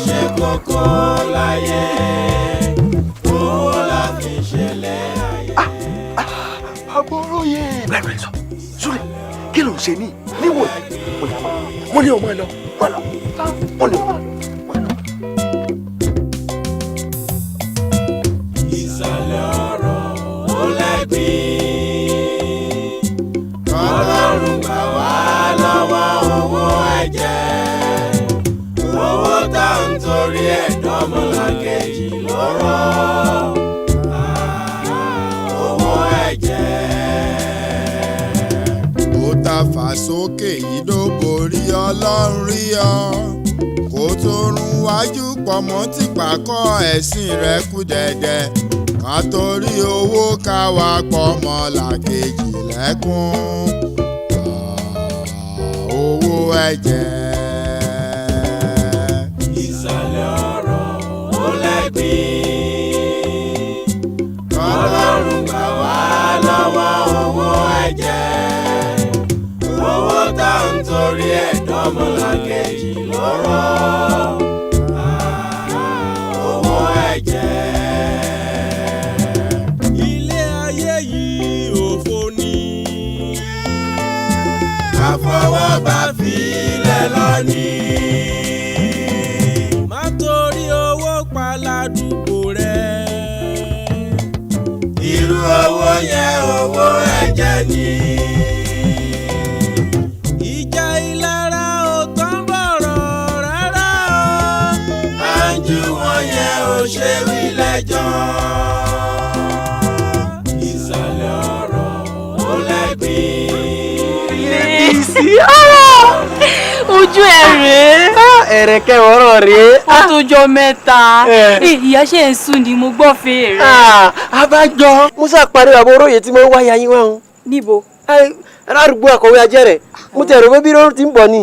Ṣe kókó láyé, owó la fi ṣẹlẹ̀ ayé. Àbúròyè. Bẹ́ẹ̀ ni sọ, Súlẹ̀, kí ló ń ṣe ní níwò mo ní ọmọ ẹ lọ, mọ lọ, mo ní ọmọ lọ. Ìsàlẹ̀ ọ̀rọ̀ ó lẹ́gbìn. Ọlọ́run gbà wá lọ́wọ́ owó ẹ̀jẹ̀. Owó tá à ń torí ẹ̀ dánmọ́làkejì lọ́rọ̀. Owó ẹ̀jẹ̀. Ó ta fà sókè yìí ló borí, Ọlọ́run rí ọ kó tó rún wájú pọ̀ mọ́ tí pàkọ́ ẹ̀sìn rẹ̀ kú dẹ̀dẹ̀, ká torí owó ká wá pọ̀ mọ́ làkejì lẹ́kún. Ah, owó ẹ̀jẹ̀. Ìsàlẹ̀ ọ̀rọ̀ ó lẹ́gbìn. Ọlọ́run gbà wá lọ́wọ́ owó ẹ̀jẹ̀. Owó tá à ń torí ẹ̀ dánmọ́làkejì lọ́rọ̀. Owó ẹ̀jẹ̀. Ilé ayé yìí òfo ni. Àfọwọ́bá filẹ̀ lọ ni. Má torí owó pa ládùúgbò rẹ̀. Irú owó yẹn, owó ẹ̀jẹ̀ ni. Ìjà ìlara ò tán bọ̀rọ̀ rárá o. À ń ju wọn yẹn ò ṣe wí lẹ́jọ́. Ìsàlẹ̀ ọ̀rọ̀ ó lẹ́gbìn. Bísí. Ojú ẹ rèé. Ẹ̀rẹ̀kẹ́ ọ̀rọ̀ rèé. Ó tó jọ mẹ́ta. Ìyá ṣe ń sùn ni mo gbọ́ fèèrè. Abájọ musa parí bàbá oróyè tí mo ń wáyà yín wá o. Níbo? Aládùúgbò akọ̀wé ajẹ́rẹ̀, mo tẹ̀rọ pé bí ló ti ń bọ̀ ni.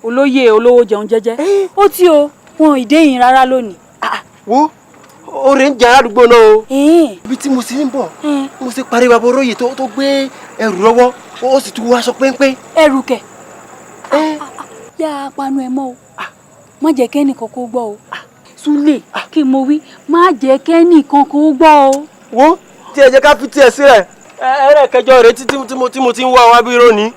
Olóyè olówó jẹun jẹ́jẹ́. Ó tí o, wọn ò déyìn rárá lónìí. Wo oore ń jẹ aládùúgbò náà o. Ibi tí mo sì ń bọ̀, mo sì parí bàbá oróyè tó gbé ẹrù lọ́wọ́, ó sì tún wọ aṣọ péńpé. Ẹrù kẹ̀. Yá a panu ẹ mọ́ o. Má jẹ́ kẹ́nìkan kó gbọ́ o. Súlè, kí mo wí, má jẹ́ kẹ́nìkan kó gbọ́ o. Wo tí ẹ jẹ́ ká fi tiẹ̀ sílẹ̀, ẹ̀rẹ̀kẹjọ rẹ tí mo ti ń wá wá bí rónìí,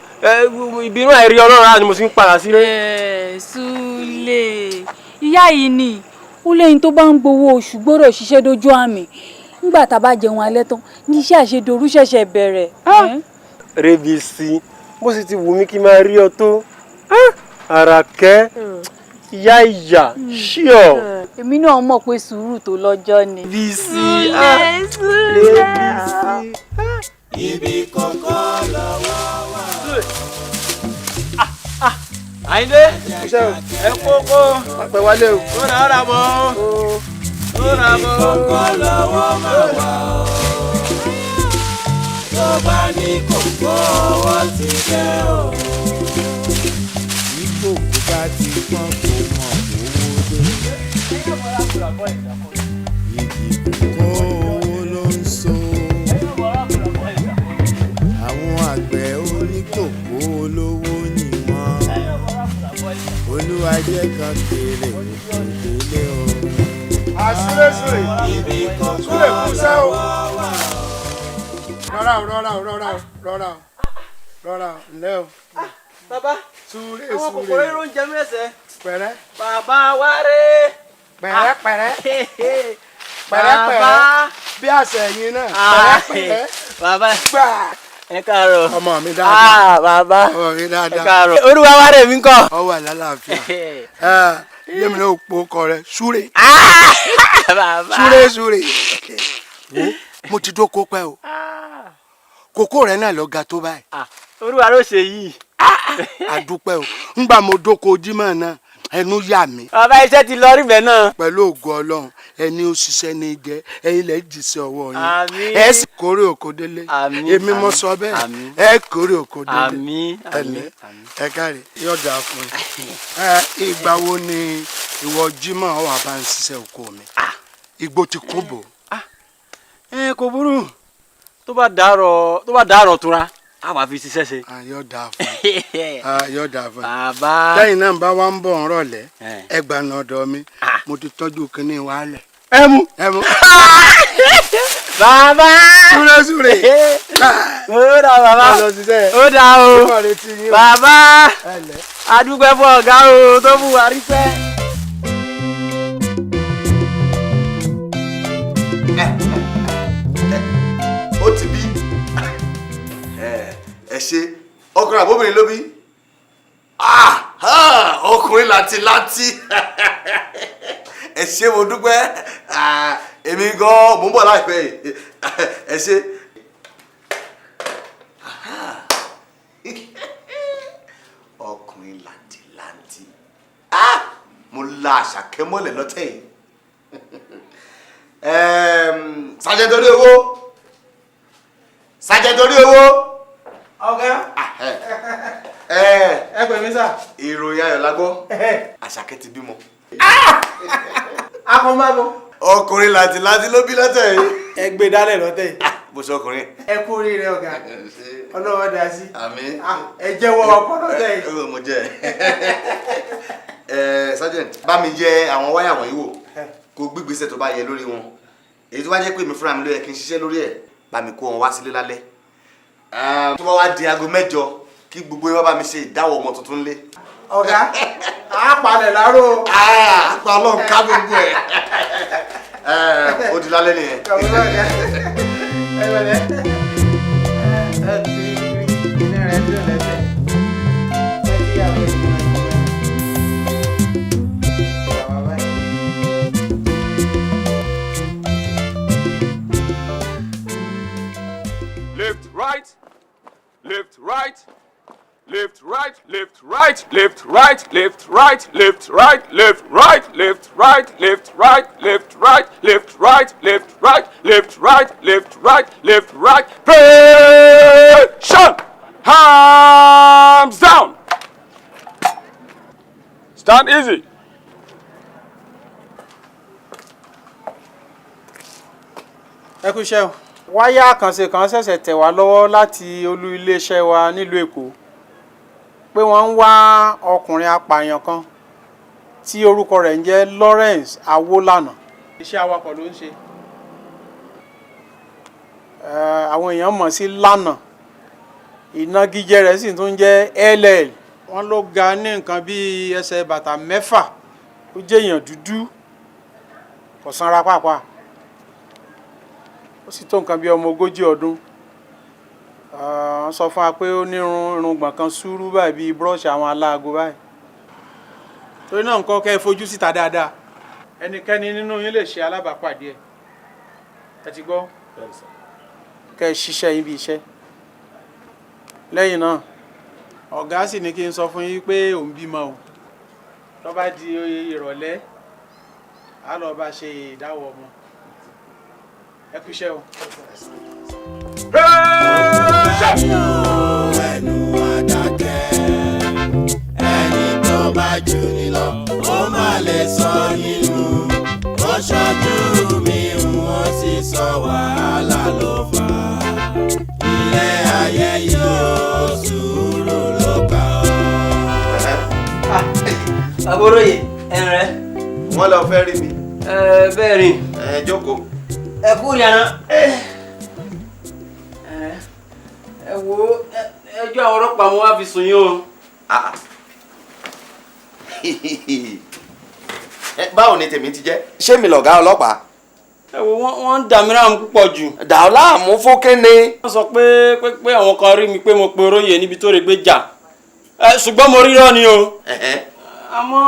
ìbínú àìrí Ọlọ́run á ni mo sì ń padà sílé. Súlè, ìyá yìí ni ó lẹ́yìn tó bá ń gbowó oṣù gbọ́dọ̀ ṣiṣẹ́ dójú àmì. Nígbà tá a bá jẹun alẹ́ tán ní iṣẹ́ àṣedorú ṣẹ̀ṣẹ̀ bẹ̀rẹ̀. Rébísí, bó sì ti wù mí kí n máa rí ọ tó. Àràkẹ́, ìyá ìyá ṣíọ. Èmi náà mọ̀ pé sùúrù tó lọ́jọ́ ni. Bísí. Súlè, Súlè. Ibi kókó lọ́wọ́ wà. Àyìndé, ẹ kókó. Pàpẹ wálé o. Ó rà ó rà bọ̀. Ó rà bọ̀. Kókó lọ́wọ́ máa wà ó. Tó bá ní kókó, owó ti dé o. Bí kòkó bá ti pọ́n, kó mọ̀ owó dé. Igi kòkó, owó ló ń so. Àwọn àgbẹ̀ oníkòkó olówó ni wọ́n. Olúwa jẹ́ kan kéré òkò délé o. Àsúré súré. Ibi kókó Súré kú sẹ́ o. lọ́wọ́ wà ó. Rọra o, rọra o, rọra o, rọra o, rọra o, ǹlẹ́ o. Bàbá, Súré àwọn kòkòrò súré. irun jẹ mí lẹ́sẹ̀. Pẹ̀rẹ́ Bàbá wa rè. pẹ̀rẹ́ pẹ̀rẹ́ pẹ̀rẹ́ Bàbá. pẹ̀rẹ́ bí àṣẹ ẹ̀yin náà, pẹ̀rẹ́ pẹ̀rẹ́. Bàbá. Gbà. Ẹ káàárọ̀. Ọmọ mi dáadáa. Bàbá. Ọmọ mi Ẹ dáadáa. káàárọ̀. Olúwa wa rẹ̀ mí kọ́. Ọ wà lálàáfíà. Yémi náà po ọkọ rẹ súré. Bàbá. Súré súré. Wo, mo ti dóko pẹ́ o. Kókó rẹ náà lọ ga tó báyìí. Olúwa ló ṣe yìí. Àdúpẹ́ o. Ńgbà mo dóko Jímọ̀ náà, ẹnu yà mí. Bàbá, iṣẹ́ ti lọ rí bẹ́ẹ̀ náà. Pẹ̀lú ògo Ọlọ́run, ẹni ó ṣiṣẹ́ ní jẹ́, ẹ̀yin lẹ́ jìṣẹ́ ọwọ́ yín. Àmín. Ẹ sì kórè oko délé. Àmín. Èmi mo Àmín. sọ bẹ́ẹ̀. Àmín. Ẹ kórè oko délé. Àmín. Ẹ̀lẹ́. Àmín. Ẹ káre, yóò dáa fún yín. Ẹ ìgbà wo ni ìwọ Jímọ̀ wà bá ń ṣiṣẹ́ oko mi? Igbó ti kún bò. Ẹ kò burú, tó bá dàárọ̀, tó bá dàárọ̀ tura. Àwa fi ṣiṣẹ́ ṣe. Yóò dáa fún ẹ, yóò dáa fún ẹ. Bàbá. Lẹ́yìn náà bá wa ń bọ̀ ń rọ̀lẹ́, ẹ gbà náà ọ̀dọ̀ mi, mo ti tọ́jú kínní wa lẹ̀. Ẹ mú. Ẹ mú. Bàbá. Súré súré. Ó dà bàbá. Ó dà o. Bàbá. A dúpẹ́ fún ọ̀gá o tó fún wa rí pẹ́. Ó ti bí ẹ ṣe ọkùnrin àbóbìnrin ló bí ọkùnrin láti ẹ ṣé mo dúpẹ́, èmi gan mò ń bọ̀ láìpẹ́ yìí, ẹ ṣé. Ọkùnrin láti mo la àṣàkẹ́ mọ́lẹ̀ lọ́tẹ̀ yìí. Sergeant orí owó, Sergeant orí owó. Ọ̀gá. Ẹ pè mí sà. Ìròyìn ayọ̀ la gbọ́, Àṣàkẹ́ ti bímọ. Akọ̀mọ́bọ̀. Ọkùnrin láti ló bí lọ́tẹ̀ yìí. Ẹ gbé dálẹ̀ lọ́tẹ̀ yìí. Bó ṣe ọkùnrin. Ẹ kú oríire ọ̀gá, Ọlọ́wọ́ dá sí. Àmín. Ẹ jẹ́wọ́ ọkọ lọ́tẹ̀ yìí. Ẹ mo jẹ ẹ. Sergeant, bá mi yẹ àwọn wáyà wọ̀nyí wò, kó gbígbésẹ̀ tó bá yẹ lórí wọn. Èyí tó bá jẹ́ pé èmi fúnra mi ló yẹ kí n ṣiṣẹ́ lórí ẹ̀, bá mi kó wọn wá sílé lálẹ́. Tó bá wá di aago 8 kí gbogbo yín wá bá mi ṣe ìdáwọ̀ ọmọ tuntun lé. Ọ̀gá, a palẹ̀ láró. Àpá Ọlọ́run ká gbogbo ẹ̀. Ó di lálẹ́ nìyẹn. Left, right, left, right, left, right, left, right, left, right, left, right, left, right, left, right, left, right, left, right, left, right, left, right, left, right, left, right, left, right, left, right. Pressure! Hands down. Stand easy. Ẹ kú iṣẹ́ o. Wáyà àkànṣe kan ṣẹ̀ṣẹ̀ tẹ̀ wá lọ́wọ́ láti olú iléeṣẹ́ wa nílùú Èkó pé wọ́n ń wá ọkùnrin apààyàn kan tí orúkọ rẹ̀ ń jẹ́ Lawrence Awólànà. Iṣẹ́ awakọ̀ ló ń ṣe. Àwọn èèyàn mọ̀ sí Lànà, ìnagijẹ rẹ̀ sì tún jẹ́ LL. Wọ́n ló ga ní nǹkan bíi ẹsẹ̀ bàtà 6, ó jẹ́ èèyàn dúdú, kò sanra pàápàá, ó sì tó nǹkan bíi ọmọ 40 ọdún. Wọ́n sọ fún wa pé ó ní irùngbọ̀n kan sùúrù báyìí bíi búrọ́ọ̀ṣì àwọn aláago báyìí. Torí náà nǹkan kẹ́ ẹ fojú síta dáadáa, ẹnikẹ́ni nínú yín lè ṣe alábàápàdé ẹ̀. Ẹ ti gbọ́, kẹ́ ẹ ṣiṣẹ́ yín bí iṣẹ́. Lẹ́yìn náà ọ̀gá sì ní kí n sọ fún yín pé òun bímọ o. Tó bá di ìrọ̀lẹ́ á lọ bá ṣe ìdáwọ̀ ọmọ. Ẹ kú iṣẹ́ o. Ẹnu adákẹ́, ẹni tó bá jù ní lọ, ó má lè sọ nínú. Ó ṣojú mi, wọ́n sì sọ wàhálà ló fà á. Ilé ayé yóò sùúrù ló gbà ọ́. Àbúròyè ẹ̀rẹ̀. Wọ́n lọ fẹ́ rí mi. Ẹ bẹ́ẹ̀ ni. Ẹ jókòó. Ẹ kú ìrìn àná. Ẹ wo ẹjọ́ àwọn ọlọ́pàá mo wá fi sùn yín o. Báwo ni tèmi ti jẹ́? Ṣé mi lọ̀gá ọlọ́pàá? Ẹ wo wọ́n ń dà mí láàmú púpọ̀ jù. Dà ọ́ láàmú fún kíni? Wọ́n sọ pé pé àwọn kan rí mi pé mo pe oróyè níbi tó rè gbé jà, ṣùgbọ́n mo rírọ́ ni o. Àmọ́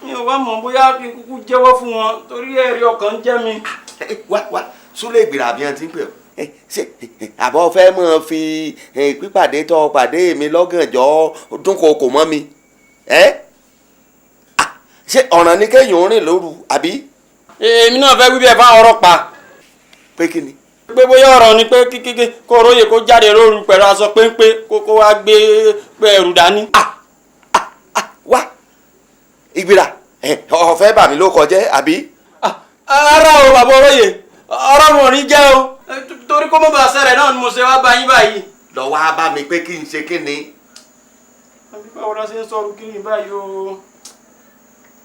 mi ò wá mọ̀ bóyá kí n kúkú jẹ́wọ́ fún wọn torí ẹ̀rí ọkàn ń jẹ́ mi. Wá wá Súlẹ̀ ìgbìrà àbí ẹ̀ ti ń pè ọ́. Ṣé àbọ̀ fẹ́ mọ̀ fi pípàdé tọ́ pàdé mi lọ́gànjọ́ dúnkokò mọ́ mi? Ṣé ọ̀ràn ni kéèyàn ń rìn lóru àbí? Èmi náà fẹ́ wí bí ẹ fáwọn ọlọ́pàá. Pé kí ni? Pé bóyá ọ̀rọ̀ ni pé kíkíkí kó róye kó jáde lóru pẹ̀lú aṣọ péńpé kó wá gbé ẹrù dání. Wá ìgbìrà ọ̀fẹ́ bà mí ló kọjẹ́ àbí? Ara o bàbá olóye, ọ̀rọ̀ mọ̀ ní jẹ́ o, torí kó mọ̀ bá ṣẹlẹ̀ náà ni mo ṣe wá bá yín báyìí. Lọ wá bá mi pé kí n ṣe kí ni. Àbí báwo la ṣe ń sọ̀rọ̀ kiri báyìí o?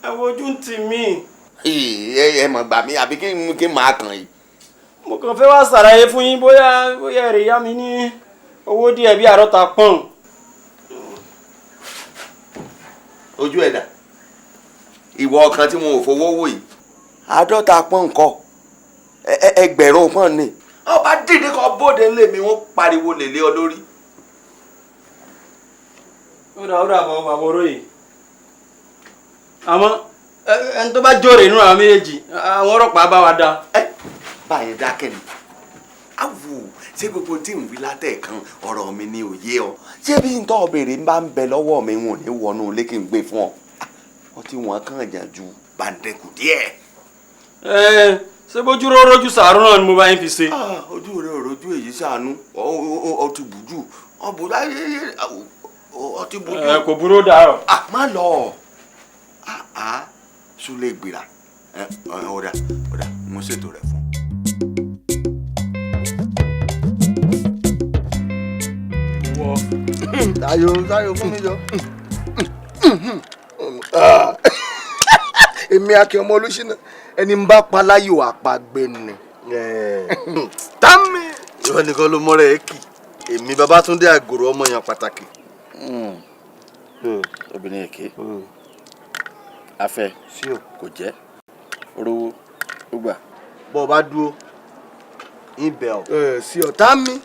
Ẹ wo ojú ń tì mí. Ẹ mọ̀ gbà mí àbí kí n máa kàn yìí. Mo kàn fẹ́ wá ṣàlàyé fún yín bóyá bóyá èrè yá mi ní owó díẹ̀ bí àádọ́ta pọ́n. Ojú ẹ̀dá ìwọ kan tí wọn ò fowó wò yìí. 50 pọ́n nǹkan 1,000 pọ́n ni. Ọba dìde kan bóde ńlẹ̀ mi wọ́n pariwo lèlé ọ lórí. Ó dà bọ̀ bàbá oróyè. Àmọ́ ẹni tó bá jọ̀rè nínú àwọn méjèèjì àwọn ọlọ́pàá bá wa dá. Báyìí dákẹ́ ni awù ṣé gbogbo tí ń wí látẹ̀kan ọ̀rọ̀ mi ni òye ọ. Ṣé bí n tọ́ béèrè ń bá ń bẹ lọ́wọ́ mi wọn ò ní wọnú ilé kí n gbé fún ọ. Ọtí wọn kàn jà ju bàǹdẹ̀kù díẹ̀. Ṣé bójú rójú sàárù náà ni mo bá yín fi ṣe. Ojú rẹ ò rojú èyí sànú ọtí bùjú ọtí bùjú. Kò burú dàrọ. Má lọ Súlẹ̀ gbìrà ọ̀dà ọ̀dà mo ṣètò rẹ̀ fún. Tayo tayo fún mi jọ. Èmi Akin ọmọ Olúṣínà ẹni ń bá pa láyò àpagbè ni. Támi. Ìwọ nìkan ló mọ́rẹ̀ ẹ́ kì. Èmi Babátúndé Àgòrò ọmọ yẹn pàtàkì. Obìnrin èké. Afẹ́ kò jẹ́ rówó ó gbà. Bọ́ ọ bá dúró, ń bẹ̀ ọ́. Sí ọ̀tá mi.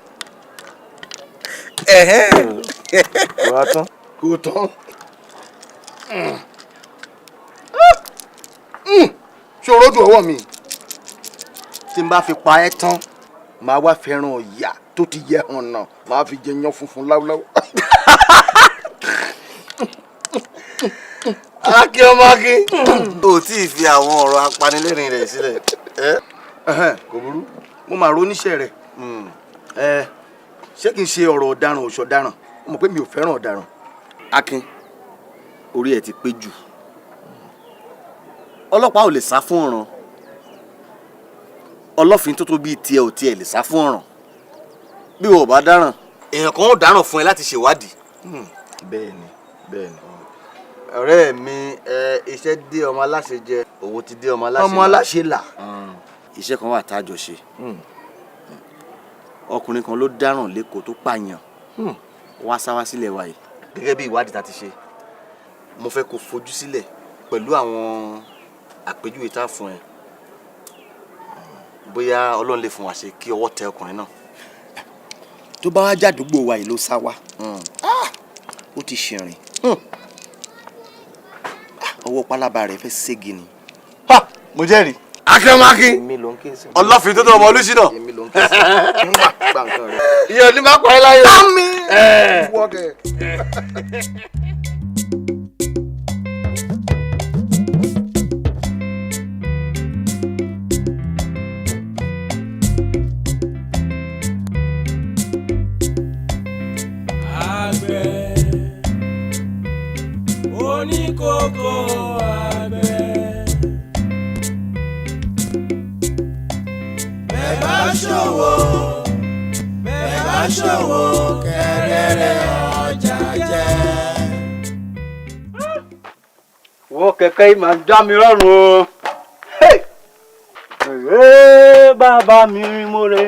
Kò wá tán. Kò tán. Ṣé o rójú ọwọ́ mi? Tí n bá fi pa ẹ́ tán, màá wá fẹ́ràn ọ̀yà tó ti yẹ hàn náà, màá fi jẹ yán funfun láúláú. Akin ọmọ Akin. O tí ì fi àwọn ọ̀rọ̀ apanilẹ́rìn rẹ̀ sílẹ̀. Kò burú, mo máa roníṣẹ́ rẹ̀. Ṣé kìí ṣe ọ̀rọ̀ ọ̀daràn òṣọ̀daràn? Mo mọ̀ pé mi ò fẹ́ràn ọ̀daràn. Akin, orí ẹ ti pé jù. Ọlọ́pàá ò lè sá fún ọ̀ràn. Ọlọ́fin tó tó bíi tiẹ̀ ò tiẹ̀ lè sá fún ọ̀ràn. Bí wọn ò bá dáràn, èèyàn kan ó dáràn fún ẹ láti ṣèwádìí. Bẹ́ẹ̀ni, bẹ́ẹ̀ni. Ọ̀rẹ́ mi, iṣẹ́ dé ọmọ aláṣẹ jẹ, òwò ti dé ọmọ aláṣẹ là. Ọmọ aláṣẹ là. Iṣẹ́ kan wà tá a jọ ṣe. Ọkùnrin kan ló dáràn lẹ́kọ̀ọ́ tó pààyàn. Wá sá wá sílẹ̀ wa yìí. Gẹ́gẹ́ bí ìwádìí tá a ti ṣe, mo fẹ́ kó fojú sílẹ̀ pẹ̀lú àwọn àpèjúwe tá a fún ẹ. Bóyá Ọlọ́run lè fún wa ṣe kí ọwọ́ tẹ ọkùnrin náà. Tó bá wá jàdúgbò wa yìí ló sá wá. Ó ti ṣìrìn. Ọwọ́ pálábá rẹ̀ fẹ́ ségi ni. Mo jẹ́rìí. Akin ọmọ Akin. Ọlọ́fin tó tó ọmọ Olúṣínà. Ìyẹn ò ní máa pa ẹ́ láyé. Támi. Wọ́gẹ̀. Àgbẹ̀ oníkókó àgbẹ̀. Bẹ́ẹ̀ bá ṣòwò, bẹ́ẹ̀ bá ṣòwò, kẹrẹrẹ ọjà jẹ. Wọ́n kẹ̀kẹ́ yìí máa ń dá mi lọ́rùn o. Bàbá mi mo rè.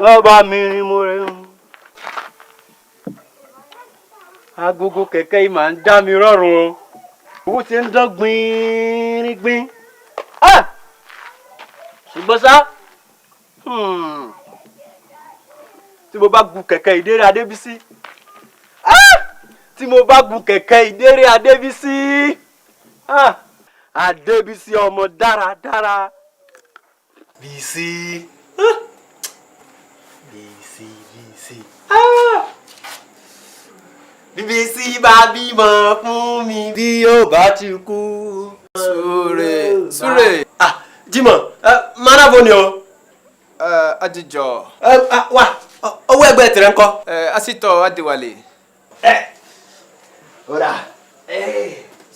Bàbá mi mo rè. Agogo kẹ̀kẹ́ yìí máa ń dá mi lọ́rùn o. Owó ti ń dán gbìnrín. Ṣùgbọ́n ṣá, tí mo bá gun kẹ̀kẹ́ ìdérè Adébísí, tí mo bá gun kẹ̀kẹ́ ìdérè Adébísí, Adébísí ọmọ dáradára. Bísí. Bísí Bísí. Bísí bá bímọ fún mi bí yóò bá ti kú. Súré Súré. Jímọ̀, mara bo ni o. Adijọ. Wá, owó ẹgbẹ́ tẹ̀rẹ̀ ńkọ́. Asitọ Adéwálé. Ọ̀rà.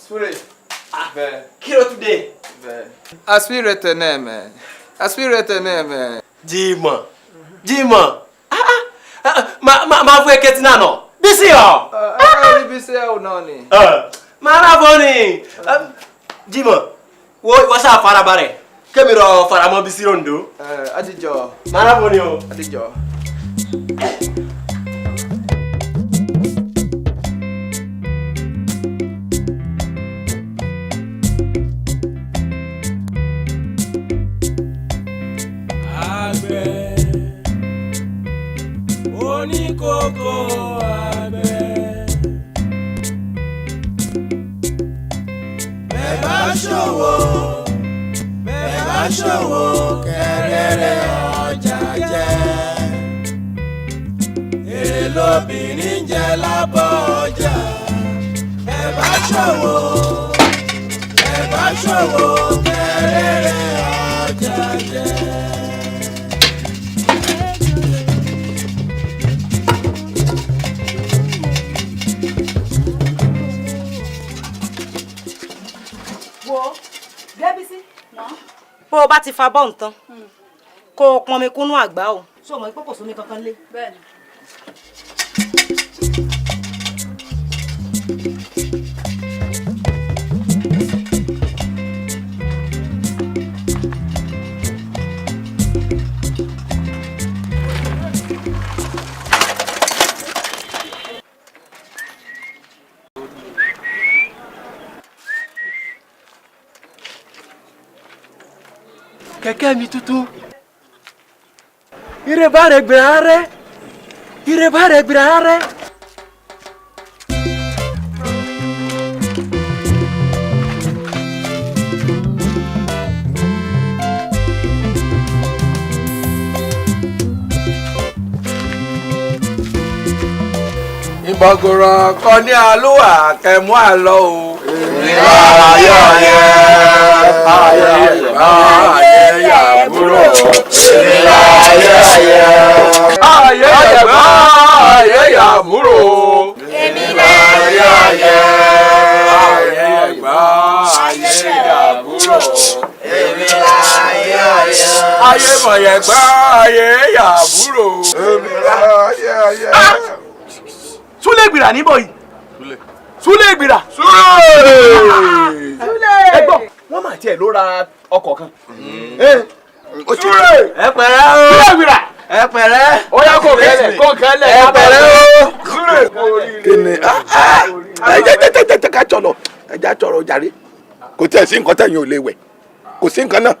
Súré. Bẹ́ẹ̀. Kí ló tún dé? Bẹ́ẹ̀. Aspirete nẹ́ẹ̀mẹ́. Aspirete nẹ́ẹ̀mẹ́. Jímọ̀ Jímọ̀ máa fún ẹ kẹtì náà nọ bísí ọ. Ẹ ní bísí ẹ ò náà ni. Máa rà bọ́ ni Jímọ̀ wo ìwọ ṣáà farabalẹ̀ kémi rọ faramọ́ bísí rondo. Ẹ àtijọ́. Máa rà bọ́ ni o. Àtijọ́. Àgbẹ̀ oníkókó àgbẹ̀. Bẹ́ẹ̀ bá ṣòwò, bẹ́ẹ̀ bá ṣòwò kẹrẹrẹ ọjà jẹ. Èrè lobìnrin jẹ lábọ̀ ọjà. Bẹ́ẹ̀ bá ṣòwò, bẹ́ẹ̀ bá ṣòwò kẹrẹrẹ ọjà jẹ. Wo Débísí, bó o bá ti fa bọ́ọ̀n tán kó o pọnmi kúnú àgbá o. Ṣé o mọ̀ pé kò sómi kankan lé? Bẹ́ẹ̀ni. Kẹ̀kẹ́ mi tuntun. Ire bá rẹ̀ gbìrà rẹ̀. Ire bá rẹ̀ gbìrà rẹ̀. Ìbọ̀gòrò kọ ní àlùwà kẹmú àlọ́ o. Ayé ayé ayé ayé yàbúrò. Ayé ayé ayé yàgbá ayé yàbúrò. Ayé ayé ayé yàgbá ayé yàbúrò. Ayé ayé ayé mọ̀yẹ̀gbá ayé yàbúrò. Ayé ayé. Súlẹ̀ gbìrà níbọ̀ yìí. Súlẹ̀ gbìrà. Súlẹ̀. Ẹ gbọ́, wọ́n máa tiẹ̀ ló ra ọkọ̀ kan. Súlẹ̀. Ẹ pẹ̀lẹ́ o. Súlẹ̀ gbìrà. Ẹ pẹ̀lẹ́. Ó yá kó kẹlẹ̀ kó kẹlẹ̀. Ẹ pẹ̀lẹ́ o. Súlẹ̀. Kí ni ẹ jẹ́ jẹ́ jẹ́ jẹ́ ká jọ̀lọ̀ ẹ jẹ́ àjọrọ̀ jàre kò tiẹ̀ sí nǹkan tẹ̀yìn ò lè wẹ̀ kò sí nǹkan náà.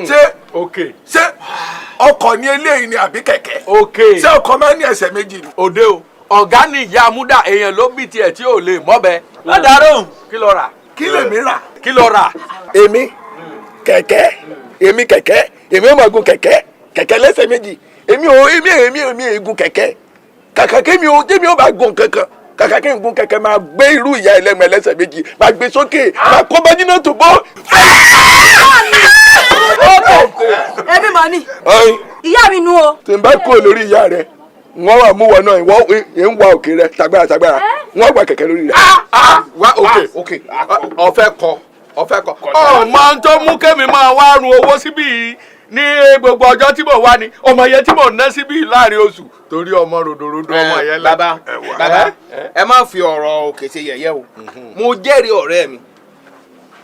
Ṣé òkè ṣé ọkọ̀ ni eléyìí ni àbí kẹ̀kẹ́? Òkè. Ṣé ọkọ̀ máa ń ní ẹsẹ̀ méjì ni? Òde o ọ̀gá ni ìyá amúdà èèyàn ló bí tiẹ̀ tí ò lè mọ́bẹ. Ládàárọ̀ kí ló rà? Kí lèmi rà? Kí ló rà? Èmi kẹ̀kẹ́ èmi kẹ̀kẹ́ èmi ò máa gun kẹ̀kẹ́ kẹ̀kẹ́ lẹ́sẹ̀ méjì èmi ò èmi èmi èmi èmi gun kẹ̀kẹ́ kàkà kémi ò kémi ò bá gun kankan kàkà kí n gun kẹ̀kẹ́ máa gbé irú ìyá ẹlẹ́mọ ẹlẹ́sẹ̀ méjì máa gbé sókè máa kó bá jiná tó bọ́. Èmi mọ̀ ni. Ìyá mi nu o. Tí n bá kúrò lórí ìyá rẹ wọ́n wà mú wọn náà ìwọ ń wa òkè rẹ tagbára tagbára wọ́n wà kẹ̀kẹ́ lórí rẹ. Wá òkè òkè ọ̀fẹ́ kọ ọ̀fẹ́ kọ. Ọmọ tó mú kémi máa wá run owó síbí yìí ní gbogbo ọjọ́ tí mò ń wá ni ọmọ yẹn tí mò ń ná síbí láàrin oṣù torí ọmọ ròdòròdò ọmọ yẹn lẹ. Bàbá bàbá ẹ má fi ọ̀rọ̀ òkè ṣe yẹ̀yẹ́ o. Mo jẹ́rìí ọ̀rẹ́ mi.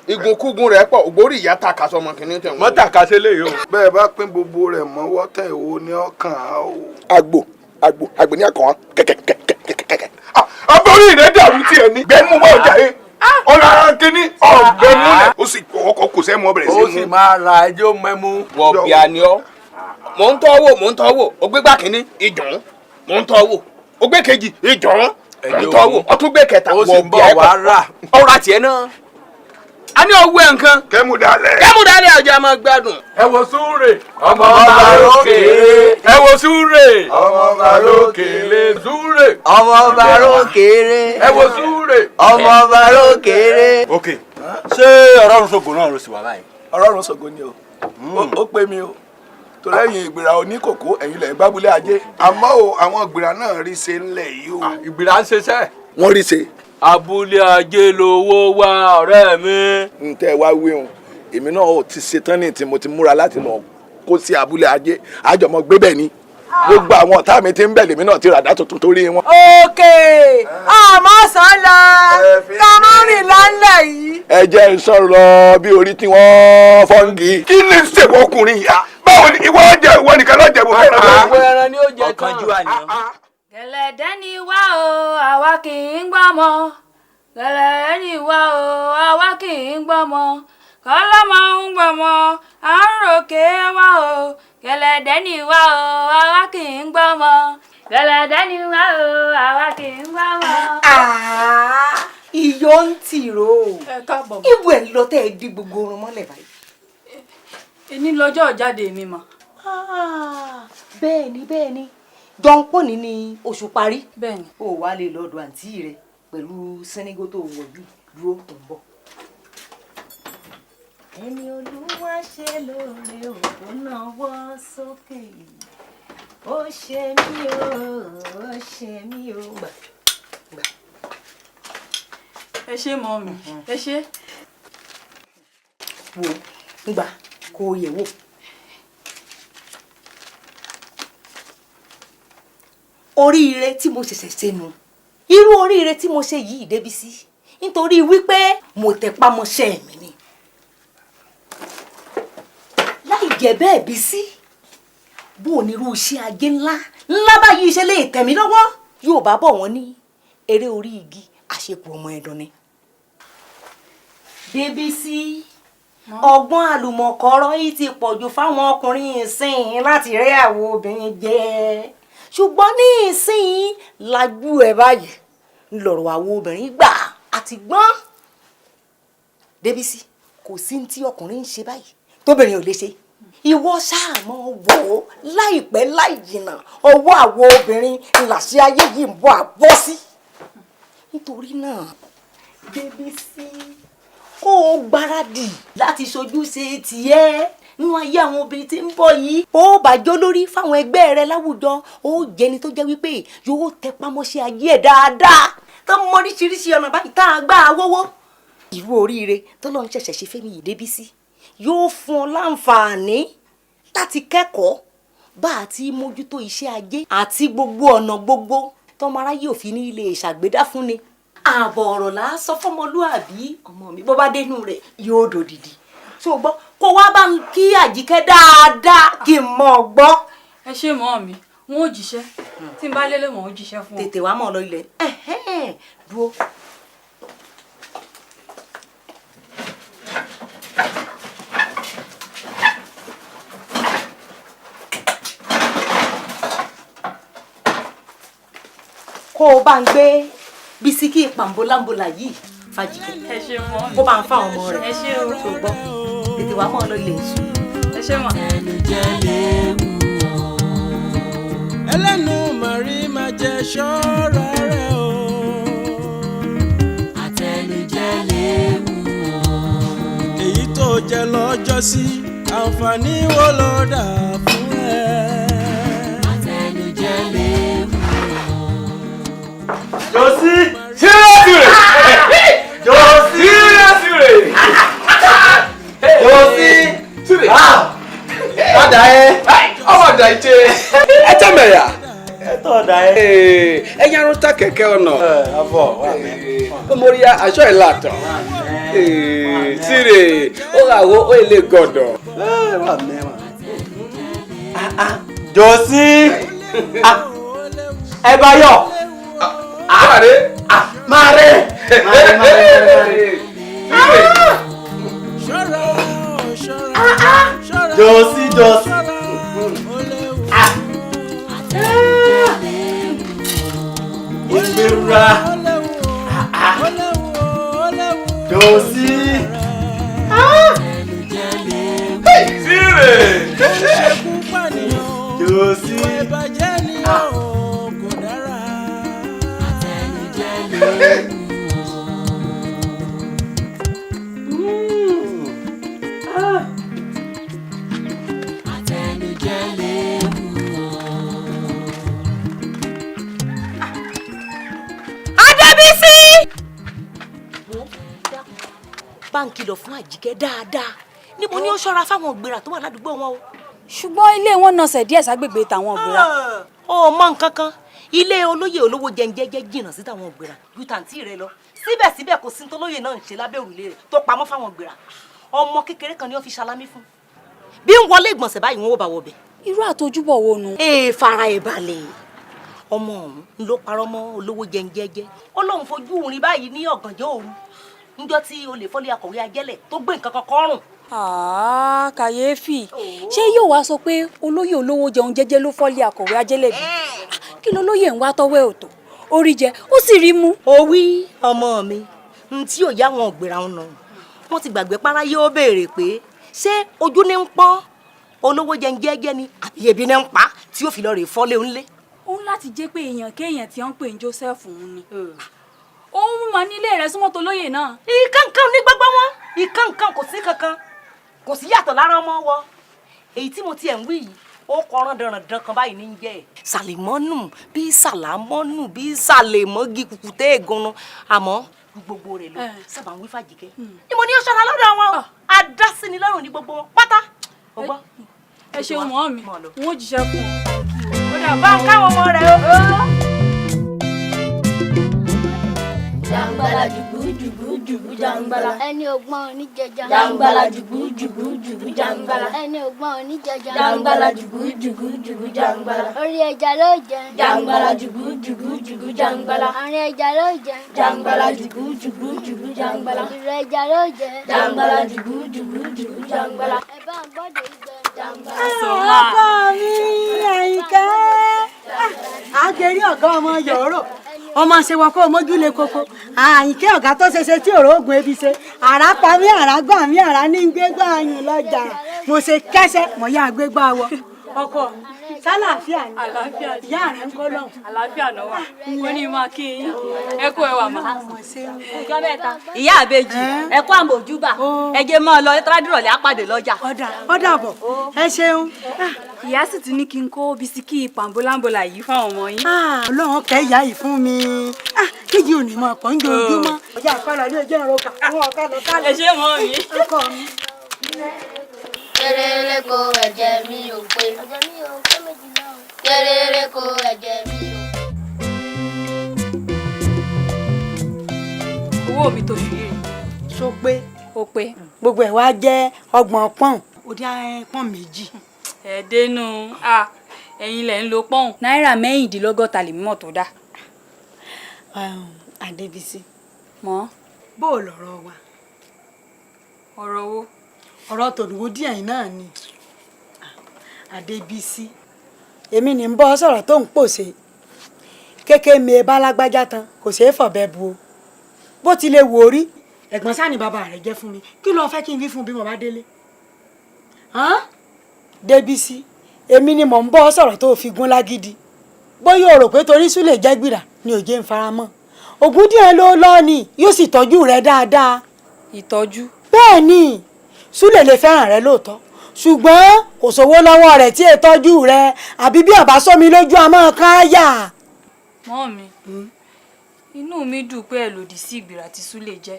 Igunkugun rẹ̀ pọ̀ ògbórí ìyá tàka sọmọ kìíní tẹ̀ wọ́n. Mọ́ tàka sí eléyìí o. Bẹ́ẹ̀ bá pín gbogbo rẹ̀ mọ́wọ́ tẹ̀ èwo ni ọkàn á o. Àgbò àgbò àgbò ní àkàn kẹ̀kẹ́ kẹ̀kẹ́ kẹ̀kẹ́. Abọ́rí rẹ̀ dàrú tiẹ̀ ní. Gbẹ́mú wá ọjà yẹn. Ọ̀la kínní ọ̀gbẹ́ múlẹ̀. Ó sì ọkọ̀ kò sẹ́mu ọbẹ̀rẹ̀ sí Ó mú. sì máa ra ẹjọ́ mẹ́mú. Wọ̀ bíà ni ọ́. Mò ń tọ́ wò mò ń tọ́ wò ó gbégbá kínní ìjọ̀ún mò ń tọ́ wò ó gbé kejì ìjọ̀ún mò ń tọ́ wò ó tún gbé kẹta Ó sì wọ̀ ń bíà bọ̀ ẹ̀ wá rà. Ọ̀rọ̀ àti ẹ̀ náà. A ní ọwọ́ ẹ̀ nǹkan. Kẹ́mú dalẹ̀. Kẹ́mú dalẹ̀ ọjà máa gbádùn. Ẹ wo Súrè ọmọ ọba lókè. Ẹ wo Súrè ọmọ ọba lókè lè Súrè. Ọmọ ọba lókèrè. Ẹ wo Súrè. Ọmọ ọba lókèrè. Ok ṣé Ọlọ́run ṣògo náà ló sì wà báyìí? Ọlọ́run ṣògo ni o. Ó pè mí o. Torí ẹ̀yin ìgbìrà oníkòkó ẹ̀yin lẹ̀ gbábúlé ajé. Àmọ́ o àwọn ìgbìrà náà rí ṣe ńlẹ̀ yìí o. Ìgbìrà ń ṣiṣẹ́. Wọ́n rí ṣe. Abúlé ajé lowó wá ọ̀rẹ́ mi. N tẹ́ wá wíhun èmi náà ò ti ṣetán ní tí mo ti múra láti lọ kó sí abúlé ajé àjọmọ̀ gbé bẹ́ẹ̀ ni gbogbo àwọn ọ̀tá mi ti ń bẹ̀ lèmi náà ti ràdá tuntun torí wọn. Òkè àmọ́ sàn lọ kàmọ́rìn lálẹ́ yìí. Ẹ jẹ́ ń sọ̀rọ̀ bí orí tí wọ́n fọ́ngi. Kí ni ṣèwọ́ ọkùnrin yìí? Báwo ni ìwọ jẹ ìwọ nìkan lọ́jẹ̀ bó fẹ́ràn lọ. Àwọn ẹran ni ó jẹ tán. Gẹ̀lẹ̀dẹ́ ni wá o, àwa kì í gbọ́mọ. Gẹ̀lẹ̀dẹ́ ni wá o, àwa kì í gbọ́mọ. Kọ́lọ́mọ ń gbọ́mọ, à ń ròkè wá o. Gẹ̀lẹ̀dẹ́ ni wá o, àwa kì í gbọ́mọ. Gẹ̀lẹ̀dẹ́ ni wá o, àwa kì í gbọ́mọ. Iyọ̀ ń tìró. Ìwé ẹ̀ lọ tẹ́ ẹ di gbogbo orun mọ́lẹ̀ báyìí. Èní lọ́jọ́ ìjáde mi mà. Bẹ́ẹ̀ ni bẹ́ẹ̀ ni, jọ̀ǹpọ̀nì ni oṣù parí. Bẹ́ẹ̀ ni. O wá lè lọ́dọ̀ àǹtí rẹ pẹ̀lú sẹ́nigó tó wọ̀ yìí dúró tó ń bọ̀. Ẹni Olúwa ṣe lóore òkú náwó sókè, ó ṣe mí o, ó ṣe mí o. Gbà gbà. Ẹ ṣé mọ́ mi, ẹ ṣé. Wo ngbà kó o yẹ̀ wò. Oríire tí mo ṣẹ̀ṣẹ̀ ṣe nu, irú oríire tí mo ṣe yìí Débísí, nítorí wípé mo tẹpá mọ́ṣẹ́ mi ni. Láì jẹ́ bẹ́ẹ̀ Bísí, bó o nírú iṣẹ́ ajé ńlá ńlá báyìí ṣe lè tẹ̀ mí lọ́wọ́. Yóò bá bọ̀ wọ́n ní eré orí igi àṣepọ̀ ọmọ ẹ̀dùn ni. Débísí, ọgbọ́n àlùmọ̀kọ́rọ́ yìí ti pọ̀jù fáwọn ọkùnrin ìsìn láti rẹ́ àwọn obìnrin jẹ, ṣùgbọ́n ní ìsìn lajú ẹ̀ báyìí ńlọrọ̀ àwọn obìnrin gbà àti gbọ́n. Débísí, kò sí ní tí ọkùnrin ń ṣe báyìí tóbìnrin ò lè ṣe. Ìwọ ṣáà mọ̀ wò ó, láìpẹ́ láì jìnnà ọwọ́ àwọn obìnrin làṣẹ ayé yìí ń bọ̀ àbọ̀ sí. Nítorí náà Débísí, kó o gbáradì láti ṣojúṣe tiẹ̀ nínú ayé àwọn obìnrin tí ń bọ̀ yìí. Ó bá jó lórí fáwọn ẹgbẹ́ rẹ láwùjọ, ó jẹni tó jẹ́ wípé yóò tẹpá mọ́ṣẹ́ ayé ẹ̀ dáadáa, tó mọ oríṣiríṣi ọ̀nà báyìí tá a gbà wọ́wọ́. Irú oríire tó lọ́n ṣẹ̀ṣẹ̀ ṣe fẹ́mi yìí Débísí yóò fún ọ láǹfààní láti kẹ́kọ̀ọ́ bá a ti mójútó iṣẹ́ ajé àti gbogbo ọ̀nà gbogbo tọmọ aráyé òfin ní ilé ìṣàgbédá fún ni. Ààbọ̀ ọ̀rọ̀ là á sọ fọmọlúàbí ọmọ mi, bó bá dénú rẹ̀ yóò dòdìdì. Tó o gbọ́, kó wá bá ń kí Àjíkẹ́ dáadáa kí n mọ̀ ọ́ gbọ́. Ẹ ṣé mọ́ mi, wọn ò jíṣẹ́ tí n bá lélẹ̀ mọ́ ò jíṣẹ́ fún ọ. Tètè wá mọ̀ ọ́ lọ ilẹ̀ dúró. Kó o bá ń gbé bisikì pàǹbóláǹbólà yìí fàjìkẹ́, kó bá ń fa ọmọ rẹ̀. Ẹ ṣé o. Tó gbọ́, tètè wá mọ́ ọ lọ ilé ìsùn. Ẹ ṣé mọ́. Ẹlẹ́nu màrí máa jẹ ṣọ́ra rẹ̀ o. Àtẹnujẹ léwu o. Èyí tó jẹ lọ́jọ́ sí, àǹfààní wo ló dà fún ẹ? Àtẹnujẹ léwu o. Josi, seriously, Josi, seriously, Josi, ah, ọ̀dà ẹ, ọ̀dà ìṣe, ẹ tẹ́ mẹ̀yà. Ẹ tọ́ ọ̀dà ẹ. Ẹ yarun ta kẹ̀kẹ́ ọ̀nà. Afọ, wà mí. Mo rí aṣọ ìlàtọ̀. Sire, ó rà wo ó lè gọ̀dọ̀. Wà mí wà. Josi, ẹ bá yọ̀. Mare. Mare. Mare, mare, mare. Josi, Josi. Ìgbéra. Josi. Sire. Josi. Adébísí. Bá ń kìlọ̀ fún Àjíkẹ́ dáadáa, níbo ni ó ṣọ́ra fáwọn ògbéra tó wà ládùúgbò wọn o. Ṣùgbọ́n ilé wọn nọsẹ̀ díẹ̀ ságbègbè tàwọn ògbéra. Ó mọ nǹkan kan, ilé olóyè olówó jẹnjẹjẹ jìnnà sí tàwọn ògbéra ju tàǹtí rẹ lọ. Síbẹ̀síbẹ̀ kò sí tólóyè náà ń ṣe lábẹ́ òrùlé rẹ̀ tó pamọ́ fáwọn ògbéra. Ọmọ kékeré kan ni wọ́n fi ṣalámí fún. Bí ń wọlé ìgbọ̀nsẹ̀ báyìí, wọn ò bá wọbẹ̀. Irú àtojúbọ̀ wo nu? Ee, fara ẹ̀ balẹ̀. Ọmọ ọ̀hún ló parọ́ mọ́ olówó jẹnjẹjẹ. Ó lóun fojú orin báyìí ní ọ̀gànjọ́ òru níjọ́ tí olè fọ́lé akọ̀wé ajẹ́lẹ̀ tó gbé nǹkan kan kọ́rùn. Kàyéfì, ṣé yóò wá sọ pé olóyè olówó jẹun jẹ́jẹ́ ló fọ́lé akọ̀wé ajẹ́lẹ̀ bí? Kí lolóyè ń wá tọ́wẹ́ òtò orí jẹ ó sì rí mú. Owí ọmọ mi, n tí ò yá wọn ògbéra wọn nà, wọn ti gbàgbé para yóò béèrè pé ṣé ojú ní ń pọ́n olówó jẹun jẹ́jẹ́ ni àbí ebi ní ń pa tí yóò fi lọ rè fọ́lé ńlé. Ó ń láti jẹ́ pé èèyàn kéèyàn tí wọ́n ń pè ní Joseph ń ni òun mọ̀ nílé rẹ̀ súnmọ́ tolóyè náà. Ìkànkàn ní gbogbo wọn, ìkànkàn kò sí kankan, kò sí yàtọ̀ lára ọmọ wọ. Èyí tí mo tiẹ̀ ń wí yìí, ó kọran dandan kan báyìí ní í jẹ́ ẹ̀. Sàlẹ̀mọ́nù bí sàlámọ́nù bí sàlẹ̀mọ́gì kùkùté ègúnnu, àmọ́ gbogbo rẹ̀ lọ sábà ń wí fàjìkẹ́. Ni mo ní ó ṣọ́ra lọ́dọ̀ wọn, adásíni lọ́rùn ní gbogbo wọn pátá. O gbọ́. Ẹ ṣeun mọ́ mi, n ó jíṣẹ́ fún ọ. Ó dà bá ń káwọn ọmọ rẹ o. Jàǹgbàlà jùgbú jùgbú jùgbú jàǹgbàlà. Ẹni ọgbọ́n oníjẹja. Jàǹgbàlà jùgbú jùgbú jùgbú jàǹgbàlà. Ẹni ọgbọ́n oníjẹja. Jàǹgbàlà jùgbú jùgbú jùgbú jàǹgbàlà. Orí ẹja ló jẹ. Jàǹgbàlà jùgbú jùgbú jùgbú jàǹgbàlà. Àárín ẹja ló jẹ. Jàǹgbàlà jùgbú jùgbú jùgbú jàǹgbàlà. Ìrọ̀ ẹja ló jẹ. Jàǹgbàlà jùgbú jùgbú jùgbú jàǹgbàlà. Ẹ bá ń gbọ́dọ̀ ìgbẹ́. Ọkọ mi Àyìnkẹ́, àgẹ̀rí ọ̀gá ọmọ yòóró ọmọ ṣe wọn kó mójúlé koko. Àyìnkẹ́ ọ̀gá tó ṣe ṣe tí òró oògùn ebi ṣe àrá pa mí, àrá gbà mí, àrá ní gbégbá ayùn lọ́jà. Mo ṣe kẹ́sẹ́ mo yá gbégbá wọ. Ọkọ sálàáfíà ni, ìyá rẹ ń kọ́ lọ́hùn. Àlàáfíà náà wà, wọ́n ní máa kí yín, ẹ kó ẹwà mà. Ìjọ mẹ́ta ìyá àbèjì, ẹ kó àmọ̀júbà, ẹ jẹ́ mọ́ ọ lọ tọ́ládìrọ̀lẹ́ àpàdé lọ́jà. Ọ̀dà ọ̀dà bọ̀, ẹ ṣeun. Ìyá sì tún ní kí n kó bisikì pàǹbóláǹbólà yìí fáwọn ọmọ yín. Ọlọ́run kẹ́ ìyá yìí fún mi, kéjì ò ní mọ ọ̀pọ̀ ń jojúmọ́. Ọjà àkọlọ ní ojú ẹ̀rọ kà fún ọkọ lọ kálọ̀. Ẹ ṣé mọ́ mi. Ọkọ mi. Kéréré ko ẹ̀jẹ̀ mi ò pé. Ẹ̀jẹ̀ mi ò pé méjìlá o. Kéréré ko ẹ̀jẹ̀ mi ò pé. Owó mi tó fi rí. Ṣó pé? Ó pé. Gbogbo ẹ̀ wá jẹ́ 30 pọ́ùn. Ó dín pọ́n méjì. Ẹ dénú, ẹ̀yin lẹ̀ ń lo pọ́ùn. Náírà 56 lèmi mọ̀ tó dá. Adébísí. Mọ́. Bó o lọ̀rọ̀ wa? Ọ̀rọ̀ wo? Ọ̀rọ̀ tòdùwó díẹ̀ yìí náà ni. Adébísí, èmi ní ń bọ́ sọ̀rọ̀ tó ń pòṣe kéèké mi ẹ bá lágbájá tán kò ṣeé fọ̀bẹ bu o. Bó ti lè wò ó rí, ẹ̀gbọ́n sáà ni bàbá rẹ̀ jẹ́ fún mi. Kí ló fẹ́ kí n wí fún bí mo bá délé? Débísí, èmi ni mò ń bọ́ sọ̀rọ̀ tó fi gún lágídí. Bóyá o rò pé torí Súlè jẹ́ gbìrà ni òjé ń fara mọ́. Ògùn díẹ̀ ló lọ́ ni yóò sì tọ́jú rẹ dáadáa. Ìtọ́jú? Bẹ́ẹ̀ ni, Súlè lè fẹ́ràn rẹ lóòótọ́, ṣùgbọ́n kò sówó lọ́wọ́ rẹ̀ tí ètọ́jú rẹ, àbí bí ọ̀bá sómi lójú àmọ́ káyà. Mọ́ mi, inú mi dùn pé ẹ lòdì sí ìgbìrà tí Súlè jẹ́.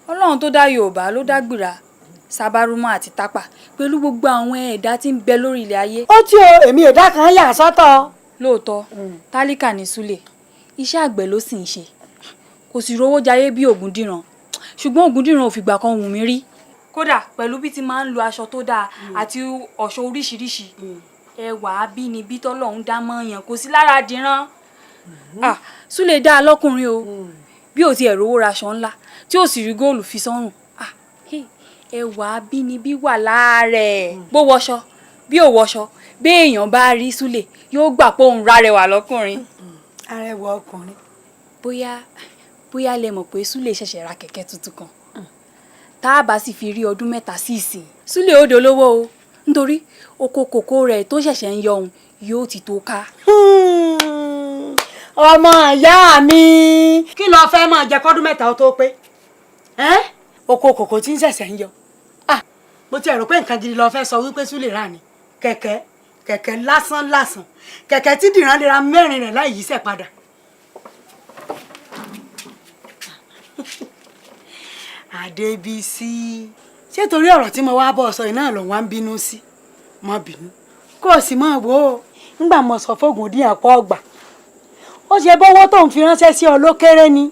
Ọlọ́run tó dá Yorùbá ló dá gbìrà, Sábárúmọ́ àti Tápà pẹ̀lú gbogbo àwọn ẹ̀dá tí ń bẹ lórí ilẹ̀ ayé. Ó tí o, èmi ò dá kan yà sọ́tọ̀. Lóòótọ́, tálíkà ní Súlè, iṣẹ́ àgbẹ̀ ló sì ń ṣe, kò sì rówó jayé bí Ògúndìran, ṣùgbọ́n Ògúndìran ò fìgbà kan wù mí rí. Kódà pẹ̀lú bí ti máa ń lo aṣọ tó dáa àti ọ̀ṣọ́ oríṣiríṣi, ẹwà abínibí tọ́lọ́hún dá mọ́yàn kò sí lára dìran. Súlè dáa lọ́kùnrin o, bí ò tiẹ̀ rówó raṣọ ńlá tí ò sì rí góòlù fi sọ́rùn, ẹwà abínibí wà láàrẹ̀. Bó wọṣọ bí ò wọṣọ, bí èèyàn bá rí Súlè yóò gbà pé òun rárẹwà lọ́kùnrin. Arẹwà ọkùnrin. Bóyá lẹ mọ̀ pé Súlè ṣẹ̀ṣẹ̀ ra kẹ̀kẹ́ tuntun kan, tá a bá sì fi rí ọdún 3 sí ìsìn, Súlè ó dolówó o, nítorí oko kòkó rẹ̀ tó ṣẹ̀ṣẹ̀ ń yọ òun yóò ti tó ká. Ọmọ ìyá mi, kí ló fẹ́ máa jẹ kọ́dún 3 ó tó pé oko kòkó tí ń ṣẹ̀ṣẹ̀ ń yọ? Mo ti rò pé nǹkan gidi ló fẹ́ sọ wípé Súlè rà ní kẹ̀kẹ́, kẹ̀kẹ́ lásán lásán, kẹ̀kẹ́ tí dìran lè ra 4 rẹ̀ láì yíṣẹ́ padà. Adébísí, ṣé torí ọ̀rọ̀ tí mo wá bọ̀ sọ iná ló wá ń bínú sí? Má bínú kó o sì máa wò ó. Ńgbà mo sọ fóògùn dín àpọ̀ ọgbà, ó ṣe bọ́wọ́ tó ń fi ránṣẹ́ sí ọ ló kéré ni.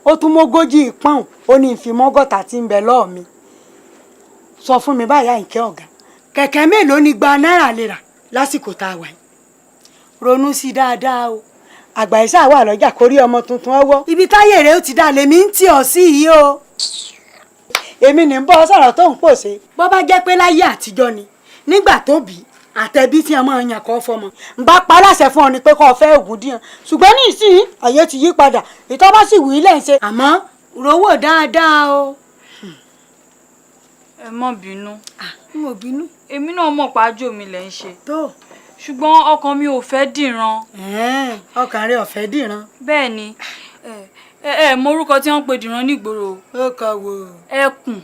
Ó tún mógójì pọ́ùn, ó ní ìfimọ́gọ́ta tí ń bẹ lọ́ọ̀ mi. Sọ fún mi báyà, Àyìnkẹ́ ọ̀gá, kẹ̀kẹ́ mélòó ni gba náírà lè rà lásìkò tá a wà yìí? Ronú sí dáadáa o. Àgbà ìsà wà lọ́jà kórí ọmọ tuntun ọwọ́. Ibi táyé rẹ̀ ó ti dá lèmi ń tì ọ́ sí yìí o. Èmi ní ń bọ́ sọ̀rọ̀ tó ń pòṣe. Bọ́ bá jẹ́ pé láyé àtijọ́ ni, nígbà tó bí àtẹ̀bí tí ọmọ yàn kọ́ fọmọ, ń bá pa láṣẹ fún ọ ni pé kó o fẹ́ Ògúndíran. Ṣùgbọ́n ní ìsìn àyè ti yí padà, ìtọ́ bá sì wù í lẹ́ ń ṣe. Àmọ́ rówó dáadáa o. Ẹ má bínú. N ò bínú. Èmi náà mọ̀ pàjọ́ mi lẹ́ ń ṣe. Tó. Ṣùgbọ́n ọkàn mi ò fẹ́ dìran. Ọkàn rẹ ò fẹ́ dìran. Bẹ́ẹ̀ ni, ẹ ẹ mọ orúkọ tí wọ́n ń pe dìran nígboro. Ó kọ wo. Ẹkùn.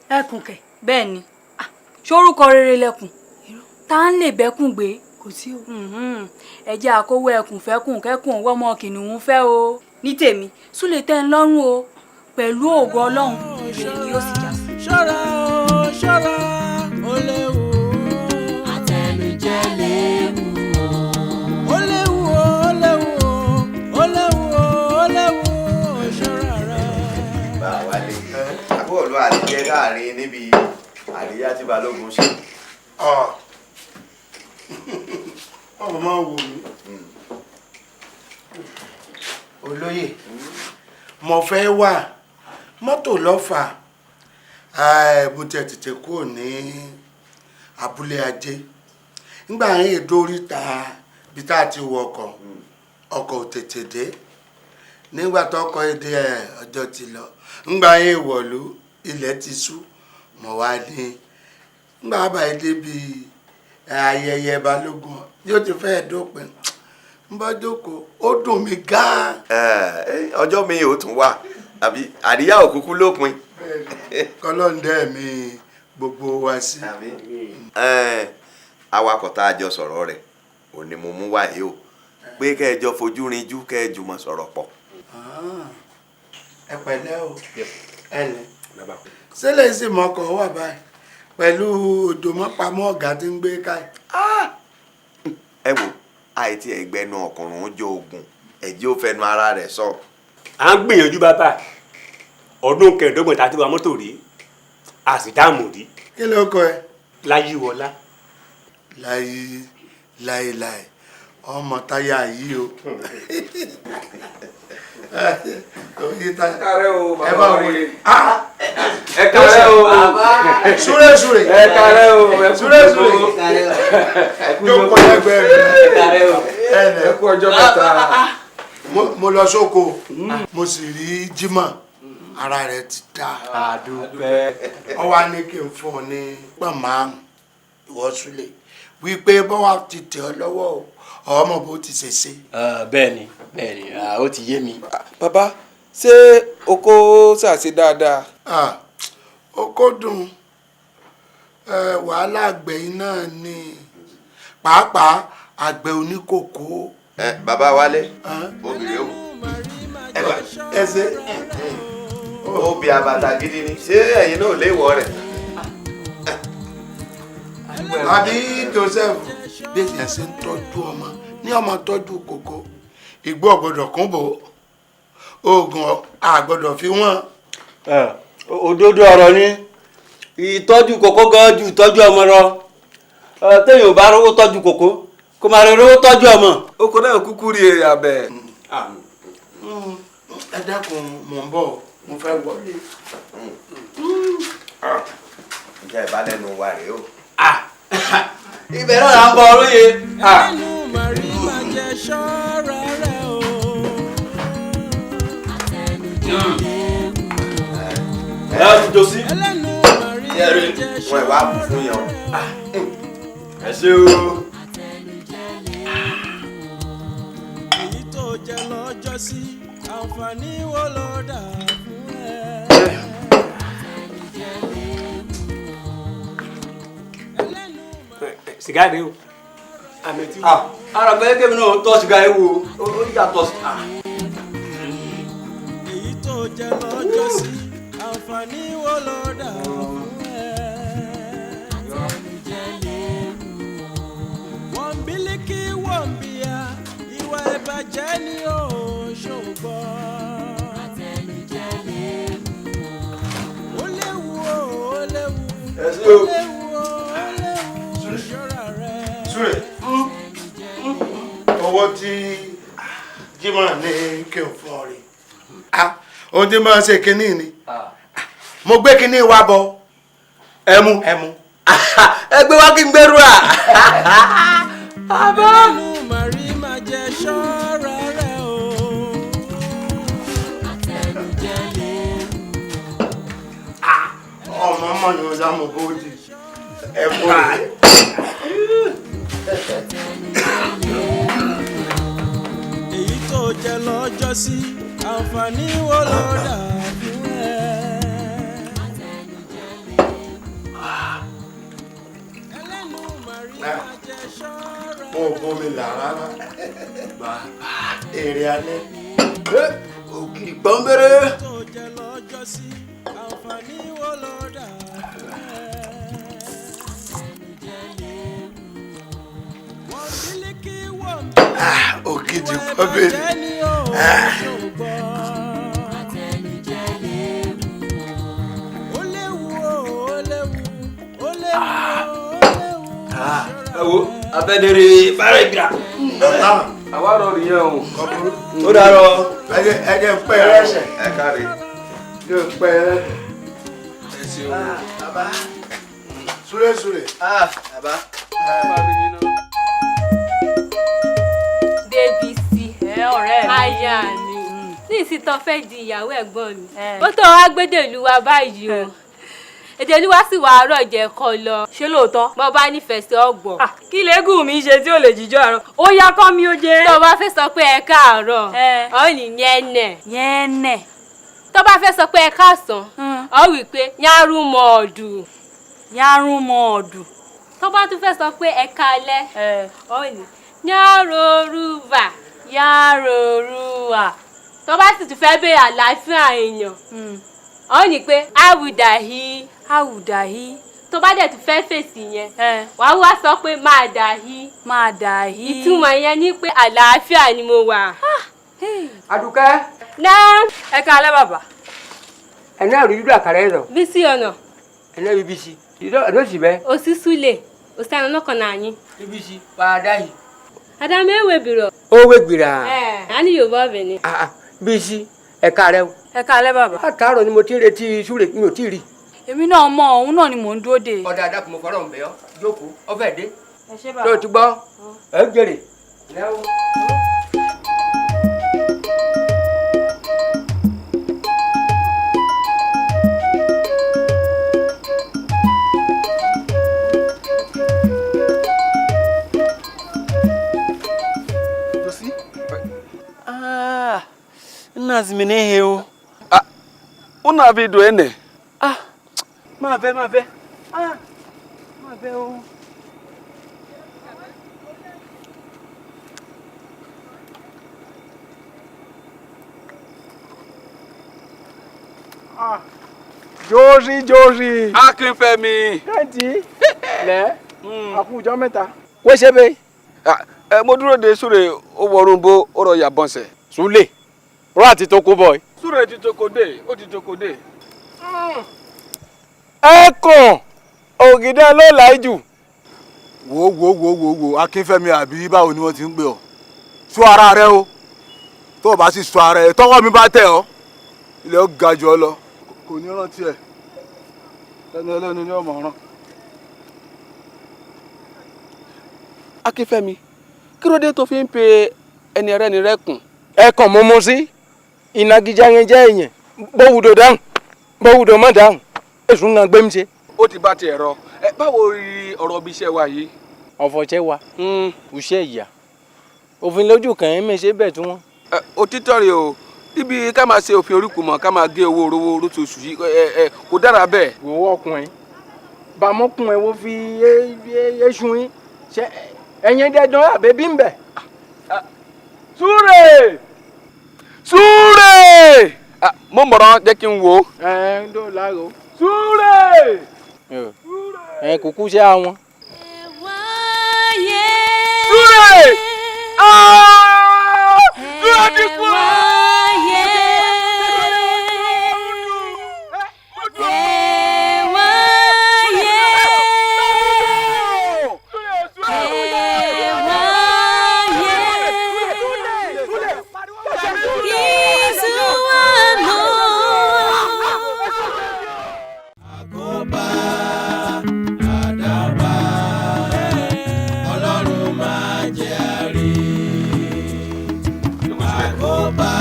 Ẹkùn kẹ. Bẹ́ẹ̀ ni, ṣórúkọ rere lẹkùn tá ń lè bẹ́kùn gbé? Kò sí o. Ẹ jẹ́ àkówó ẹkùn fẹ́kùn kẹ́kùn òwò ọmọ kìnìún fẹ́ o. Ní tèmi, Súlè tẹ́ ń lọ́rùn o, pẹ̀lú ògo Ọlọ́run, ire ni yóò sì já sí. Ṣọ́ra o, ṣọ́ra, ó léwu. Àtẹnujẹ léwu o. Ó léwu o, ó léwu o, ó léwu o, ó léwu o, ṣọ́ra rẹ. Bá a wálé àbúrò ló àdìjẹ láàrin níbi àríyá tí Balógun ṣe. Ọmọ máa wò mí. Olóyè, mo fẹ́ wà mọ́tò lọ́fà. Mo tiẹ̀ tètè kúrò ní abúlé ajé nígbà yẹn, èdè oríta bí tá a ti wọ ọkọ̀, ọkọ̀ ò tètè dé. Nígbà tó kọ èdè ẹ̀, ọjọ́ ti lọ. Nígbà yẹn ìwọ̀lú, ilẹ̀ ti ṣú. Mo wá ní nígbà báyìí débi ayẹyẹ Balógun yóò ti fẹ́ dópin, ń bá jókòó, ó dùn mí gan-an. Ọjọ́ mi ò tún wà, àbí àríyá òkúkú lópin. Kọlọ́ndẹ́ mi gbogbo wa sí. Awakọ̀ tá a jọ sọ̀rọ̀ rẹ̀ ò ní mo mú wáyé o, pé kẹ́ ẹ jọ fojú rinjú, kẹ́ ẹ jùmọ̀ sọ̀rọ̀ pọ̀. Ẹ pẹ̀lẹ́ o, ẹ lẹ̀ sílẹ̀ sí mọ́kọ̀ wà báyìí pẹ̀lú òjòmọ́pamọ́ ọ̀gá tí ń gbé káyìí. Ẹ wo, àìtí ẹgbẹ́nu ọkùnrin ó jó ogun ẹ̀jẹ̀ ó fẹnu ara rẹ̀ sọ. À ń gbìyànjú bàbá, ọdún 25 tá a ti wa mọ́tò rí, a sì dáàmú rí. Kí ló kọ ẹ? Láyíwọlá. Láyé láyé láyé, ọmọ táyà yìí o. Ẹ o ẹ bá wọlé. Ẹ kàrẹ́ o. Súré súré. Ẹ kàrẹ́ o. Ẹ kú súré súré. Jókòó lẹ́gbẹ̀ẹ́ rẹ. Ẹ kàrẹ́ o. Ẹ kú ọjọ́ mẹ́ta. Mo lọ sóko, mo sì rí Jimoh, ara rẹ̀ ti dá. Àdúpẹ́. Ó wá ní kí n fún ọ ní pọ̀n 5, ìwọ Súlè, wípé bọ́wá ti tẹ̀ ọ́ lọ́wọ́ o, ọmọ bó ti ṣe ṣe. Bẹ́ẹ̀ni bẹ́ẹ̀ni, ó ti yé mi. Bàbá, ṣé oko ṣàṣe dáadáa? Oko dùn. Wàhálà àgbẹ̀ yìí náà ni, pàápàá àgbẹ̀ oníkòkó. Ẹ bàbá wálé, obìnrin o, ẹ gbà. Ẹ ṣe. Obì àbàtà gidi ni, ṣé ẹ̀yin náà lè wọ rẹ̀? Àbí Joseph, bí èèyàn ṣe ń tọ́jú ọmọ ní ọmọ tọ́jú kòkó, igbó ọ̀gbọ́dọ̀ kún bò, oògùn àgbọ́dọ̀ fi wọ́n. Òdodo ọ̀rọ̀ ni, ìtọ́jú kòkó gan ju ìtọ́jú ọmọ lọ. Téèyàn ò bá rówó tọ́jú kòkó, kó máa rówó tọ́jú ọmọ. Oko náà kúkú rí èrè abẹ. Ẹ dákun, mò ń bọ̀, mo fẹ́ wọlé. Ǹjẹ́ ìbálẹ́nu wa rèé o? Ibẹ̀ náà là ń bọ̀, olóye. Ẹlẹ́nu màrí máa jẹ, ṣọ́ra rẹ o. Ẹ á ti jọ sí. Ẹlẹ́nu màrí máa jẹ, wọn ìwà bù fún yàn. Ẹ ṣé o. Èyí tó jẹ lọ́jọ́ sí, àǹfààní wo ló dà fún ẹ? Sìgá rèé o, àmì tí. Ara bẹ́ẹ̀ kébì náà tọ́ sìgá yìí wò ó yàtọ̀ sí. Èyí tó jẹ lọ́jọ́ sí, àǹfààní wo ló dà fún ẹ? Ìbàjẹ́ ni ó ṣògbọ́. Àtẹnujẹ léwu o. Ó léwu o, ó léwu. Ẹ ṣé o. Ó léwu o, ó léwu. Ṣọ́ra rẹ. Súrè, owó tí Jimoh ní kí n fún ọ rè. Ohun tí máa ń ṣe kínní ni mo gbé kínní wa bọ. Ẹmu ẹmu. Ẹ gbé wá kí n gbẹrú à. Bàbá. Ẹnu màrí máa jẹ ṣọ́ra rẹ o. Àtẹnujẹ léwu. Ọmọ ọmọ yóò dá mo bóde ẹmu rè. Èyí tó jẹ lọ́jọ́ sí, àǹfààní wo ló dà fún ẹ? Mo bomi là rárá. Èrè alẹ́. Ògiri pọ́nbẹ́rẹ́. Tó jẹ lọ́jọ́ sí, àǹfààní wo ló dà fún ẹ? Wọ́n bílíkì wọ́n Ògidì pọ́nbẹ́rẹ́. Ìbàjẹ́ ni ó ṣògbọ́. Àtẹnujẹ léwu o. Ó léwu o, ó léwu, ó léwu o, ó léwu. Ẹ wo abẹ́dẹ̀rẹ̀ bára ìgbà. Àwa rọ nìyẹn o. Ó dàrọ. Ẹ jẹ́ pẹ́ rẹ́sẹ̀. Ẹ káre. Jẹ́ pẹ́ rẹ́sẹ̀. Ẹ ṣeun. Bàbá. Súré súré. Bàbá. Débísí ọ̀rẹ́ mi. Aya mi ní ìsìtọ́ fẹ́ di ìyàwó ẹ̀gbọ́n mi ó tó wá gbédè ìlú wa báyìí o, èdè ìlú wa sì wà àárọ̀ jẹ́ kọ́ lọ. Ṣé lóòótọ́? Bọ́ bá nífẹ̀ẹ́ sí ọgbọ̀n. Kí lẹ́gùn mi ṣe tí ò lè jíjọ́ àárọ̀? Ó yá kọ́ mi ó jẹ́. Tó bá fẹ́ sọ pé ẹ káàárọ̀, ọ ní yẹ́nẹ̀. Yẹ́nẹ̀. Tó bá fẹ́ sọ pé ẹ káàsán, ọ wí pé yárùmọ̀ ọ̀dù. Yárùmọ̀ ọ̀dù. Tó bá tún fẹ́ sọ pé ẹ káalẹ́, ọ ní yáròrúwà. Yáròrúwà. Tó bá sì tún fẹ́ béèrè àlàáfíà èèyàn, ọ ní pé àwùdàhí. Àwùdàhí. Tó bá dẹ̀ tún fẹ́ fèsì yẹn, wàá wá sọ pé máa dàhí. Máa dàhí. Ìtumọ̀ yẹn ni pé àlàáfíà ni mo wà. Àdùkẹ́. Náà. Ẹ káalẹ́ bàbá. Ẹ̀ná rí dúdú àkàrà ẹ̀ lọ. Bísí ọ̀nà. Ẹ̀ná rí bísí. Ẹ̀ná sì bẹ́. Òsì Súlè, òsì àná lọ́kàn náà yín. Bísí padà yìí. Àdàmú ewé bìrọ̀. Ó wé gbìrà. Ẹ̀ á ní Yorùbá ọbẹ̀ ni. Bísí ẹ káalẹ́ o. Ẹ káalẹ́ bàbá. Látàárọ̀ ni mo ti ń retí Súlè, mi ò tí ì rí. Èmi náà mọ òun náà ni mò ń dúró dè. Ọ̀dà àdàkùn mo fọlọ́ ń bẹ̀ ọ́, jókòó, ọ fẹ́ dé. Ẹ ṣé bàbá. Tó o ti gbọ́, ẹ ń jèrè. Nna ziminehe o. Una vi do ene. Máa fẹ́, máa fẹ́. Máa fẹ́ o. Josi Josi. Akínfẹ́mi. Kẹ́ntì. Lẹ́ àkùjọ mẹ́ta. Wọ́n ṣe bẹ́ẹ̀. Ẹ mo dúró de Súrè ó wọrun bó ó rọ yà bọ́nsẹ̀. Súlè rọ àti tó kó bọ̀. Súrè ti toko dé, ó ti toko dé. Ẹkùn ògìdá ló láì jù. Wo wo wo wo wo Akínfẹ́mi, àbí báwo ni wọ́n ti ń gbé ọ? Sọ ara rẹ o, tó o bá sì sọ ara rẹ, tọwọ́ mi bá tẹ̀ ọ́, ilẹ̀ ó ga jù ọ lọ. Kò ní rántí ẹ, ẹni ẹlẹ́ni ni ọmọ rán. Akínfẹ́mi, kí ló dé tó fi ń pe ẹni ẹrẹ́ni rẹ́kùn? Ẹkùn mo mú sí ìnagijẹ yẹn jẹ́ èèyàn bówùdó dáhùn bówùdó mọ́ dáhùn èsù ń gbé mi ṣe. Ó ti bá tiẹ̀ rọ. Ẹ báwo rí ọ̀rọ̀ bí iṣẹ́ wa yìí? Ọ̀fọ̀ṣẹ́ wa òṣè ìyá òfin lójú kàn án mi ṣe bẹ́ẹ̀ tí wọ́n. Òtítọ́ rèé o, ibi ká máa ṣe òfin oríkùn mọ̀ ká máa gé owó orówó lóṣooṣù yìí ẹ kò dára bẹ́ẹ̀. Wo ọkùnrin bàmọ́kùnrin wo fi eṣu yín ṣe ẹ̀yìn dẹ́dán àbẹ́bí ń bẹ̀. Súrè! Súrè! Mo mọ̀ràn jẹ́ kí n wò ó. Ẹ ń dò láàrò. Súrè! Ẹ kò kú sí àwọn. Súrè! Wáyé. Ọlọ́run máa jẹ́ àrí. Àkóbá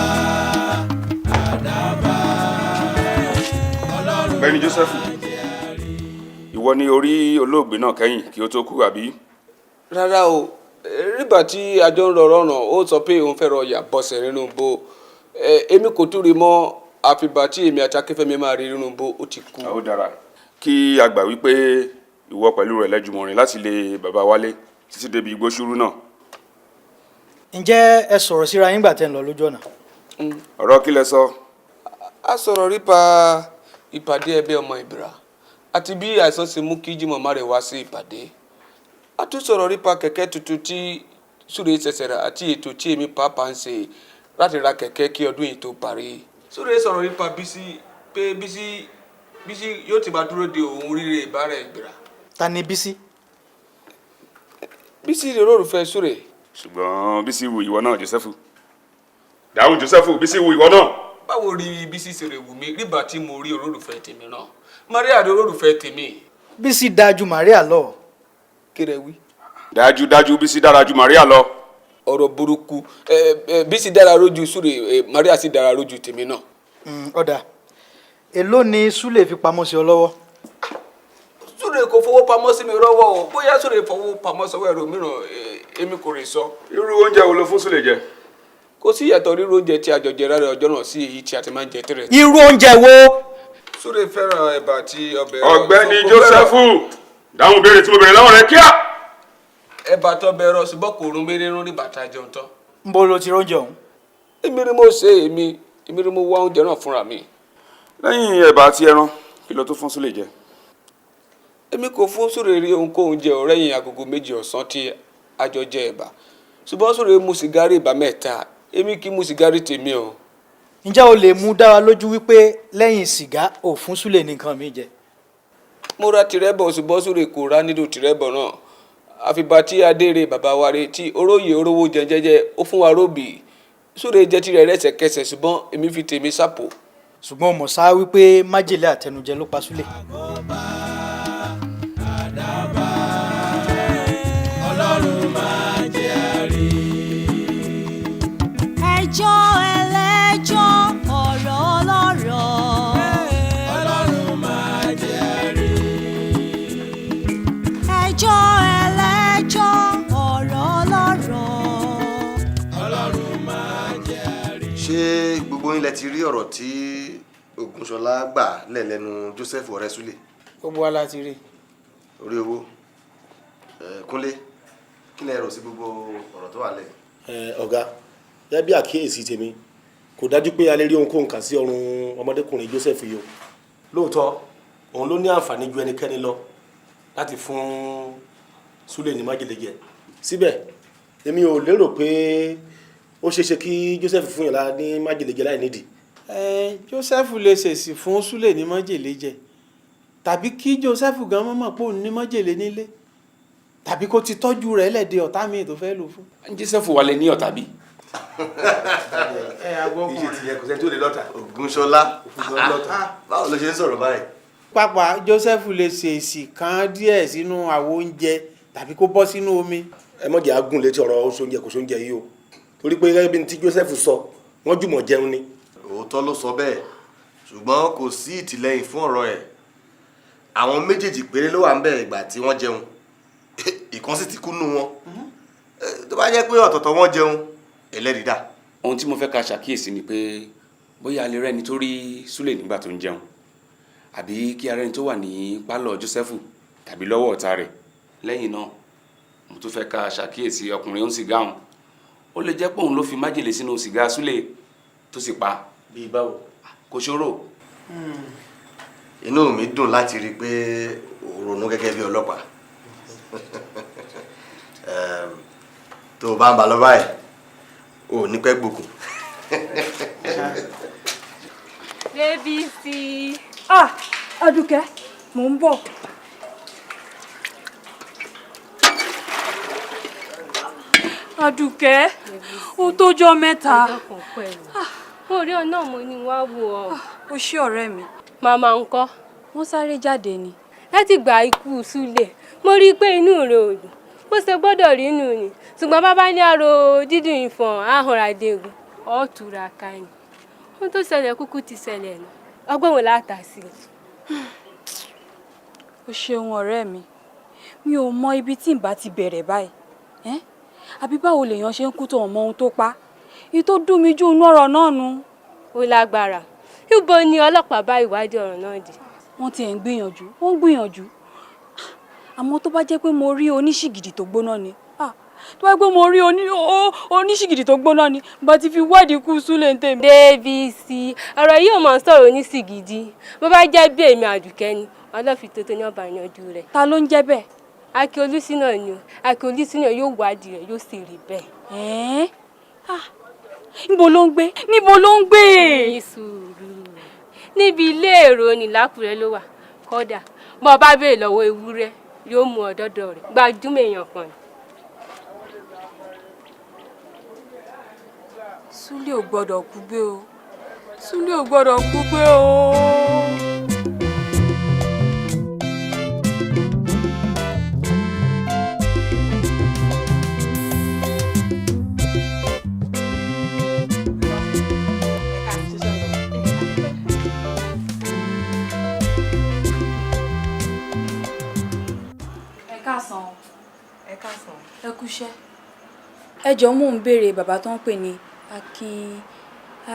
àdábá. Ọ̀gbẹ́ni Joseph, ìwọ ni orí olóògbé náà kẹ́yìn kí ó tó kú, àbí? Rárá o, rígbà tí àjọ ń rọrọ ràn, ó sọ pé òun fẹ́ rọ ọ̀yà bọ̀sẹ̀ nínú bó. Èmi kò tún rí mọ́ àfìgbà tí èmi àti Akínfẹ́mi máa rí nínú bó, ó ti kú. Ó dára kí a gbà wípé ìwọ pẹ̀lú rẹ̀ lẹ́jùmọ̀ rìn láti lé bàbá Wálé títí débi igbó ṣúrú náà. Ǹjẹ́ ẹ sọ̀rọ̀ síra yín gbà tẹ́ ń lọ lójú ọ̀nà? Ọ̀rọ̀ kí lẹ sọ? A sọ̀rọ̀ nípa ìpàdé ẹgbẹ́ ọmọ Ìbìrà àti bí àìsàn ṣe mú kí Jímọ̀má rẹ̀ wá sí ìpàdé. A tún sọ̀rọ̀ nípa kẹ̀kẹ́ tuntun tí Súre ṣẹ̀ṣẹ̀ rà àti ètò tí èmi pàápàá ń ṣe láti ra kẹ̀kẹ́ kí ọdún yìí tó parí. Súre sọ̀rọ̀ nípa Bísí pé Bísí yóò ti máa dúró de òun ríre ìbára Ìbìrà. Ta ni Bísí? Bísí rè olólùfẹ́ Súre. Ṣùgbọ́n Bísí wu ìwọ náà, Joseph. Dáhùn, Joseph, Bísí wu ìwọ náà. Báwo rí Bísí ṣe lè wù mí rígbà tí mo rí olólùfẹ́ tèmi náà? Maria rí olólùfẹ́ tèmi. Bísí dáa ju Maria lọ. Kí rẹ wí? Dájúdájú, Bísí dára ju Maria lọ. Ọ̀rọ̀ burúkú. Bísí dára lójú Súre, Maria sì dára lójú tèmi náà. Ọ̀dà, èló ni Súlè fi pamọ́ sí ọ lọ́wọ́? Súre kò fowó pamọ́ sí mi lọ́wọ́ o. Bóyá Súre fowó pamọ́ sọ́wọ́ ẹ̀rọ mìíràn, èmi kò lè sọ. Irú oúnjẹ wo ló fún Súlè jẹ? Kò sí ìyàtọ̀ rírú oúnjẹ tí a jọ jẹ rárá ọjọ́ náà sí èyí tí a ti máa ń jẹ tẹ́lẹ̀. Irú oúnjẹ wo? Súre fẹ́ràn ẹ̀bà àti ọbẹ̀. Ọ̀gbẹ́ni Joseph, dáhùn béèrè tí mo béèrè lọ́wọ́ rẹ kíá. Ẹ̀bà tó bẹ ẹrọ, ṣùgbọ́n kò rún mi nínú nígbà tá a jẹun tán. Ń bo lo ti róúnjẹ ọ̀hún? Èmi ni mo ṣe, èmi ni mo wá oúnjẹ náà fúnra mi. Lẹ́yìn ẹ̀bà àti ẹran, kí ló tún fún Súlè jẹ? Èmi kò fún Súre rí ohunkóhun jẹ ọ̀rẹ́yìn agogo 2 ọ̀sán tí a jọ jẹ ẹ̀bà, ṣùgbọ́n Súre mu sìgárì ìbá 3. Èmi kì í mu sìgárì tèmi o. Ǹjẹ́ o lè mú dá wa lójú wípé lẹ́yìn sìgá ò fún Súlè ní nǹkan mi jẹ? Mo ra tìrẹ́bọ̀, ṣùgbọ́n Súre kò rá nínú tìrẹ́bọ̀ náà àfìgbà tí adéèrè bàbá wa rè tí oróyè orówó jẹ jẹ́jẹ́, ó fún wa róbì. Súre jẹ tirẹ̀ lẹ́sẹ̀kẹsẹ̀, ṣùgbọ́n èmi fi tèmi sápò. Ṣùgbọ́n o mọ̀ sá wípé májèlé àtẹnujẹ ló pa Súlè. Ọlọ́run máa jẹ́ àrí. Ẹjọ́ ẹlẹ́jọ́, ọ̀rọ̀ ọlọ́rọ̀. Ọlọ́run máa jẹ́ àrí. Ẹjọ́ ẹlẹ́jọ́, ọ̀rọ̀ ọlọ́rọ̀. Ọlọ́run máa jẹ́ àrí. Ṣé gbogbo yín lẹ ti rí ọ̀rọ̀ tí Ògúnṣọlá gbà lẹ̀ lẹ́nu Joseph ọ̀rẹ́ Súlè? Gbogbo wa la ti rí. Orí owó. Kúnlé, kí lẹ rò sí gbogbo ọ̀rọ̀ tó wà lẹ̀? Ọ̀gá, gẹ́gẹ́ bí àkíyèsí tèmi, kò dájú pé a lè rí ohunkóhun kà sí ọrùn ọmọdékùnrin Joseph yìí o. Lóòótọ́ òun ló ní àǹfààní ju ẹnikẹ́ni lọ láti fún Súlè ní májèlé jẹ. Síbẹ̀ èmi ò lérò pé ó ṣeé ṣe kí Joseph fún yàrá ní májèlé jẹ láì nídìí. Joseph lè ṣèṣì fún Súlè ní májèlé jẹ, tàbí kí Joseph gan mọ̀mọ́ pé òun ní májèlé nílé, tàbí kó ti tọ́jú rẹ̀ lẹ́dẹ̀ ọ̀tá mi tó fẹ́ lò fún. Joseph wà lè ní ọ̀tá bí? Ẹ agbọ́kùnrin. Iṣẹ́ tìyẹ kò sẹ́ni tó lè lọ́tà. Ògúnṣọlá, báwo ló ṣe ń sọ̀rọ̀ báyìí? Pápá Joseph lè ṣèṣì kan díẹ̀ sínú àwo oúnjẹ tàbí kó bọ́ sínú omi. Ẹ mọ̀jẹ̀ agùn létí ọ̀rọ̀ oúnjẹ kò sóúnjẹ yìí o, torí pé gẹ́gẹ́ bí ti Joseph sọ, wọ́n jùmọ̀ jẹun ni. Òótọ́ ló sọ bẹ́ẹ̀, ṣùgbọ́n kò sí ìtìlẹ́yìn fún ọ̀rọ̀ ẹ̀. Àwọn méjèèjì péré ló wà ń bẹ̀ ìgbà tí wọ́n jẹun, ìkan sì ti kú nù wọn. Tó bá jẹ́ pé ọ̀tọ̀ọ̀tọ̀ wọ́n jẹun, ẹlẹ́rìí dà. Ohun tí mo fẹ́ ká ṣàkíyèsí ni pé bóyá a lè rẹ́ni tó rí Súlè nígbà tó ń jẹun, àbí kí ara ẹni tó wà ní pálọ̀ Joseph tàbí lọ́wọ́ ọ̀tá rẹ̀. Lẹ́yìn náà, mo tún fẹ́ ká ṣàkíyèsí ọkùnrin ó ń sìgá òun. Ó lè jẹ́ pé òun ló fi májèlé sínú sìgá Súlè tó sì pa. Bíi báwo? Kò ṣòro. Inú mi dùn láti rí i pé o ronú gẹ́gẹ́ bí ọlọ́pàá. Tó o bá ń ba lọ báyìí, o ò ní pẹ́ gbòkùn. Débísí. Ah, Adùkẹ́, mò ń bọ̀. Adùkẹ́, ó tójọ́ mẹ́ta. Mo rí ọ náà, mo ní wá wò ọ. O ṣé, ọ̀rẹ́ mi. Màmá ńkọ́? Wọ́n sáré jáde ni. Láti gba ikú Súlẹ̀, mo rí i pé inú rẹ̀ ò dùn. Bó ṣe gbọ́dọ̀ rí inú ni. Ṣùgbọ́n bàbá ní àrò dídùn ìfọ̀n àhùnradégun. Ọ̀ túra ká ni. Ohun tó ṣẹlẹ̀ kúkú ti ṣẹlẹ̀ nù. Ọgbọ́n wo láta sí i? O ṣeun, ọ̀rẹ́ mi. Mi ò mọ ibi tí n bá ti bẹ̀rẹ̀ báyìí. Ẹ́n? Àbí báwo lèèyàn ṣe ń kú tó mọ ohun tó pa? Èyí tó dùn mí jù nínú ọ̀rọ̀ náà nu. Ó lágbára. Níbo ni ọlọ́pàá bá ìwádìí ọ̀rọ̀ náà dé? Wọ́n ti ẹ̀ ń gbìyànjú, wọ́n ń gbìyànjú. Àmọ́ tó bá jẹ́ pé mo rí oníṣìgìdì tó gbóná ni. Ah, tó bá jẹ́ pé mo rí oníṣìgìdì tó gbóná ni, bá ti fi wádìí ikú Súlè ń tèmi. Débísí, ọ̀rọ̀ yìí ò mọ̀ sọ̀rọ̀ oníṣìgìdì. Bó bá jẹ́ bí èmi Àdùkẹ́ ni, ọlọ́fin tuntun ní ọba yanjú rẹ̀. Ta ló ń jẹ́ bẹ́ẹ̀? Akin Olúṣínà ni o. Akin Olúṣínà yóò wádìí rẹ̀, yóò sì rí bẹ́ẹ̀. Ẹ̀ẹ́n? Ah, níbo ló ń gbé? Níbo ló ń gbé? Ní sùúrù. Níbi ilé èrò ní Lákùrẹ́ ló wà. Kódà, bó o bá béèrè lọ́wọ́ ewúrẹ́, yóò mú ọ dọ́dọ̀ rẹ̀. Gbajúmọ̀ èèyàn kan ni. Súlè ò gbọ́dọ̀ kú gbé o. Súlè ò gbọ́dọ̀ kú gbé o. Ẹ káàsán. Ẹ káàsán. Ẹ kúṣẹ́. Ẹ jọ̀ọ́, mò ń béèrè bàbá tó ń pè ní Akin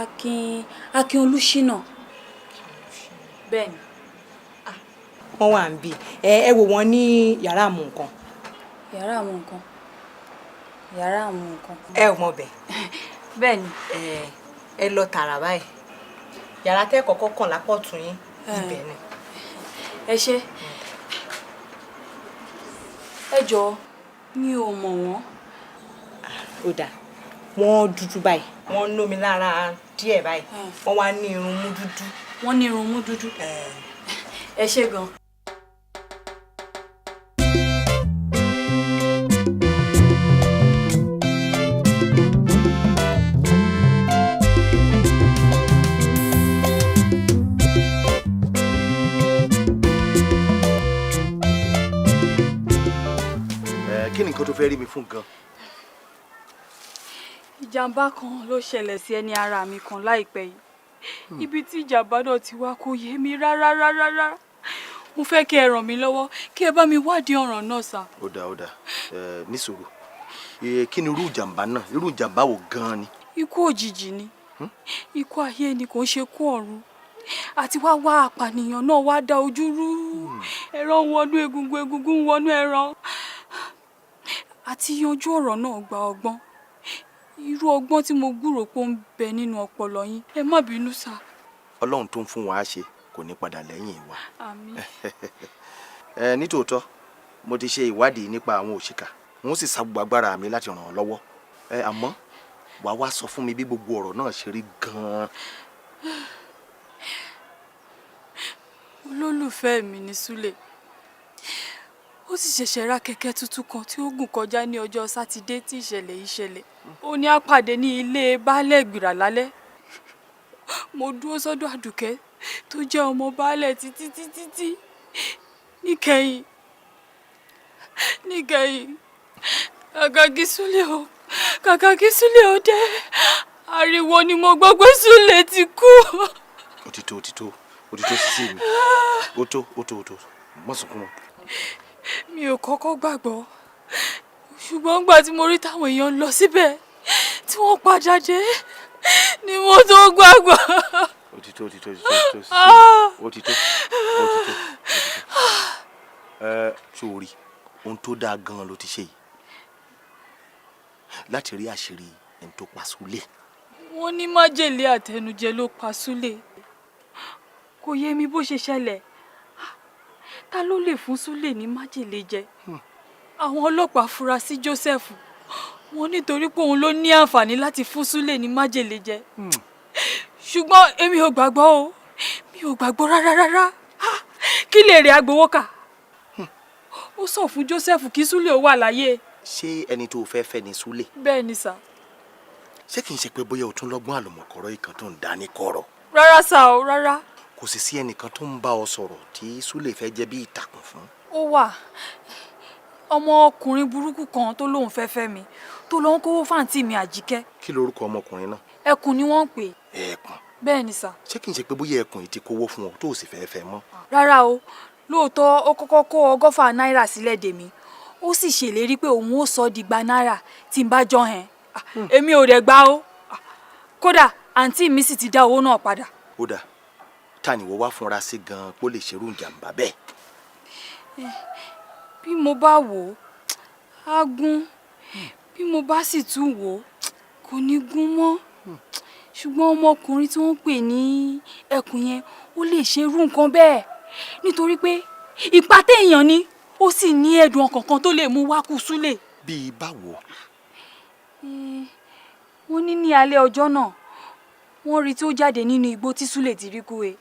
Akin Akin Olúṣínà. Bẹ́ẹ̀ni. Wọ́n wà ń bì. Ẹ wò wọ́n ní yàrá àmú nǹkan. Yàrá àwọn nǹkan. Yàrá àwọn nǹkan. Ẹ ò mọ bẹ̀. Bẹ́ẹ̀ni. Ẹ lọ tààrà báyìí. Yàrá tẹ́ kọ́kọ́ kàn lápọ̀ tún yín, ibẹ̀ ni. Ẹ ṣé. Ẹ jọ̀ọ́, mi ò mọ̀ wọ́n. Ó dáa, wọ́n dúdú báyìí, wọ́n nómi lára díẹ̀ báyìí, wọ́n wá ní irun mú dúdú. Wọ́n ní irun mú dúdú. Ẹ ṣé gan. Ẹ kí ni nǹkan tó fẹ́ rí mi fún gan? Ìjàmbá kan ló ṣẹlẹ̀ sí ẹni ara mi kan láìpẹ́ yìí. Ibi tí ìjàmbá náà ti wá kò yé mi rárá rárá rárá. Mo fẹ́ kí ẹ ràn mí lọ́wọ́, kí ẹ bá mi wádìí ọ̀ràn náà sà. Ó dáa, ó dáa, ẹ ní sùúrù. Kí ni irú ìjàmbá náà? Irú ìjàmbá wo gan-an ni? Ikú òjijì ni. Ikú ayé ni, kò ń ṣe kú ọ̀run. Àti wá wá apànìyàn náà wá dá ojú rú. Ẹran wọnú egungun, egungun wọnú ẹran. Àti yanjú ọ̀rọ̀ náà gba ọgbọ́n. Irú ọgbọ́n tí mo gbúròó pé ó ń bẹ nínú ọpọlọ yín. Ẹ má bínú sà. Ọlọ́run tó ń fún wa ṣe kò ní padà lẹ́yìn wa. Àmín. Ẹ nítòótọ́, mo ti ṣe ìwádìí nípa àwọn òṣìkà, n ó sì sa gbogbo agbára mi láti ràn ọ́ lọ́wọ́. Ẹ àmọ́ wàá wá sọ fún mi bí gbogbo ọ̀rọ̀ náà ṣe rí gan-an. Olólùfẹ́ mi ní Súlè. Ó sì ṣẹ̀ṣẹ̀ ra kẹ̀kẹ́ tuntun kan tí ó gùn kọjá ní ọjọ́ Sátidé tí ìṣẹ̀lẹ̀ yìí ṣẹlẹ̀. Ó ní á pàdé ní ilé baálẹ̀ Gbìrà lálẹ́. Mo dúró sọ́dọ̀ Àdùkẹ́ tó jẹ́ ọmọ baálẹ̀ títí títí tí níkẹyìn níkẹyìn, kàkà kí Súlè ó dé, ariwo ni mo gbọ́ pé Súlè ti kú. Ó ti tó, ó ti tó, ó ti tó, sísè mi. Ó tó, ó tó, ó tó. Má sunkún mọ́. Mi ò kọ́kọ́ gbàgbọ́, ṣùgbọ́n nígbà tí mo rí táwọn èèyàn lọ síbẹ̀ tí wọ́n padà dé ni mo tó gbàgbọ́. Ó ti tó, ó ti tó, ó ti tó, ó ti tó, sísè mi. Ó ti tó, ó ti tó, ó ti tó. Ẹ sórí, ohun tó dáa gan-an ló ti ṣe yìí láti rí àṣírí ẹni tó pa Súlè. Wọ́n ní májèlé àtẹnujẹ ló pa Súlè. Kò yé mi bó ṣe ṣẹlẹ̀. Ta ló lè fún Súlè ní májèlé jẹ? Àwọn ọlọ́pàá fura sí Joseph. Wọ́n nítorí pé òun ló ní àǹfààní láti fún Súlè ní májèlé jẹ. Ṣùgbọ́n èmi ò gbàgbọ́ o, mi ò gbàgbọ́ rárá rárá. Kí lè rè agbowó kà? Ó sọ fún Joseph kí Súlè ó wà láyé. Ṣé ẹni tó o fẹ́ fẹ́ ni Súlè? Bẹ́ẹ̀ ni sà. Ṣé kìí ṣe pé bóyá o tún lọ́gbọ́n àlùmọ̀kọ́rọ́ ìkan tó ń dá ní kọ̀rọ̀? Rárá sà o, rárá. Kò sì sí ẹnìkan tó ń bá ọ sọ̀rọ̀ tí Súlè fẹ́ jẹ́ bí ìtàkùn fún. Ó wà, ọmọkùnrin burúkú kan tó lóun fẹ́ fẹ́ mi, tó lọ ń kówó fáǹtì mi Àjíkẹ́. Kí lorúkọ ọmọkùnrin náà? Ẹkùn ni wọ́n ń pè. Ẹkùn? Bẹ́ẹ̀ ni sà. Ṣé kìí ṣe pé bóyá ẹkùn yìí ti kówó fún ọ tó o sì fẹ́ fẹ́ mọ́? Rárá o, lóòótọ́ ó kọ́kọ́ kó 120 náírà sílẹ̀ dè mí, ó sì ṣèlérí pé òun ó sọ di 2 náírà tí n bá jọ hẹn. Èmi ò dẹ̀ gbà o, kódà àǹtí mi sì ti dá owó náà padà. Ó dà, ta ni wọ́n wá fúnra sí gan-an pé ó lè ṣerú ìjàmbá bẹ́ẹ̀? Bí mo bá wò ó, á gún, bí mo bá sì tún wò ó, kò ní gún mọ́. Ṣùgbọ́n ọmọkùnrin tí wọ́n ń pè ní ẹkùn yẹn, ó lè ṣerú nǹkan bẹ́ẹ̀ nítorí pé ipa téèyàn ni, ó sì ní ẹ̀dùn ọkàn kan tó lè mú wá kú Súlè. Bíi báwo? Wọ́n ní ní alẹ́ ọjọ́ náà, wọ́n rí tí ó jáde nínú igbó tí Súlè ti rí kúwe.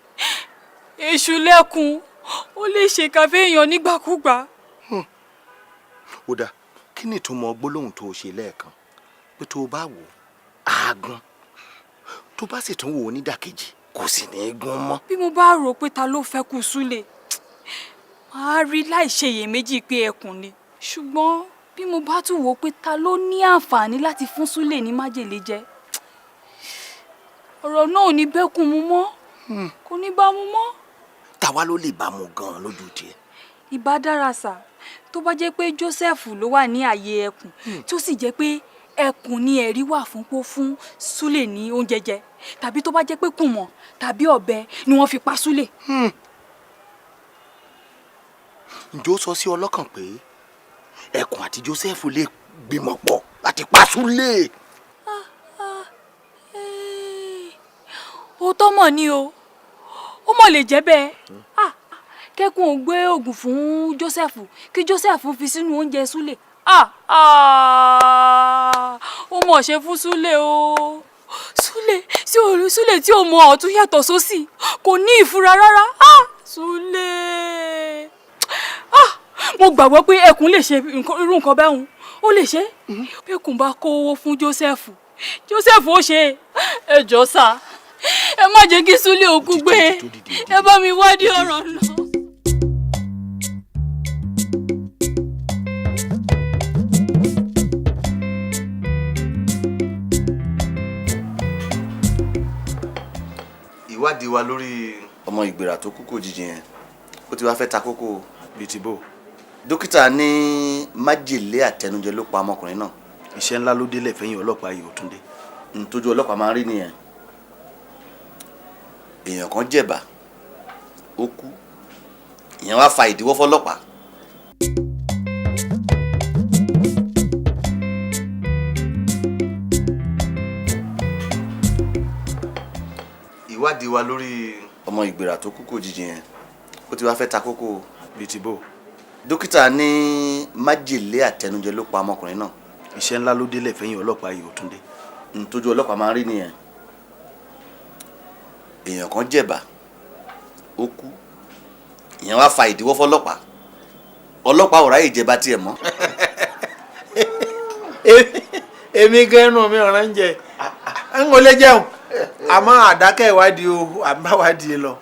Èṣù lẹ́kùn, ó lè ṣèkà fẹ́yàn nígbàkúgbà. Ó dáa, kí ni ìtumọ̀ gbólóhùn tó o ṣe lẹ́ẹ̀kan pé tó o bá wò ó àágún, tó bá sì tún wò ó nídàkejì kò sì ní í gún mọ́? Bí mo bá rò pé ta ló fẹ́ kú Súlè, màá rí láì ṣe iyèméjì pé ẹkùn ni. Ṣùgbọ́n bí mo bá tún wò ó pé ta ló ní àǹfààní láti fún Súlè ní májèlé jẹ, ọ̀rọ̀ náà ò ní bẹ́kùn mu mọ́, kò ní bá mu mọ́. Tàwa ló lè bá mu gan-an lójú tiẹ̀? Ìbá dára sà, tó bá jẹ́ pé Joseph ló wà ní ààyè ẹkùn, tó sì jẹ́ pé ẹkùn ni ẹ̀rí wà fún pé ó fún Súlè ní oúnjẹ jẹ, tàbí tó bá jẹ́ pé kùmọ̀ tàbí ọ̀bẹ ni wọ́n fi pa Súlè. Ǹjẹ́ ó sọ sí ọlọ́kàn pé ẹkùn àti Joseph lè gbìmọ̀ pọ̀ láti pa Súlè? Òótọ́ mọ̀ ni o, ó mọ̀ lè jẹ́ bẹ́ẹ̀. Kẹ́kùn ò gbé oògùn fún Joseph kí Joseph fi sínú oúnjẹ Súlè. Ó mọ̀ ṣe fún Súlè o. Súlè tí ò mọ ọ̀tún yàtọ̀ sósì, kò ní ìfura rárá. Súlè, mo gbàgbọ́ pé ẹkùn lè ṣe irú nǹkan báwọn, ó lè ṣe. Ẹkùn bá kó owó fún Joseph, Joseph ó ṣe. Ẹ jọ̀ọ́ sà, ẹ má jẹ́ kí Súlè òkú gbé, ẹ bá mi wádìí ọ̀rọ̀ náà. Ìwádìí wa lórí ọmọ ìgbéra tó kú kò jíjìn yẹn, ó ti wá fẹ́ ta kókó. Bíi ti bò? Dókítà ní májèlé àtẹnujẹ ló pa ọmọkùnrin náà. Iṣẹ́ ńlá ló délẹ̀ fẹ́yìn ọlọ́pàá yìí, Òtúndé. Ntójú ọlọ́pàá máa ń rí nìyẹn. Èèyàn kan jẹ̀bà, ó kú, ìyẹn wá fa ìdíwọ́ fọlọ́pàá. Ìwádìí wa lórí ọmọ ìgbéra tó kú kò jíjìn yẹn, ó ti wá fẹ́ ta kókó. Bíi ti bò? Dókítà ní májèlé àtẹnujẹ ló pa ọmọkùnrin náà. Iṣẹ́ ńlá ló délẹ̀ fẹ́yìn ọlọ́pàá yìí, Òtúndé. Ntójú ọlọ́pàá máa ń rí nìyẹn. Èèyàn kan jẹ̀bà, ó kú, ìyẹn wá fa ìdíwọ́ fọlọ́pàá. Ọlọ́pàá ò ráyè jẹba tiẹ̀ mọ́. Èmi gan-an mi ọ̀ràn ń jẹ, n kò lè jẹun, àmọ́ àdákẹ́ ìwádìí o, àbáwádìí lọ.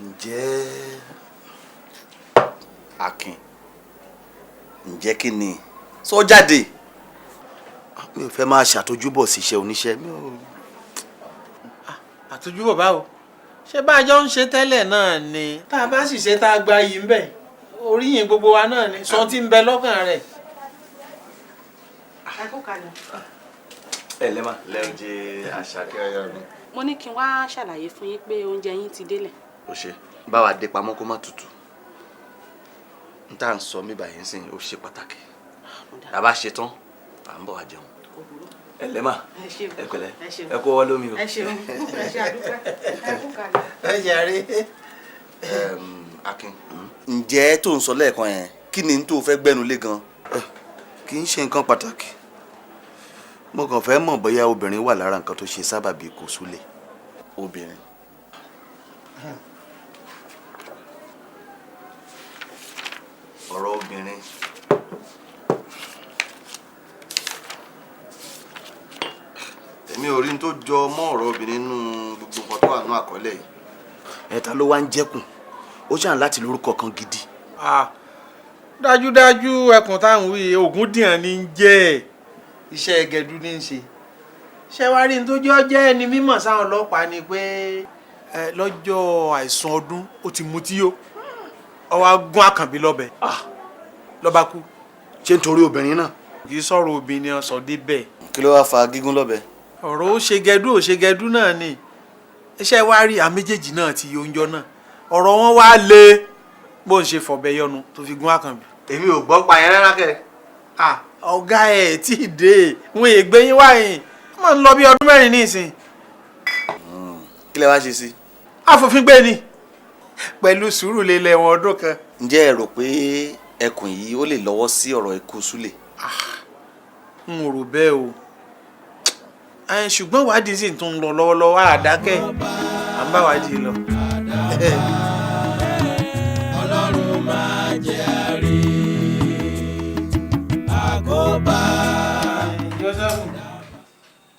Ǹjẹ́ Akin, ǹjẹ́ kí ni sọ jáde? Mi ò fẹ́ máa ṣàtójúbọ̀ sí iṣẹ́ oníṣẹ́ mi ò. Àtójúbọ̀ báwo? Ṣé bá a jọ ń ṣe tẹ́lẹ̀ náà ni? Tá a bá sì ṣe tá a gba yìí ń bẹ̀, oríyìn gbogbo wa náà ni, sọ tí ń bẹ lọ́kàn rẹ̀. Ẹ kú kalẹ̀. Ẹ lẹ́mà lẹ́rù jẹ́ Àṣàkẹ́ ọyọ́ mi. Mo ní kí n wá ṣàlàyé fún yín pé oúnjẹ yín ti délẹ̀. Ó ṣe báwa dé pamọ́ kó má tutù. N tá à ń sọ mí báyìí ń sìn, ó ṣe pàtàkì. Tá a bá ṣe tán, à ń bọ̀ wá jẹun. Ẹ lẹ́ mà. Ẹ ṣeun. Ẹ pẹ̀lẹ́. Ẹ ṣeun. Ẹ kú ọwọ́ lómi o. Ẹ ṣeun, ẹ ṣe àdúpẹ́, ẹ kú kalẹ̀. Ẹ jàre. Akin, ǹjẹ́ tó ń sọ lẹ́ẹ̀kan yẹn, kí ni n tó fẹ́ gbẹ́nu lé gan? Kì í ṣe nǹkan pàtàkì. Mo kàn fẹ́ mọ̀ bóyá obìnrin wà lára nǹkan tó ṣe sábàbí ikú Súlè. Obìnrin. Ọ̀rọ̀ obìnrin. Èmi ò rí n tó jọ mọ́ ọ̀rọ̀ obìnrin nínú gbogbo nǹkan tó wà nínú àkọọ́lẹ̀ yìí. Ẹ̀ta ló wá ń jẹ́kùn, ó ṣàn láti lórúkọ kan gidi. Ah, dájúdájú, ẹkùn táwọn wí Ògúndìyàn ní í jẹ́ ẹ̀, iṣẹ́ gẹ̀dú ní í ṣe. Ṣé wàá rí ní tó jẹ́ jẹ́ ẹni mímọ̀ sáwọn ọlọ́pàá ni pé ẹ lọ́jọ́ àìsùn ọdún, ó ti mutí yó, ó wá gún Àkànbí lọ́bẹ, ló bá kú. Ṣé nítorí obìnrin náà? Kì í sọ̀rọ̀ obìnrin ọ̀sọ̀ débẹ̀. Kí ló wáá fa gígún lọ́bẹ? Ọ̀rọ̀ ó ṣe gẹdú, ó ṣe gẹdú náà ni. Iṣẹ́ wa rí àwọn méjèèjì náà ti yọ oúnjẹ náà, ọ̀rọ̀ wọn wá lé bó ń ṣe fọ̀bẹ yọnu tó fi gún Àkànbí. Èmi ò gbọ́ pa yẹn rárá kẹ́. Ah, ọ̀gá ẹ̀ tí ì dé, wọn è gbé yín wáyìn, wọ́n máa ń lọ bí ọdún 4 nísìn. Kí lẹ wá ṣe sí? Àfòfin gbé ni pẹ̀lú sùúrù lè lẹ̀wọ̀n ọdún 1. Ǹjẹ́ ẹ rò pé ẹkùn yìí ó lè lọ́wọ́ sí ọ̀rọ̀ ikú Súlè? N ò rò bẹ́ẹ̀ o, ṣùgbọ́n ìwádìí sì tún ń lọ lọ́wọ́lọ́wọ́, àdákẹ́ à ń bá ìwádìí lọ. Ọlọ́run máa jẹ́ àrí àkóbá. Joseph,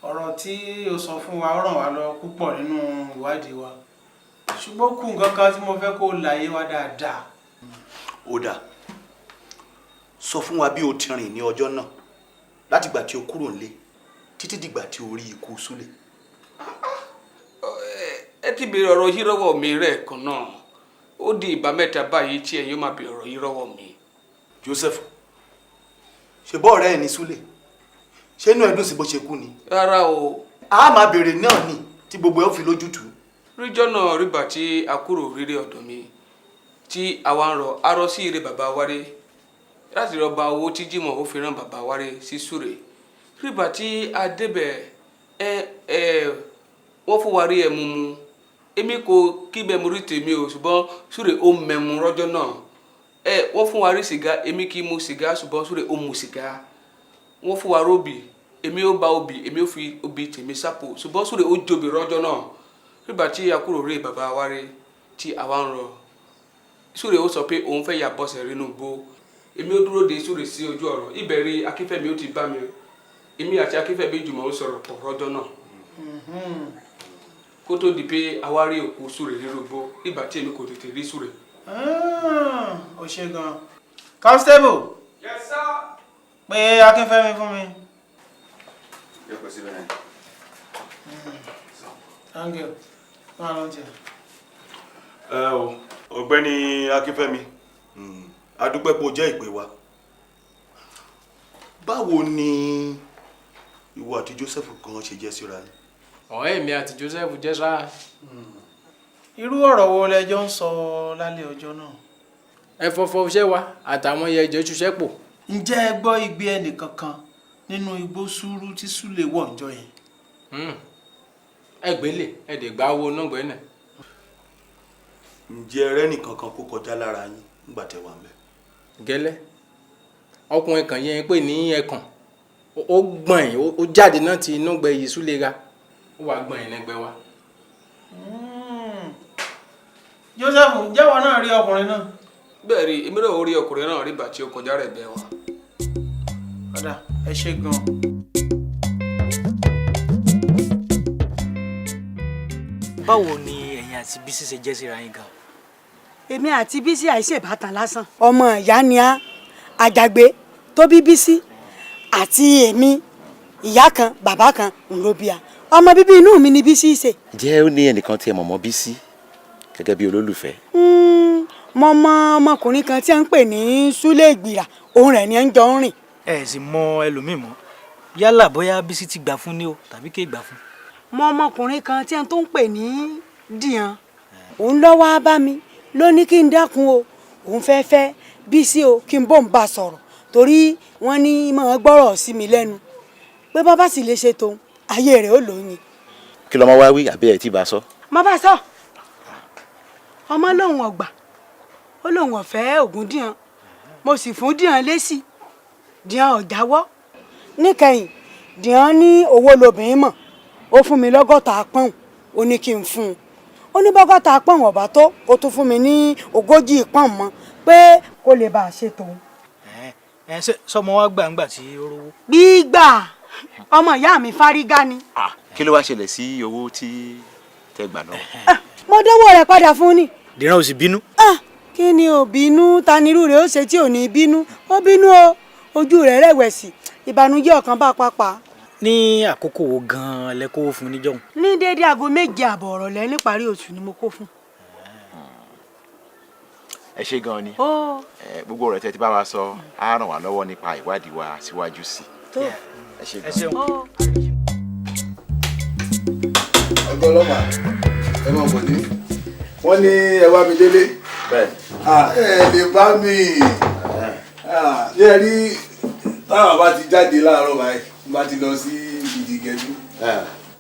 ọ̀rọ̀ tí o sọ fún wa, ó ràn wá lọ púpọ̀ nínú ìwádìí wa, ṣùgbọ́n kù nǹkan kan tí mo fẹ́ kó láyé wa dáadáa. Ó dáa, sọ fún wa bí o ti rìn ní ọjọ́ náà, látìgbà tí o kúrò nílé títí dìgbà tí o rí ikú Súlè. Ẹ ti béèrè ọ̀rọ̀ yìí lọ́wọ́ mi rẹ̀ kan náà, ó di ìgbà mẹ́ta báyìí tí ẹ̀yin ó máa béèrè ọ̀rọ̀ yìí lọ́wọ́ mi. Joseph, ṣe bọ́ ọ̀rẹ́ ẹ̀ ní Súlè, ṣé inú ẹ̀ dùn sí bó ṣe kú ni? Rárá o. A máa béèrè náà ni tí gbogbo ẹ̀ ó fi lójútùú. Ríjọ́ náà rígbà tí a kúrò ríré ọ̀dọ̀ mi tí àwa ń rọ arọ sí ire bàbá wáré láti lọ gba owó tí Jimoh ó fi rán bàbá wáré sí Súrè. Rígbà tí a débẹ̀, ẹ ẹ wọ́n fún wa rí ẹmu mu. Èmi kò kíbẹ̀ mu rí tèmi o, ṣùgbọ́n Súrè ó mẹ́mu rọ́jọ́ náà. Ẹ wọ́n fún wa rí sìgá, èmi kì í mu sìgá, ṣùgbọ́n Súrè ó mu sìgá. Wọ́n fún wa róbì, èmi ó ba obì, èmi ó fi obì tèmi sápò, ṣùgbọ́n Súrè ó jobi rọ́jọ́ náà. Nígbà tí a kúrò rí bàbá wa rí tí àwa ń rọ, Súrè ó sọ pé òun fẹ́ yà bọ́sẹ̀ rínú gbó. Èmi ó dúró de Súrè sí ojú ọ̀rọ̀ ibẹ̀ rí Akínfẹ́mi ó ti bá mi. Èmi àti Akínfẹ́mi jùmọ̀ ń sọ̀rọ̀ pọ̀ rọ́jọ́ náà kó tó di pé àwa rí òkú Súrè nínú igbó, nígbà tí èmi kò tètè rí Súrè. Ó ṣe gan. Constable. Yes, sir. Pé Akínfẹ́mi fún mi. Jókòó síbẹ̀ yẹn. Thank you. Máa lọ jẹ. Ẹ o, ọ̀gbẹ́ni Akínfẹ́mi, a dúpẹ́ pé o jẹ́ ìpè wa. Báwo ni ìwọ àti Joseph gan ṣe jẹ́ síra yín? Ọ̀rẹ́ mi àti Joseph jẹ́ sáà. Irú ọ̀rọ̀ wo lẹjọ́ ń sọ lálẹ́ ọjọ́ náà? Ẹ fọfọ iṣẹ́ wa àtàwọn yẹn jẹ́ ṣiṣẹ́ pò. Ǹjẹ́ ẹ gbọ́ igbe ẹnìkankan nínú igbó sùúrù tí Súlè wọ̀ ǹjọ́ yẹn? Ẹ gbélé ẹ dẹ̀ gbá owó náà gbẹ́nà. Ǹjẹ́ ẹ rẹ́nì kankan kó kọjá lára yín nígbà tẹ́ wà ń bẹ̀? Gẹ́lẹ́, ọkùnrin kan yẹn pè ní ẹkàn, ó gbọ̀n yìí, ó jáde náà ti inú gbẹ yìí Súlè ra, ó wàá gbọ̀n yìí lẹ́gbẹ̀ẹ́ wa. Joseph, ǹjẹ́ ìwọ náà rí ọkùnrin náà? Bẹ́ẹ̀ rí, èmi náà ó rí ọkùnrin náà rígbà tí ó kọjá rẹ̀ bẹ́ẹ̀ wá. Ọ̀dà, ẹ ṣe gan. Báwo ni ẹ̀yin àti Bísí ṣe jẹ́ síra yín gan? Èmi àti Bísí àìsè ìbátan lásán, ọmọ ìyá ni á. Àjàgbé tó bí Bísí àti èmi, ìyá kan bàbá kan ń ló bí a. Ọmọ bíbí inú mi ni Bísí ṣe. Ǹjẹ́ ó ní ẹnìkan tí ẹ mọ̀ mọ́ Bísí gẹ́gẹ́ bí olólùfẹ́? Mo mọ ọmọkùnrin kan tí a ń pè ní Súlẹ̀ Ìgbìrà, òun rẹ̀ ni ẹ ń jọ ń rìn. Ẹ sì mọ ẹlòmíì mọ́, yálà bóyá Bísí ti gbà fún ni o tàbí kì í gbà fún? Mọ ọmọkùnrin kan tí a tó ń pè ní Dìran, òun ló wá bá mi ló ní kí n dákun o, òun fẹ́ fẹ́ Bísí o, kí n bò ń bá sọ̀rọ̀ torí wọ́n ní máa gbọ́rọ̀ sí mi lẹ́nu. Pé bàbá sì lè ṣe tòun, ayé rẹ̀ ó lóyún. Kí lọmọ wá wí, àbí ẹ tí bá sọ? Mo bá sọ, ọmọ lòun ọgbà, ó lòun ọ̀fẹ́ Ògúndìran. Mo sì fún Dìran lésì, Dìran ọ̀jáwọ́. Níkẹyìn, Dìran ní owó lobìnrin mọ̀. Ó fún mi lọ́gọ́ta pọ́ùn, ó ní kí n fún un. Ó ní bọ́gọ́ta pọ́ùn ọ̀bá tó, ó tún fún mi ní 40 pọ́ùn mọ́, pé kó lè bá a ṣe tòun. Ẹ ṣe sọmọ wa gbàǹgbà tí ó rówó. Gbígbà, ọmọ ìyá mi fárígá ni. Kí ló wá ṣẹlẹ̀ sí owó tí tẹ gbà náà? Mo dánwò rẹ̀ padà fún ni. Dìran ò sì bínú. Ah, kí ni ò bínú? Ta ni irú rẹ̀ ó ṣe tí ò ní bínú? Ó bínú o, ojú rẹ̀ rẹ̀wẹ̀sì, ìbànújẹ́ ọkàn bá papà. Ní àkókò wo gan-an lẹ kó fún níjọ́hun? Ní déédéé aago 7:30 ọ̀rọ̀lẹ́ níparí oṣù ni mo kó fún. Ẹ ṣe gan-an ni. Ó. Gbogbo ọ̀rọ̀ tẹ́ ti bá wa sọ á ràn wá lọ́wọ́ nípa ìwádìí wa síwájú sí Tó. i. Ẹ ṣe gan-an. Ó. Ọgọ́ ọlọ́pàá, ẹ máa bọ̀ ní. Wọ́n ní ẹ wá mi délé. Ẹ lè bá mi. Ṣé ẹ rí, táwọn bá ti jáde láàárọ̀ báyìí, bá ti lọ sí ìdìgẹ́dú,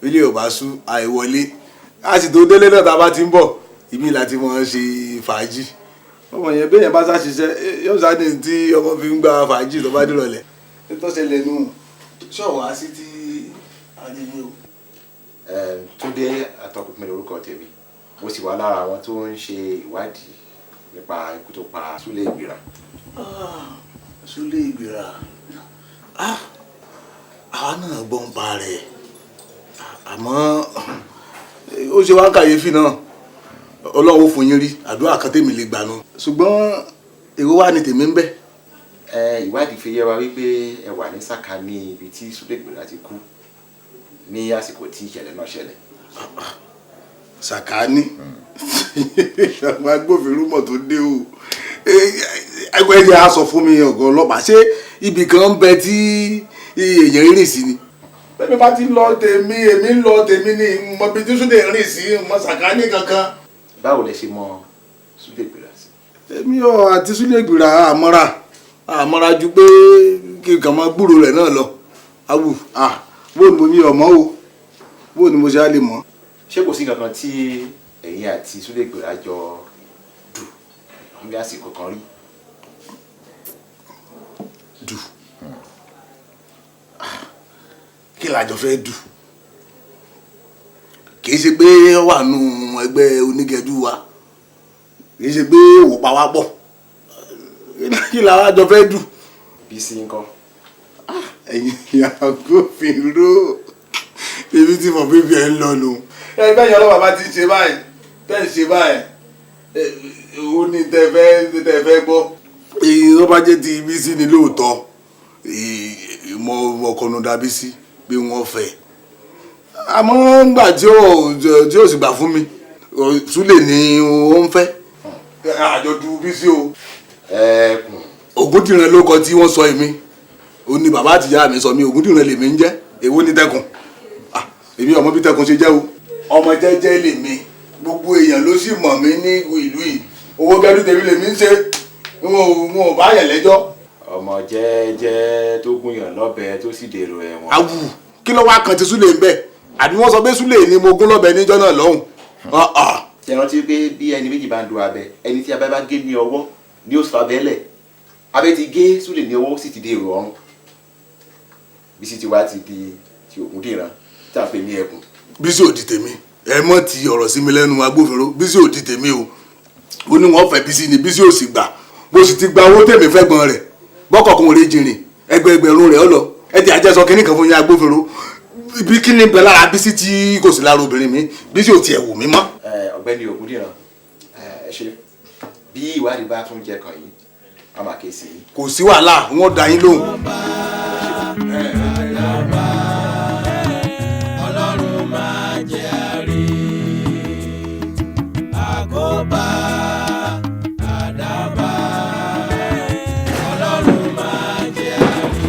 ilé ò bá sú àìwọlé, a sì tó délé náà. Tá a bá ti ń bọ̀ ìmí láti mọ̀ ọ́n ṣe fàájì. Ọmọ yẹn, bẹ́ẹ̀ yẹn bá sá ṣiṣẹ́, yóò sá ní tí ọmọ fi ń gba fàájì tó bá dìrọ̀lẹ́. Tó ṣẹlẹ̀ nù ṣọ̀wá sí ti ayẹyẹ o. Túndé Àtọpinpin lórúkọ tèmi. Mo sì wà lára àwọn tó ń ṣe ìwádìí nípa ikú tó pa Súlè Ìgbìrà. Súlè Ìgbìrà, àwa náà gbọ́ ń pa rẹ̀, àmọ́ ó ṣe wá kàyéfì náà. Ọlọ́run fún yín rí àdúrà kan tèmi lè gbà nù, ṣùgbọ́n èrò wa ni tèmi ń bẹ. Ìwádìí fi yé wa wípé ẹ wà ní sàkání ibi tí Súlè Ìgbìrà ti kú ní àsìkò tí ìṣẹ̀lẹ̀ náà ṣẹlẹ̀. Sàkání? Àwọn agbófinró mọ̀ tó dé o. Ẹgbẹ́ yẹn á sọ fún mi, ọ̀gá ọlọ́pàá, ṣé ibì kan ń bẹ tí èèyàn rìn sí ni? Bẹ́ẹ̀ni, bá ti lọ tèmi, èmi ń lọ tèmi ní mọ ibi tí Súlè rìn sí, mọ sàkání kankan. Báwo lẹ ṣe mọ Súlè Ìgbìrà sí? Èmi ò àti Súlè Ìgbìrà àmọ́ra ju pé kí n kàn máa gbúrò rẹ̀ náà lọ. Awu, ah, bó ni mo mi ọmọ o, bó ni mo ṣe á lè mọ̀? Ṣé kò sí nǹkan kan tí ẹ̀yin àti Súlè Ìgbìrà jọ dù ní àsìkò kan rí? Dù? Kí làjọ fẹ́ dù? Kì í ṣe pé ó wà nù ẹgbẹ́ onígẹ̀dú wa, kì í ṣe pé òwò pa wá pọ̀. Kí làwọn àjọ fẹ́ dù? Bísí ńkọ́? Ẹ̀yin agbófinró, ibi tí mo bíbí ẹ̀ ń lọ nù. Ẹgbẹ́ yẹn, ọlọ́pàá bá ti ṣe báyìí, tẹ́ ń ṣe báyìí, ó ní tẹ́ fẹ́ gbọ́. Èyí tó bá jẹ́ ti Bísí ni lóòótọ́, mo ọkọ̀nù da Bísí bí wọ́n fẹ́, àmọ́ ńgbà tí ó sì gbà fún mi, Súlè ni ó ń fẹ́. Àjọ du Bísí o. Ògúndìran ló kọ tí wọ́n sọ èmi. Ó ní bàbá àtìyá mi sọ mi, Ògúndìran lèmi ń jẹ́. Èwo ní tẹkùn? Èmi ọmọ bí tẹkùn ṣe jẹ́ o. Ọmọ jẹ́jẹ́ lèmi, gbogbo èèyàn ló sì mọ̀ mí ní ìlú yìí. Owó gẹ́dú tèmi lèmi ń ṣe, wọn ò bá yẹn lẹ́jọ́. Ọmọ jẹ́jẹ́ tó gúnyàn lọ́bẹ tó sì dèrò ẹ̀wọ̀n. Awù, kí ló wá kan ti Súlè ń bẹ̀? Àbí wọ́n sọ pé Súlè ni mo gún lọ́bẹ níjọ́ náà lọ́hùn? Ṣé rántí pé bí ẹni méjì bá ń du abẹ, ẹni tí abẹ bá gé ní ọwọ́ ni ó sọ abẹ lẹ̀. Abẹ ti gé Súlè ní ọwọ́, ó sì ti dèrò ọ̀run. Bísí ti wá ti di ti Ògúndìran tí a pè ní ẹkùn. Bísí ò di tèmi. Ẹ mọ̀ ti ọ̀rọ̀ sí mi lẹ́nu, agbófinró. Bísí ò di tèmi o. Ó ní wọ́n fẹ́ Bísí ni, Bísí ò sì gbà. Mo sì ti gba owó tèmi fẹ́ gbọ́n rẹ̀, bọ́kọ̀kùn rẹ̀ jìnrìn, ẹgbẹẹgbẹ̀rún rẹ̀ ọ lọ. Ẹ ti àjẹsọ kínní kan fún yín, agbófinró. Bí kí ni bẹ lára Bísí tí kò sí lára obìnrin mi? Bísí ò tiẹ̀ wù mí mọ́. Ọ̀gbẹ́ni Ògúndìran, ẹ ṣe bí ìwádìí bá tún jẹ kàn yín, a máa ké sí i. Kò sí wàhálà, wọn dá yín lóhùn. Ọlọ́run máa jẹ́ àrí àkóbá àdábá. Ọlọ́run máa jẹ́ àrí.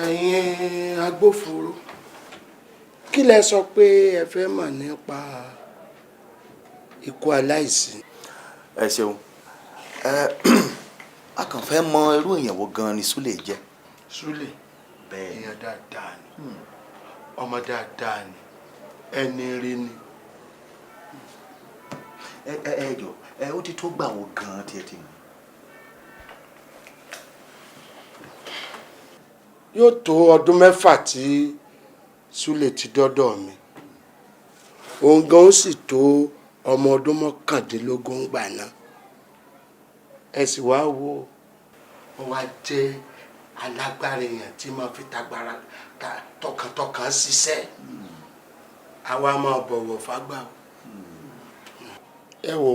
Ẹ̀yin agbófinró, kí lẹ sọ pé ẹ fẹ́ mọ̀ nípa ikú aláìsí? Ẹ ṣeun. Ẹ a kàn fẹ́ mọ irú èèyàn wo gan ni Súlè jẹ́. Súlè? Èèyàn dáadáa ni, ọmọ dáadáa ni, ẹni rí ni. Ẹ ẹ ẹ jọ ẹ, ó ti tó gbà wo gan-an tí ẹ ti mọ̀? Yóò tó ọdún 6 tí Súlè ti dọ́dọ̀ mi. Òun gan ó sì tó ọmọ ọdún 19 gbà náà. Ẹ sì wá wo, ó wá jẹ́ alágbára èèyàn tí máa fi tagbára tọkàntọkàn ṣiṣẹ́. Àwa máa bọ̀wọ̀ fágbà o. Ẹ wo,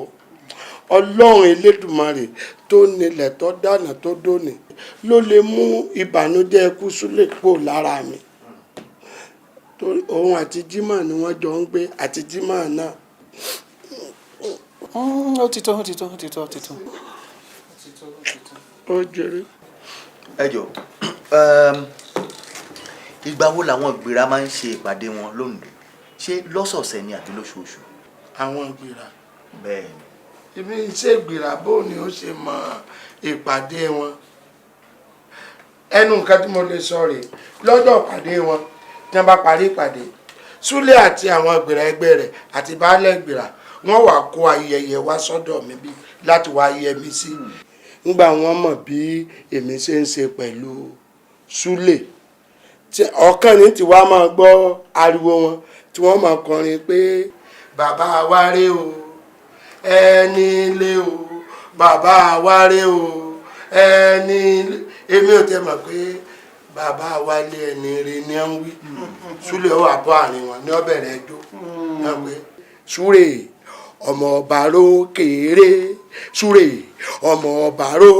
Ọlọ́run Elédùmarè tó nílẹ̀ tó dáná tó dóni ló lè mú ìbànújẹ́ ikú Súlè kúrò lára mi. Torí òun àti Jimoh ni wọ́n jọ ń gbé, àti Jimoh náà. Ó ti tó, ó ti tó, ó ti tó, ó ti tó. Ó jèrè. Ẹ jọ, ìgbà wo làwọn ìgbéra máa ń ṣe ìpàdé wọn lónìí? Ṣé lọ́sọ̀ọ̀sẹ̀ ni àbí lóṣooṣù? Àwọn ìgbéra. Bẹ́ẹ̀ ni. Èmi ń ṣe ìgbéra, bó ni ó ṣe mọ ìpàdé wọn? Ẹnu nǹkan tí mo lè sọ rèé, lọ́jọ́ ìpàdé wọn, tí wọ́n bá parí ìpàdé, Súlè àti àwọn ìgbéra ẹgbẹ́ rẹ̀ àti baálé ìgbéra, wọ́n wá kó ayẹyẹ wá sọ́dọ̀ mi bí láti wá yẹ mi sí. Ńgbà wọ́n mọ̀ bí èmi ṣe ń ṣe pẹ̀lú Súlè, tí ọ̀kan ní tí wàá máa gbọ́ ariwo wọn tí wọ́n máa kọrin pé bàbá wa rè o, ẹni lé o, bàbá wa rè o, ẹni lé. Èmi ò tẹ́ mọ̀ pé bàbá wa lé ẹni rè ni ẹ ń wí. Súlè ó wà bọ́ àárín wọn ní ọbẹ̀rẹ̀ ẹjọ́ náà pé Súrè ọmọ ọba ró kéré, Súrè ọmọ ọba ró.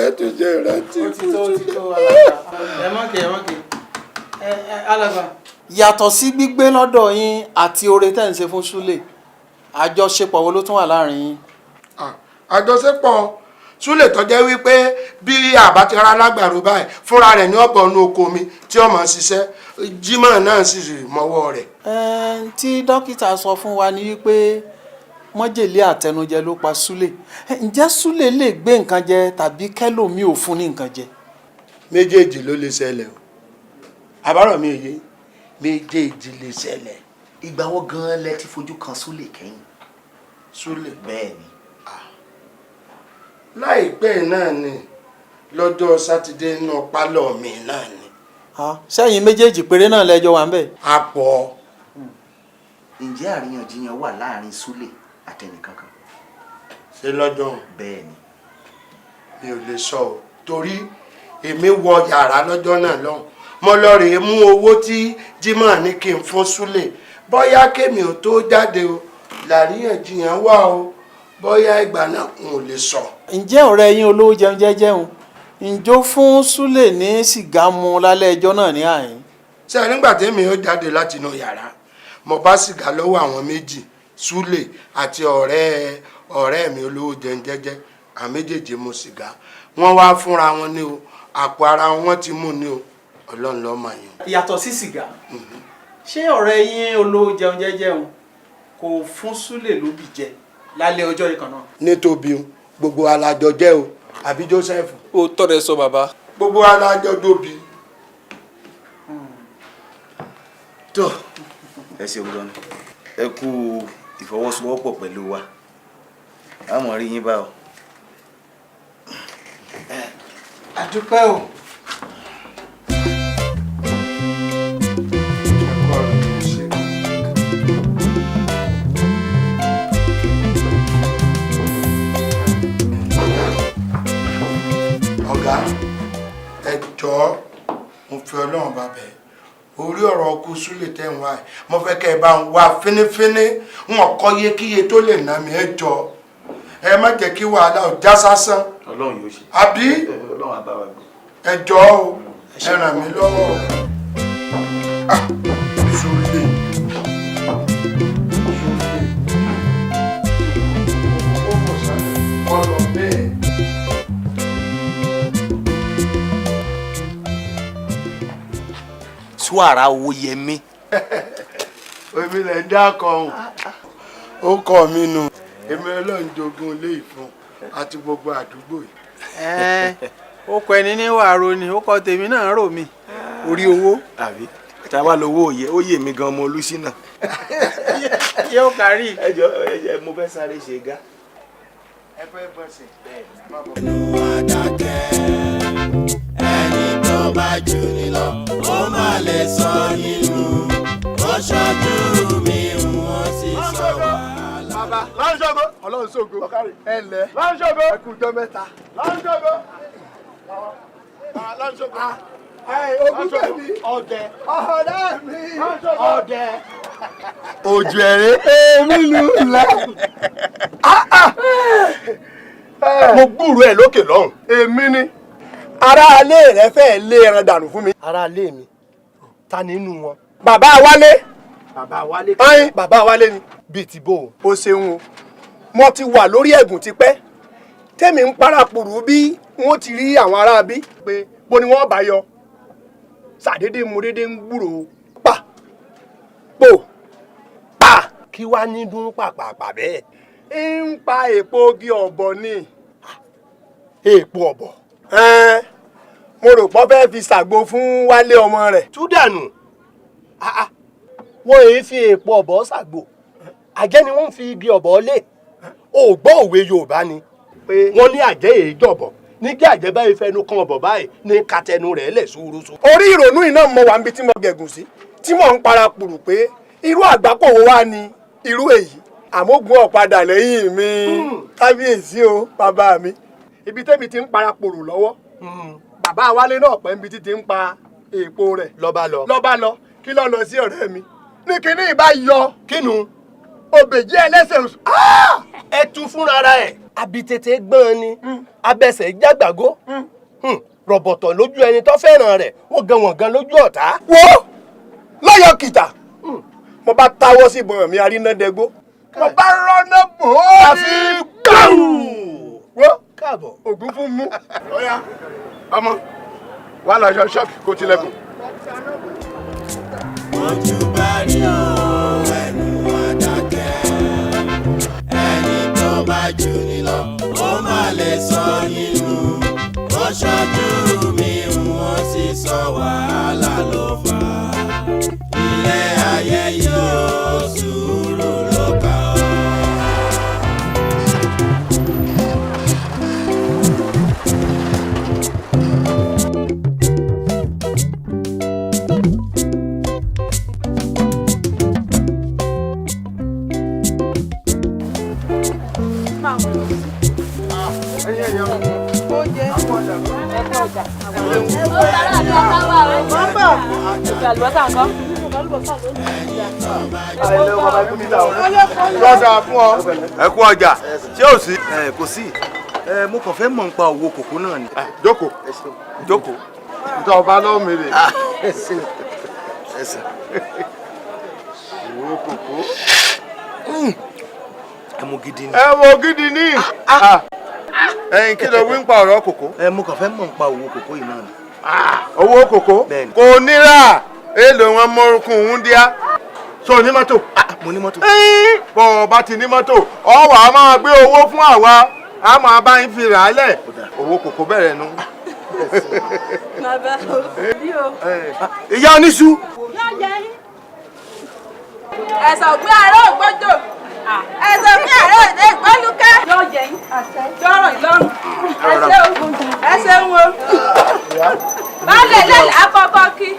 Ẹ tún ṣe ìrántí. Ó ti tó, ó ti tó, alàgbà. Ẹ má kè, ẹ má kè. Ẹ ẹ alàgbà. Yàtọ̀ sí gbígbé lọ́dọ̀ yín àti oore tẹ́ ń ṣe fún Súlè, àjọṣepọ̀ wo ló tún wà láàrin yín? Àjọṣepọ̀ Súlè tó jẹ́ wípé bí àbá ti rá lágbàro báyìí, fúnra rẹ̀ ní ọ̀bọ̀ inú oko mi tí ó máa ṣiṣẹ́, Jimoh náà sì mọ́wọ́ rẹ̀. Ẹn tí dókítà sọ fún wa ni wípé májèlé àtẹnujẹ ló pa Súlè. Ǹjẹ́ Súlè lè gbé nǹkan jẹ tàbí kẹ́lòmíì ò fún ní nǹkan jẹ? Méjèèjì ló lè ṣẹlẹ̀ o. Àbárò mi ò yé, méjèèjì lè ṣẹlẹ̀. Ìgbà wo gan-an lẹ ti fojú kan Súlè kẹ́yìn? Súlè? Bẹ́ẹ̀ ni. Láìpẹ́ náà ni, lọ́jọ́ Sátidé inú pálọ̀ mi náà ni. Sẹ́yìn méjèèjì péré náà lẹ́jọ́ wà ń bẹ̀. A pọ̀. Ǹjẹ́ àríyànjiyàn wà láàrin Súlè àtẹnìkankan? Ṣé lọ́jọ́? Bẹ́ẹ̀ ni. Mi ò lè sọ o, torí èmi wọ yàrá lọ́jọ́ náà lọ́hùn. Mo lọ rèé mú owó tí Jimoh ní kí n fún Súlè. Bóyá kémi ò tó jáde o, làríyànjiyàn wà o, bóyá ìgbà náà n ò lè sọ. Ǹjẹ́ ọ̀rẹ́ yín olówó jẹun jẹ́jẹ́ o, ǹjọ́ fún Súlè ní sìgá mu lálẹ́ ẹjọ́ náà ní àyín? Ṣé nígbà tèmi ó jáde láti inú yàrá, mo bá sìgá lọ́wọ́ àwọn méjì, Súlè àti ọ̀rẹ́ mi olówó jẹun jẹ́jẹ́, àwọn méjèèjì mu sìgá. Wọ́n wá fúnra wọn ní o, àpò ara wọn ti mú ní o, Ọlọ́run ló mọ̀ yín. Yàtọ̀ sí sìgá, ṣé ọ̀rẹ́ yín olówó jẹun jẹ́jẹ́ o kò fún Súlè lóbì jẹ lálẹ́ ọjọ́ ìkan náà? Nítòbí gbogbo alájọ jẹ́ o, àbí Joseph? Ó tọ́rẹ sọ bàbá. Gbogbo alájọ dóbi. Tó ẹ ṣeun gan ni, ẹ kú ìfọwọ́sowọ́pọ̀ pẹ̀lú wa, a mọ̀ rí yín bá o. Àdúpẹ́ o. Ọ̀gá, ẹ jọ̀ọ́, mo fi Ọlọ́run bá bẹ̀. Orí ọ̀rọ̀ ọkú Súlè tẹ́ ń wá ẹ̀, mo fẹ́ kẹ́ ẹ bá ń wá fínífíní, wọn kọ́ yékíye tó lè ná mi, ẹ jọ̀ọ́. Ẹ má jẹ́ kí wàhálà ó já sásán. Ọlọ́run yóò ṣe. Àbí? Ọlọ́run á bá wa gbé. Ẹ jọ̀ọ́ o, ẹ ràn mí lọ́wọ́ o. Súlè. Ó kò sáré, ọlọ bẹ́ẹ̀. Suara Owóyẹmí. Èmi lè ń dákọ̀ ọ̀hún. Ó kọ́ mi nù. Èmi Ọlọ́run jogún ilé ìfún àti gbogbo àdúgbò yìí. Ó kọ ẹni ní wàá ro ni, ó kọ tèmi náà rò mí. Orí owó. Àbí tá a wá lówó òye ó yè mí gan ọmọ Olúṣínà. Yóò kárí. Ẹ jọ ẹ mo fẹ́ sáré ṣe gá. Ẹ fẹ́ bọ̀sẹ̀. Ẹni tó bá jù ní lọ ó má lè sọ nínú ó ṣojú mi wọ́n sì sọ wàhálà. Bàbá lọ́nṣọ́gbó Ọlọ́run ṣògo ẹ ǹlẹ́ lọ́nṣọ́gbó ẹ kú ọjọ́ mẹ́ta lọ́nṣọ́gbó lọ́nṣọ́gbó ogun bẹ̀mí ọ̀dẹ ọ̀rẹ́ mi ọ̀dẹ. Ojú ẹ̀rẹ́ èmi lù lẹ́. Mo gbúròó ẹ lókè lọ́hùn. Èmi ni aráalé rẹ fẹ́ lé ẹran dànù fún mi. Aráalé mi ta nínú wọn. Bàbá Wálé. Bàbá Wálé. Ayin bàbá Wálé ni. Bíi ti bó o. O ṣeun o, mo ti wà lórí ẹ̀gùn tipẹ́ tẹ́mi ń parapòrò bí wọ́n ti rí àwọn aráabí pé bó ni wọ́n bá yọ ṣàdédé mo dédé ń gbúròó pa po pa. Kí wàá ní dún pàpàpà bẹ́ẹ̀. Ń pa èpo igi ọ̀bọ ni. Èpo ọ̀bọ. Ẹn, mo rò pé ó fẹ́ fi ṣàgbo fún Wálé ọmọ rẹ̀. Tú dànù. Wọ́n èé fi èpo ọ̀bọ ṣàgbo. Àjẹ́ ni wọ́n ń fi igi ọ̀bọ lé. O gbọ́ òwe Yorùbá ni. Wọ́n ní àjẹ́ èé jọ̀bọ̀. Nígbà àjẹ́ báyìí fẹnu kan ọ̀bọ̀ báyìí ní katẹnu rẹ̀ lẹ̀ ṣúrúṣu. Orí ìrònú iná mo wà níbi tí mo gẹ̀gùn sí tí mò ń parapùrù pé irú àgbákò wo wá ni irú èyí àmógún ọ̀padà lẹ́yìn mi kábíyèsí o bàbá mi ibi tẹ́mi ti ń parapòrò lọ́wọ́ bàbá Wálé náà pẹ́ níbi tí ti ń pa èèpo rẹ̀ lọ́ba lọ lọ́ba lọ kí lọ́ lọ sí ọ̀rẹ́ mi ní kinní ìbá yọ kínú òbèjì ẹlẹ́sẹ̀ oṣù. Ẹ tu fúnra ra ẹ̀ abitete gbọ́n ni abẹsẹ̀ jágbàgó rọ̀bọ̀tọ̀ lójú ẹni tó fẹ́ràn rẹ̀ wọ́n gan wọ̀n gan lójú ọ̀tá. Wo lọ́yọ̀ kìtà mo bá táwọ́ sí ìbọn mi arínádẹ́gbó mo bá rọ́nà bò ó àfi gbàù. Wo káàbọ̀ ògún fún mú. Ọ̀ya ọmọ wà lọ ṣọ́ọ̀ṣì kó tilẹ̀kùn. Ojú bá rí o ẹnu àdàkẹ́ ẹni tó bá jù ní lọ ó má lè sọ nínú ó ṣojú mi wọ́n sì sọ wàhálà ló fà á ilé ayé yìí ó sùúrù ló kà ó. Lọ́dà fún ọ. Ẹ kú ọjà ṣé ò sí. Kò sí, mo kàn fẹ́ mọ̀ nípa òwò kòkó náà ni. Jókòó jókòó ntọ́ ọba lọ́wọ́ mi rè. Òwò kòkó. Ẹmu gidi ni. Ẹmu gidi ni. Ẹyin kí ló wí ń pa ọ̀rọ̀ kòkó. Mo kàn fẹ́ mọ̀ nípa òwò kòkó yìí náà ni. Owó kòkó kò níra èlò wọn mọ́rùkún òun díá. So ní mọ́tò. Mo ní mọ́tò. Bọ̀ ọ bá ti ní mọ́tò ọ wà á máa gbé owó fún àwa a máa bá yín fi rà á lẹ̀ owó kòkó bẹ̀rẹ̀ nu. Bàbá o bí o. Ìyá oníṣu. Ẹ̀sọ̀ gbé àárọ̀ ògbójò. Ẹ̀sọ̀ gbé àárọ̀ òde ìgbọ́lúkẹ́. Yóò jẹ yín. Yọ̀rọ̀ ìlọ́run. Ẹ ṣeun. Ẹ ṣeun o. Baálé lẹ́lẹ̀ akọ́kọ́ kí.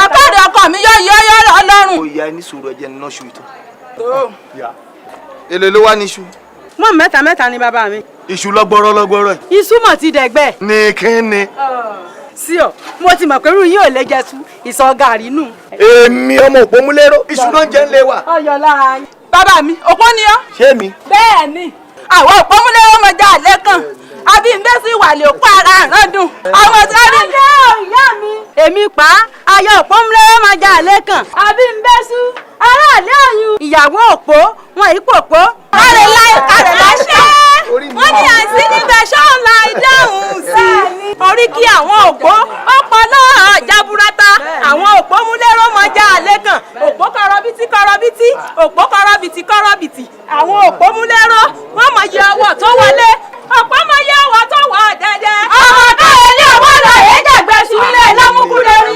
Ọ̀kadà ọkọ mi yóò yọ yọ̀rọ̀ ọlọ́run. Ó yá ní sùúrù ẹjẹ nínú ṣu ìtàn. Èlé ló wá níṣu. Mọ́ mẹ́ta mẹ́ta ni bàbá mi. Iṣu lọ́gbọ́rọ́ lọ́gbọ́rọ́ yìí. Iṣu mọ̀ ti dẹ̀gbẹ́. Ní kí ni. Sí ọ, mo ti mọ̀ pé irú yín ò lè jẹ tú ìsọ̀ gàrí nù. Èmi ọmọ òpómúléró iṣu ló ń jẹ ńlé wa. Ọyọ lára yín. Bàbá mi, òpó ni ọ́. Ṣé mi? Bẹ́ẹ̀ ni, àwọn òpómúléró mọ̀já àlẹ́ kan. Àbí ń bẹ́ sí ìwàlẹ̀ òpó ara àrán dùn. Àwọn tí wọ́n rí. Ọjọ́ ìyá mi. Èmi pa ayọ̀ òpómúléró mọ̀já àlẹ́ kan. Àbí ń bẹ́ sú aráàlú ọ̀yún. Ìyàwó òpó wọn yìí pòpó. Kárẹ̀ láì kárẹ̀ láṣẹ́. Wọ́n ní àìsí níbẹ̀ ṣọ́ọ̀la ìdáhùn sí. Orí kí àwọn òpó ọpọlọ jaburata. Àwọn òpó múlẹ́rọ̀ mọ̀já àlẹ́ kan. Òpó kọrọbìtì kọrọbìtì. Òpó kọrọbìtì kọrọbìtì. Àwọn òpó múlẹ́rọ̀ wọ́n mọ̀ yẹ ọwọ́ tó wọlé. Ọ̀pọ̀ mọ̀ yẹ ọwọ́ tó wọ̀ dẹ́dẹ́. Ọmọ káyọ̀ ní ọwọ́ lọ èédàgbẹ́ sílẹ̀ lámúkú lórí.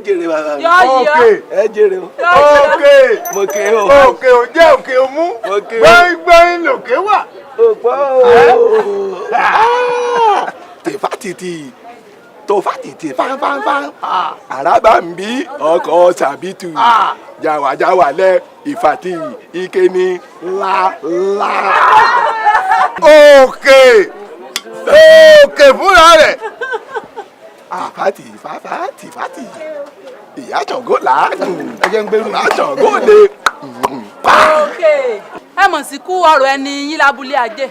jèrè bàbá mi. Yọ yọ. Ẹ jèrè o. Òkè. Mo kè o. Òkè ò jẹ́ òkè ò mú. Gbẹ́ngbẹ́ng lòkè wà. Òpó o. Tèfà tìtì tòfà tìtì fánfánfán. Àràbà ń bí ọkọ̀ sàbítù. Jàwàjàwà lẹ ìfàtì ike ní ńlá ńlá. Òkè. Òkè fúnra rẹ̀. Àfàtì fàfàtì fàtì. Ìyá Ṣàngó làágùn. Ìyá Ṣàngó lè. Òkè. Ẹ mọ̀ sí kú ọ̀rọ̀ ẹni yín lábúlé ajé.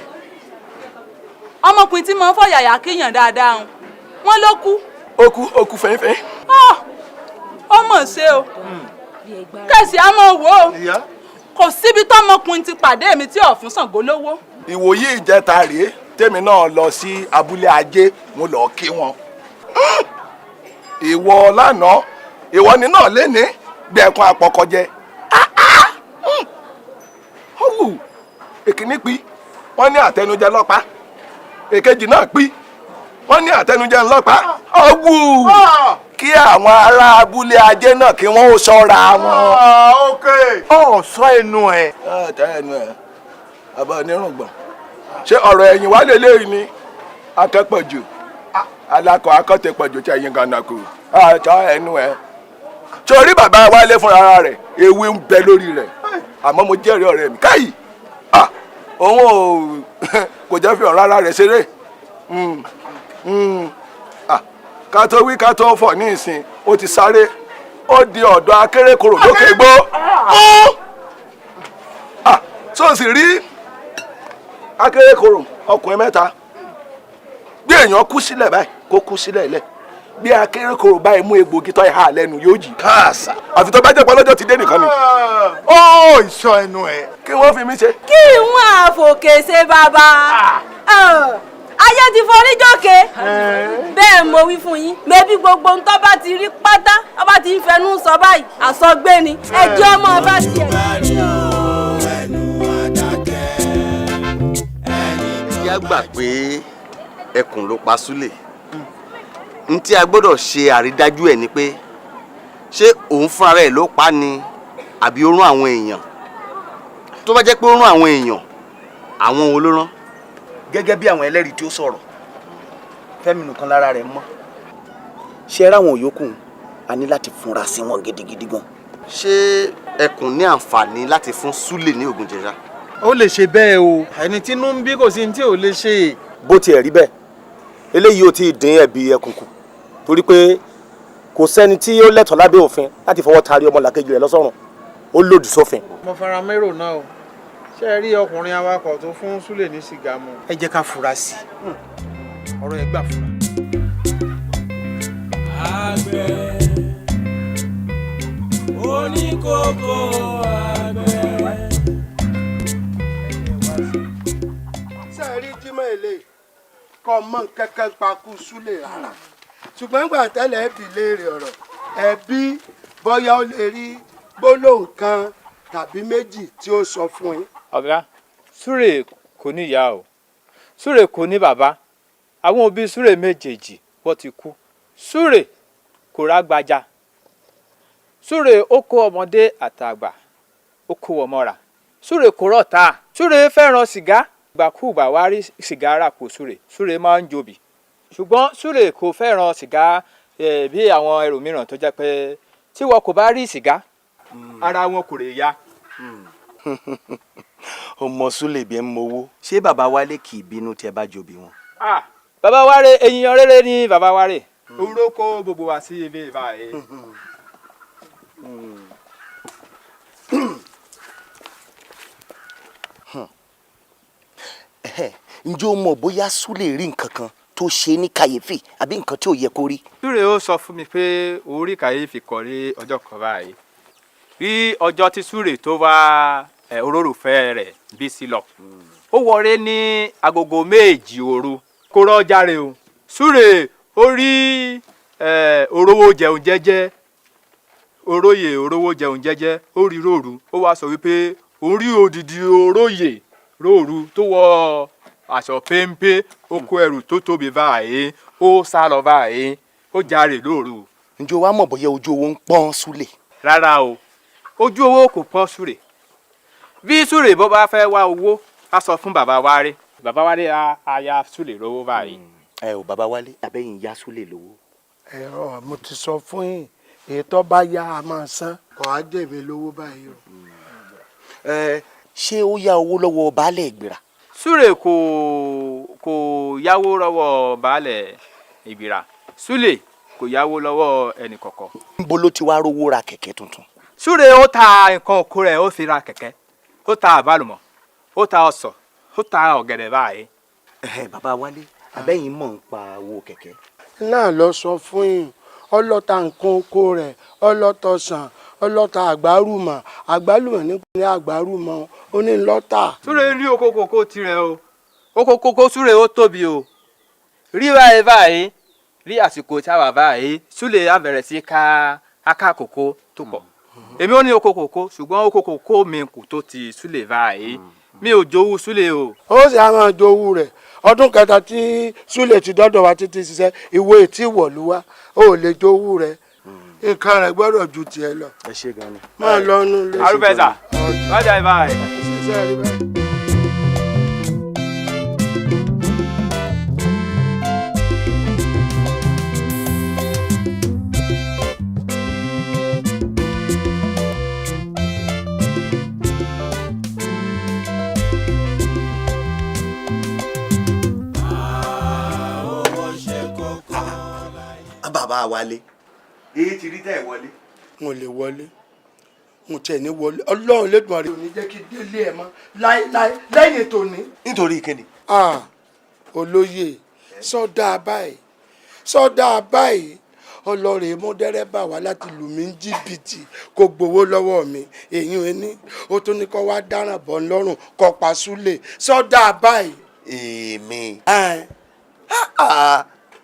Ọmọkùnrin tí mo ń fọ̀yàyà kíyàn dáadáa ń. Wọ́n ló kú. Ó kú ó kú fẹ́ńfẹ́. Ó mọ̀ ṣe o. Kẹ̀sì á mọ̀ wò ó. Kò síbi tọ́mọkùnrin ti pàdé mi tí ọ̀fun Ṣàngó lówó. Ìwòyí ìjẹta rèé tèmi náà lọ sí abúlé ajé mo lọ kí wọn. Ìwọ lánàá ìwọ ni náà léni gbẹ̀kun àpọ̀kọ̀jẹ. Ọ̀wù èkíní pi wọ́n ní àtẹnujẹ lọ́pa èkejì náà pi wọ́n ní àtẹnujẹ ńlọ́pa. Ọ̀wù kí àwọn ará abúlé ajé náà kí wọ́n ó ṣọ́ra wọn. Ọ̀ sọ ẹnu ẹ̀. Ẹ tẹ ẹnu ẹ àbá onírùngbọ̀n ṣé ọ̀rọ̀ ẹ̀yìn wá lélẹ́yìn ni akẹ́pọ̀jù alakọ̀ akọ́tẹ̀pọ̀jù tí ẹ̀yìn gànàkù àtọ́ ẹnu ẹ̀. Torí bàbá wálé fúnra rẹ̀ ewé ń bẹ lórí rẹ̀ àmọ́ mo jẹ́rìí ọ̀rẹ́ mi káyì òun ò kò jẹ́ fi ọ̀rọ̀ ara rẹ̀ ṣeré. Ká tó wí ká tó fọ̀ ní ìsìn ó ti sáré ó di ọ̀dọ̀ akérèkọ́rò lókè gbó. Tó sì rí akérèkọ́rò ọkùnrin mẹ́ta bí èèyàn kú sílẹ̀ báyìí kó kú sílẹ̀ lẹ̀ bí akérèkọ́rò báyìí mú egbògi tó ìhà lẹ́nu yóò jì káàsà àfi tó bá jẹ́ pé ọlọ́jọ́ ti dé nìkan ni. Ó ìsọ ẹnu ẹ. Kí wọ́n fi mí ṣe. Kí n àfòkè ṣe bàbá. Ayé ti forí jókè. Bẹ́ẹ̀ mo wí fún yín mẹ́bí gbogbo ń tọ́ bá ti rí pátá ọba ti ń fẹnu sọ báyìí àsọgbé ni ẹjọ́ ọmọ ọba tiẹ̀. Ìyá gbà pé ẹkùn ló pa Súlè. N tí a gbọ́dọ̀ ṣe àrídájú ẹ̀ ni pé ṣé òun fúnra rẹ̀ ló pa ni àbí ó rán àwọn èèyàn. Tó bá jẹ́ pé ó rán àwọn èèyàn, àwọn wo ló rán? Gẹ́gẹ́ bí àwọn ẹlẹ́rìí tí ó sọ̀rọ̀, Fẹ́mi nìkan lára rẹ̀ mọ́. Ṣé ẹ ráwọn yòókù a ní láti fúnra sí wọn gidigidi gan. Ṣé ẹkùn ní àǹfààní láti fún Súlè ní ògùn jẹjẹrẹ? Ó lè ṣe bẹ́ẹ̀ o, ẹni tí inú ń bí kò sí ní tí ò lè ṣe. Bó tiẹ̀ rí bẹ́ẹ̀, eléyìí ò tí ì dín ẹ̀bi ẹkùn kù torí pé kò sẹ́ni tí ó lẹ́tọ̀ọ́ lábẹ́ òfin láti fọwọ́ taari ọmọlàkejì rẹ̀ lọ́sọ̀rùn, ó lòdì sófin. Mo fara mérò náà o, ṣé ẹ rí ọkùnrin awakọ̀ tó fún Súlè ní sìgá mu. Ẹ jẹ́ ká fura sí i, ọ̀rọ̀ ẹ gbà fura. Àgbẹ̀ oníkókó àgbẹ̀. Ṣé ẹ rí Jímọ̀ èlé kọ́ mọ́ kẹ́kẹ́ pa kú Súlè rárá ṣùgbọ́n gbà tẹ́lẹ̀ ẹbí léèrè ọ̀rọ̀ ẹbí bóyá ó lè rí gbólóhùn kan tàbí méjì tí ó sọ fún yín. Ọ̀gá, Súlè kò ní ìyá o, Súlè kò ní bàbá, àwọn òbí Súlè méjèèjì wọ́n ti kú. Súlè kò rágbájá, Súlè ó kó ọmọdé àtàgbà ó kó wọn mọ́ra, Súlè kò rọ̀ta, Súlè fẹ́ràn sìgá, ìgbàkúùgbà wá rí sìgá rà kò Súlè, Súlè máa ń jobì. Ṣùgbọ́n Súlè kò fẹ́ràn sìgá bí àwọn ẹlòmíràn tó jẹ́ pé tí wọn kò bá rí sìgá ara wọn kò lè yá. Ọmọ Súlè bí ẹ ń mowó, ṣé bàbá Wálé kì í bínú tí ẹ bá jobi wọn? Bàbá Wálé ènìyàn rere ni bàbá Wálé. Òun ló kó gbogbo wa sí ibi ìbáyé. Ǹjẹ́ o mọ̀ bóyá Súlè rí nǹkan kan tó ṣe ní kàyéfì àbí nǹkan tí ò yẹ kó rí? Súlè ó sọ fún mi pé òun rí kàyéfì kan ní ọjọ́ kan báyìí. Rí ọjọ́ tí Súlè tó wá olólùfẹ́ rẹ̀ Bísí lọ. Ó wọlé ní agogo 2 òru kó rọ́jà rè o. Súlè ó rí orówó jẹun jẹ́jẹ́, oróyè orówó jẹun jẹ́jẹ́, ó rí róòru, ó wá sọ wípé òun rí odidi oróyè róòru tó wọ aṣọ péńpé, ó kó ẹrù tó tóbi báyìí, ó sá lọ báyìí, ó járe lóru. Ǹjẹ́ o wá mọ̀ bóyá ojú owó ń pọ́n Súlè? Rárá o, ojú owó kò pọ́n Súlè. Bí Súlè bó bá fẹ́ wá owó, á sọ fún bàbá Wálé. Bàbá Wálé á yá Súlè lówó báyìí. Ẹ ò, bàbá Wálé, àbẹ́yìn yá Súlè lówó? Ẹ̀rọ mo ti sọ fún yín, èyí tó bá yá a máa san, kò á jẹ̀bi lówó báyìí o. Ẹ ṣé ó yá owó lọ́wọ́ baálẹ̀ Ìgbìrà? Súlè kò yáwó lọ́wọ́ baálẹ̀ Ìgbìrà. Súlè kò yáwó lọ́wọ́ ẹnì kọ̀ọ̀kan. Níbo ló ti wá rówó ra kẹ̀kẹ́ tuntun? Súlè ó ta nǹkan oko rẹ̀, ó fi ra kẹ̀kẹ́. Ó ta àgbálùmọ̀, ó ta ọsàn, ó ta ọ̀gẹ̀dẹ̀ báyìí. Bàbá Wálé, àbẹ́yìn mọ̀ ń pa owó kẹ̀kẹ́? Náà lọ sọ fún yín, ọlọ́ta nǹkan oko rẹ̀, ọlọ́tọ̀sán, ọlọ́ta àgbárùmọ̀, àgbálùmọ̀ ní àgbárùmọ̀, ó ní lọ́tà. Súlè ní oko kòkó tirẹ̀ o, oko kòkó Súlè ó tóbi o. Rí báyìí báyìí, rí àsìkò tí a wà báyìí, Súlè á bẹ̀rẹ̀ sí ká aká kòkó tó pọ̀. Èmi ò ní oko kòkó, ṣùgbọ́n oko kòkó mi kò tó ti Súlè báyìí. Mi ò jowú Súlè o. Ó sì á máa jowú rẹ̀. Ọdún kẹta tí Súlè ti dọ́dọ̀ wa títí ṣiṣẹ́, ìwé ètí ìwọ̀lú wa, ó lè jowú rẹ̀. Nǹkan rẹ̀ gbọ́dọ̀ ju tiẹ̀ lọ. Ẹ ṣe gan ni. Máa lọ nú ilé. Arúfẹ́sà, lọ́jà ìbáyìí. Ṣiṣẹ́ rí báyìí. Bàbá Wálé, èyí ti rí tẹ́ ẹ̀ wọlé. N ò lè wọlé, n ò tiẹ̀ ní wọlé. Ọlọ́run lẹ́dùn àrẹ ò ní jẹ́ kí délé ẹ̀ mọ́ láéláé lẹ́yìn tòní. Nítorí kíni? Olóyè, sọ́dà báyìí, sọ́dà báyìí, ọlọ́rẹ̀ mú dẹ́rẹ́bà wá láti lù mí ní jìbìtì kó gbowó lọ́wọ́ mi. Èyí ò ní, ó tún ní kó wá dáràn bọ́ lọ́rùn kó pa Súlè. Sọ́dà báyìí. Èmi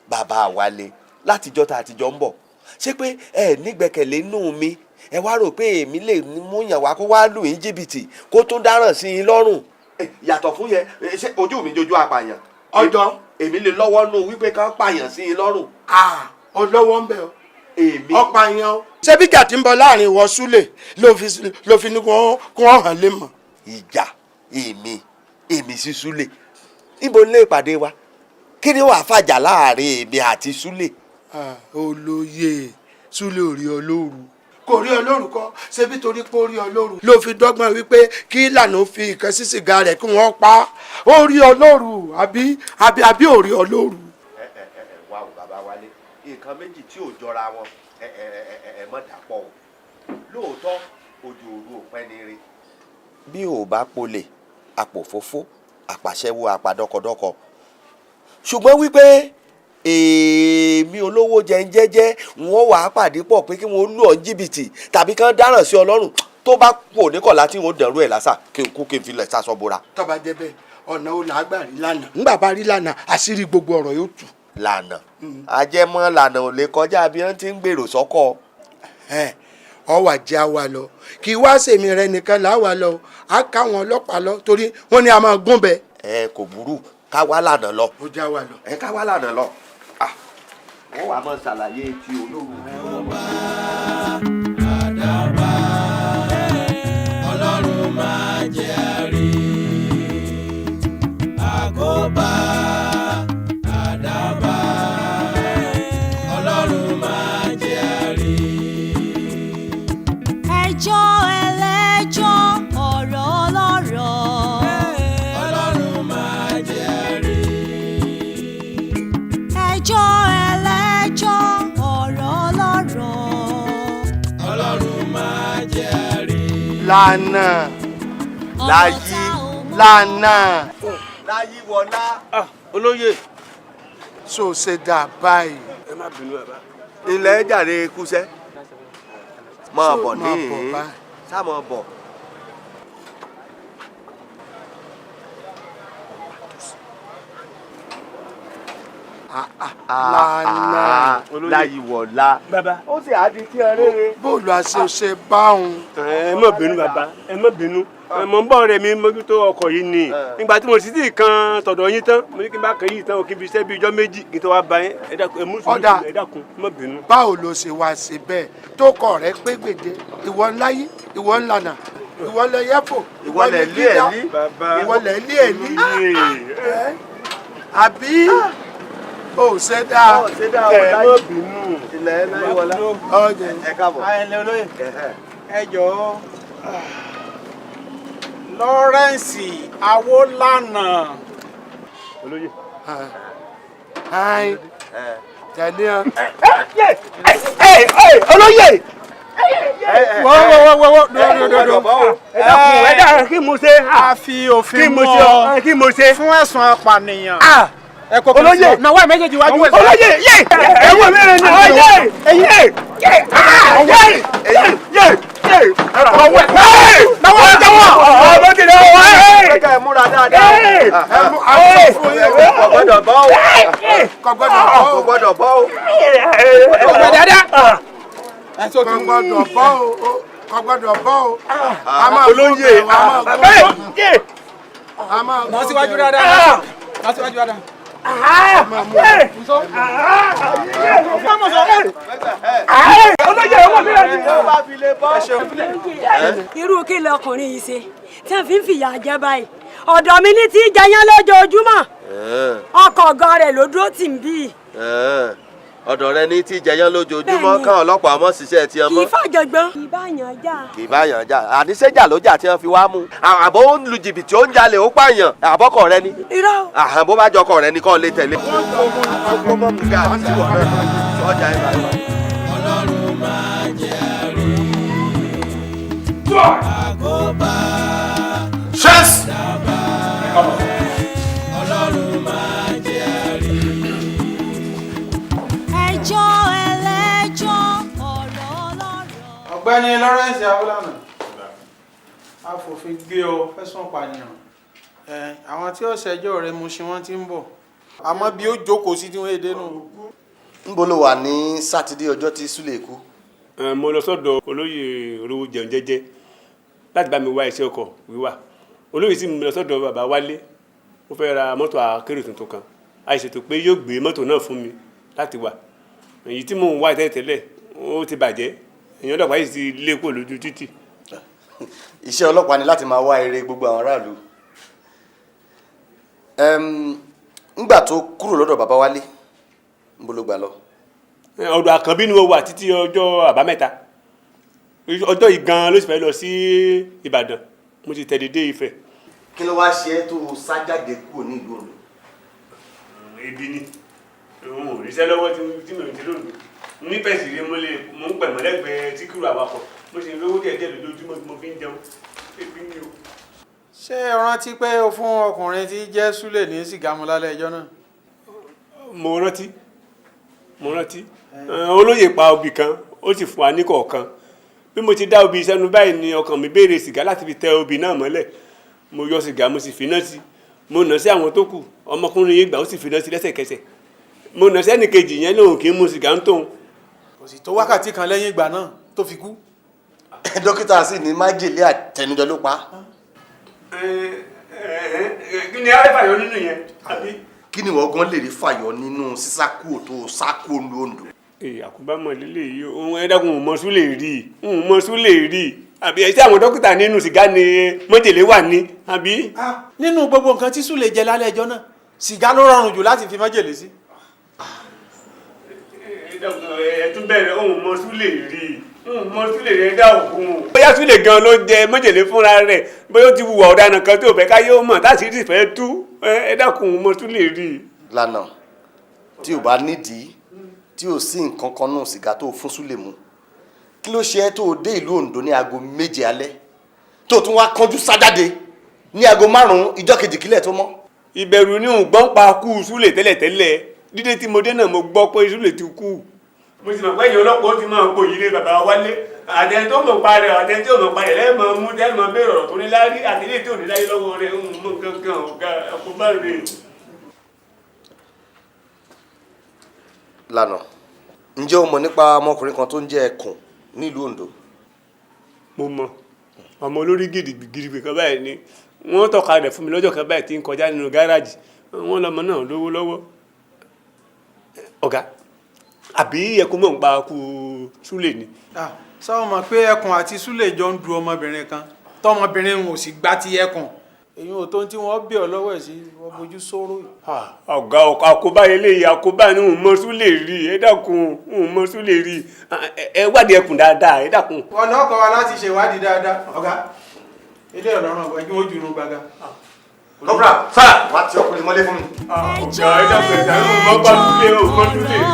bàbá Wálé, látijọ́ tá a ti jọ ń bọ̀, ṣé pé ẹ nígbẹ́kẹ̀lé nù mí? Ẹ wá rò pé èmi lè mú yàn wá kó wá lù yín jìbìtì kó tún dáràn sí yín lọ́rùn. Yàtọ̀ fún yẹn, ṣé ojú mi jojú apààyàn? Ọjọ́ èmi lè lọ́wọ́ nù wípé kán pààyàn sí yín lọ́rùn. Ọlọ́wọ́ ń bẹ̀ ọ́. Èmi ọ̀pààyàn o. Ṣé bí ìjà tí ń bọ̀ láàrin ìwọ Súlè ló fi ní kó wọ́n hàn lé mọ̀? Ìjà èmi sí Súlè, níbo nílé ìpàdé wa? Kí ni wàá fàjà láàrin èmi àti Súlè? Olóyè, Súlè ò rí ọ lóru. Kò rí ọ lóru kọ́, ṣebí torí pé ó rí ọ lóru ló fi dọ́gbọ́n wípé kí ìlànà ó fi ìkan sí sìgá rẹ̀ kí wọ́n pa á. Ó rí ọ lóru àbí àbí àbí ò rí ọ lóru. Ẹ ẹ ẹ wá o, bàbá Wálé, nǹkan méjì tí ò jọra wọn, ẹ ẹ ẹ ẹ mọ̀ dàpọ̀ o. Lóòótọ́ ojú òru ò pẹ́ ní rí. Bí ò bá polè, àpòfófó, àpàṣẹwó, àpàdọkọdọkọ, ṣùgbọ́n wípé èmi olówó jẹun jẹ́jẹ́, wọ́n wàá pàdé pọ̀ pé kí wọ́n lù ọ́ jìbìtì tàbí kán dáràn sí Ọlọ́run, tó bá kú òníkọ̀lá tí wọ́n dẹ̀rú ẹ̀ lásà kí n kú kí n fi lẹ̀ sásọ bora. Tó bá jẹ́ bẹ́ẹ̀, ọ̀nà wo làá gbà rí lánàá? Ńgbà bá rí lánàá, àṣírí gbogbo ọ̀rọ̀ yóò tú. Lànà ajẹmọ́ lànà ò lè kọjá bí wọ́n ti ń gbèrò sọ́kọ̀. Ọ wà jẹ́ àwa lọ, kí wá sèmi rẹ nìkan là á wà lọ, á káwọn ọlọ́pàá lọ torí wọ́n ní a máa gún bẹ́ẹ̀. Ẹ kò burú, ká wá lànà lọ. Ó já wa lọ. Ẹ ká wá lànà lọ. Wọ́n wàá máa ṣàlàyé ti olóru. Àdàbà, Ọlọ́run máa jẹ́ àrí àkóbá. Àdàbà, Ọlọ́run máa jẹ́ àrí. Ẹjọ́ ẹlẹ́jọ́, ọ̀rọ̀ ọlọ́rọ̀. Ọlọ́run máa jẹ́ àrí. Ẹjọ́ ẹlẹ́jọ́, ọ̀rọ̀ ọlọ́rọ̀. Ọlọ́run máa jẹ́ àrí. Lànà. Láyé. Lànà. Láyé wọlá. Olóyè. So ṣe dà báyìí. Ẹ má bínú bàbá. Ilẹ̀ jàre kúṣẹ́. Máa bọ̀ Máa ní bọ̀ báyìí. Sá máa bọ̀. Lànà. Láyìíwọ̀lá. Bàbá. Ó sì á di tí ẹ rere. Bóòlù àṣeṣe báwọn. Ẹ má bínú bàbá, ẹ má bínú. Mo ń bọ̀ ọ̀rẹ́ mi mójútó ọkọ̀ yìí ni. Nígbà tí mo sì ti kan tọ̀dọ̀ yín tán, mo ní kí n bá kan yìí tán, kí n fi iṣẹ́ bíi ijọ́ méjì kí n tó wá bá yín. Ẹ dákun, ẹ mú sùúrù, ẹ dákun, ẹ má bínú. Báwo ló ṣe wá ṣe bẹ́ẹ̀ tó kọ̀ rẹ pé gbèdé ìwọ ńlá yí, ìwọ ńlànà, ìwọ lẹ yẹ́fò, ìwọ lẹ lé ẹ̀ ní, ìwọ lẹ lé ẹ̀ ní. Àbí o ṣe dáa. Ó ṣe dáa, ẹ má bínú. Ilẹ̀ Láyìíwọlá. Ẹ káàbọ̀. Ẹ ǹlẹ́ olóyè. Ẹ jọ̀ọ́. Lawrence Awólànà. Olóyè. Ayi. Tẹ̀lé ọ. Olóyè. Wọ́wọ́wọ́wọ́ dúró. Ẹ dákun, ẹ dákun, kí mo ṣe? A fi òfin mú ọ kí mo ṣe? Fún ẹ̀sùn apànìyàn. Olóyè. Nàwọ́ ẹ̀ méjèèjì wájú. Olóyè yé ẹ̀wọ̀n mi rẹ̀ ni olóyè yé yé yé yé yé ọwọ́ ẹ̀ náwó ẹ̀ náwó ọmọ ti náwó ẹ̀. Ẹ múra dáadáa. Kò gbọ́dọ̀ bọ́ o. Kò gbọ́dọ̀ bọ́ o. Kò gbọ́dọ̀ bọ́ o. Kò gbọ́dọ̀ bọ́ o. Kò gbọ́dọ̀ bọ́ o. Olóyè Nà síwájú dáadáa. Nà síwájú dáadáa. Irú kí lọkùnrin yìí ṣe tí wọ́n fi ń fìyà jẹ báyìí? Ọ̀dọ̀ mi ní tí í jẹyán lójoojúmọ́, ọkọ̀ ọ̀gá rẹ̀ ló dúró tì ń bí. Ọ̀dọ̀ rẹ ní tí jẹyán lójoojúmọ́, káwọn ọlọ́pàá mọ̀ ṣiṣẹ́ tí ọmọ. Kì í fàjọgbọ́n. Kì í bá yàn jà. Kì í bá yàn jà. Àníṣẹ́jà ló jà tí wọ́n fi wá mú. Àbọ̀ ó ń lu jìbìtì, ó ń jalè, ó pààyàn. Àbọ̀kọ̀ rẹ ni. Irọ́. Àhàn bó bá jọkọ̀ rẹ ni kọ́ lè tẹ̀lé. Ọlọ́run máa jẹ́ rí àkóbá. Ṣẹ́sì. Ọlọ́run máa jẹ́ rí. Ẹjọ́ ẹlẹ́jọ́ ọ̀rọ̀ ọlọ́rọ̀. Ọ̀gbẹ́ni Lawrence Awólànà, afòfin gbé ọ fẹ̀sùn pànìyàn. Àwọn tí ó ṣẹjọ́ rẹ̀ mú sí wọn ti ń bọ̀, àmọ́ bí ó jókòó sí tí wọ́n èdè nù. Níbo ló wà ní sátidé ọjọ́ tí Súlè kú? Mo lọ sọ́dọ̀ olóyè olówó jẹun jẹ́jẹ́ láti bá mi wá iṣẹ́ ọkọ̀ wíwà. Olóyè sì mú mi lọ sọ́dọ̀ bàbá Wálé, ó fẹ́ ra mọ́tò akérò tuntun kan. A ṣètò pé yóò gbé mọ́tò náà fún mi láti wà. Èyí tí mò ń wá tẹ́lẹ̀tẹ́lẹ̀ ó ti bàjẹ́, èèyàn ọlọ́pàá yìí ti lé kúrò lójú títì. Iṣẹ́ ọlọ́pàá ni láti máa wá eré gbogbo àwọn aráàlú. Ńgbà tó kúrò lọ́dọ̀ bàbá Wálé, níbo ló gbà lọ? Ọ̀dọ̀ Àkànbí ni mo wà títí ọjọ́ àbámẹ́ta. Ọjọ́ yìí gan-an ló sì fẹ́ lọ sí Ìbàdàn, mo ti tẹ̀lé dé Ifẹ̀. Kí ló wá ṣe é tó sá jáde kúrò ní ìlú Oǹdó? Ebi ni, òun ò ríṣẹ́ lọ́wọ́ tí mi ò ti lónìí. Ní pẹ̀sì rí mo lè mo ń pẹ̀mọ́ lẹ́gbẹ̀ẹ́ síkírù awakọ̀, mo sì ń lówó díẹ̀ díẹ̀ lójoojúmọ́ tí mo fi ń jẹun. Ebi ni o. Ṣé ẹ rántí pé o fún ọkùnrin tí jẹ́ Súlè ní sìgá mu lálẹ́ ẹjọ́ náà? Mo rántí, mo rántí. Olóyè pa obì kan, ó sì fún wa ní kọ̀ọ̀kan. Bí mo ti dá obì sẹ́nu báyìí ni ọkàn mi béèrè sìgá láti fi tẹ obì náà mọ́lẹ̀. Mo yọ sìgá, mo sì finá sí. Mo nà sí àwọn tó kù, ọmọkùnrin yìí gbà ó sì finá sí lẹ́sẹ̀kẹsẹ̀. Mo nà sí ẹnìkejì yẹn lóhùn kì í mu sìgá ń tóun. Kò sì tó wákàtí kan lẹ́yìn ìgbà náà tó fi kú. Dókítà sì ní májèlé àtẹnujẹ ló pa. Kí ni a fàyọ nínú yẹn? Kí ni wọ́n gan lè rí fàyọ nínú sísákúò tó sákúò ní Oǹdó? Àkóbá mọ̀ lílé yìí, òun ẹ dákun òun mọ Súlè rí, òun mọ Súlè rí. Àbí ẹ ṣé àwọn dókítà nínú sìgá ni májèlé wà ní, àbí? Nínú gbogbo nǹkan tí Súlè jẹ lálẹ́ ẹjọ́ náà, sìgá ló rọrùn jù láti fi májèlé sí. Ẹ tún bẹ̀rẹ̀, òun mọ Súlè rí, òun mọ Súlè rí, ẹ dá òkun. Bóyá Súlè gan ló jẹ májèlé fúnra rẹ̀, bóyá ó ti hùwà ọ̀daràn kan tí ò fẹ́ káyé ó mọ̀ táṣìírí sì fẹ́ tú, ẹ dákun òun mọ Súlè rí. Lànà tí ò bá nídìí tí ò sí nǹkan kan náà sìgá tó fún Súlè mu, kí ló ṣe ẹ́ tó o dé ìlú Oǹdó ní aago 7 alẹ́ tó tún wá kánjú sájáde ní aago 5 ìjọ́ kejì kílẹ̀ tó mọ́? Ìbẹ̀rù ni òun gbọ́n pa kú Súlè tẹ́lẹ̀tẹ́lẹ̀. Dídé tí mo dé náà mo gbọ́ pé Súlè ti kú. Mo sì mọ̀ pé èèyàn ọlọ́pàá ó ti máa pò yìí lé bàbá Wálé. Àtẹni tó mọ̀ pa rẹ̀, àtẹni tí ò mọ̀ pa rẹ̀ lẹ́ẹ̀mọ̀ mú tẹ́ẹ̀mọ̀ béèrè ọ̀rọ̀ tó ní láárí àti ilé tí ò ní láyé lọ́wọ́ rẹ̀ ń mú kankan ọ̀gá àkóbá rẹ̀. Lànà, ǹjẹ́ o mọ̀ nípa ọmọkùnrin kan tó ń jẹ́ Ẹkùn nílùú Oǹdó? Mo mọ ọmọ olórí gidigidi kan báyìí ni wọ́n tọ́ka rẹ̀ fún mi lọ́jọ́ kan báyìí tí ń kọjá nínú gáràjì. Wọ́n lọmọ náà lówó lọ́wọ́. Ọ̀gá, àbí ẹkún mọ̀ ń pa kú Súlè ni? Sọ mọ̀ pé Ẹkùn àti Súlè jọ ń du ọmọbìnrin kan, tọmọbìnrin ò sì gbá ti Ẹkùn. Èyí ò tó ń tí wọ́n bí ọ lọ́wọ́ ẹ̀ sí, wọ́n bójú sóró yìí. Ọ̀gá, àkóbá eléyìí, àkóbá ni òun mọ Súlè rí. Ẹ dákun, òun mọ Súlè rí. Ẹ wádìí Ẹkùn dáadáa, ẹ dákun. Ọ̀nà ọkọ̀ wa láti ṣèwádìí dáadáa. Ọ̀gá, ilé ọ̀lọ́run ọ̀gbọ́n ẹjú ojú inú gbàgà. Kọ́pùrà sáà wá ti ọkùnrin mọ́lé fún mi. Ọ̀gá, ẹ dákun, ẹ dákun, mọ́ bá Súlè, òun mọ Súlè rí.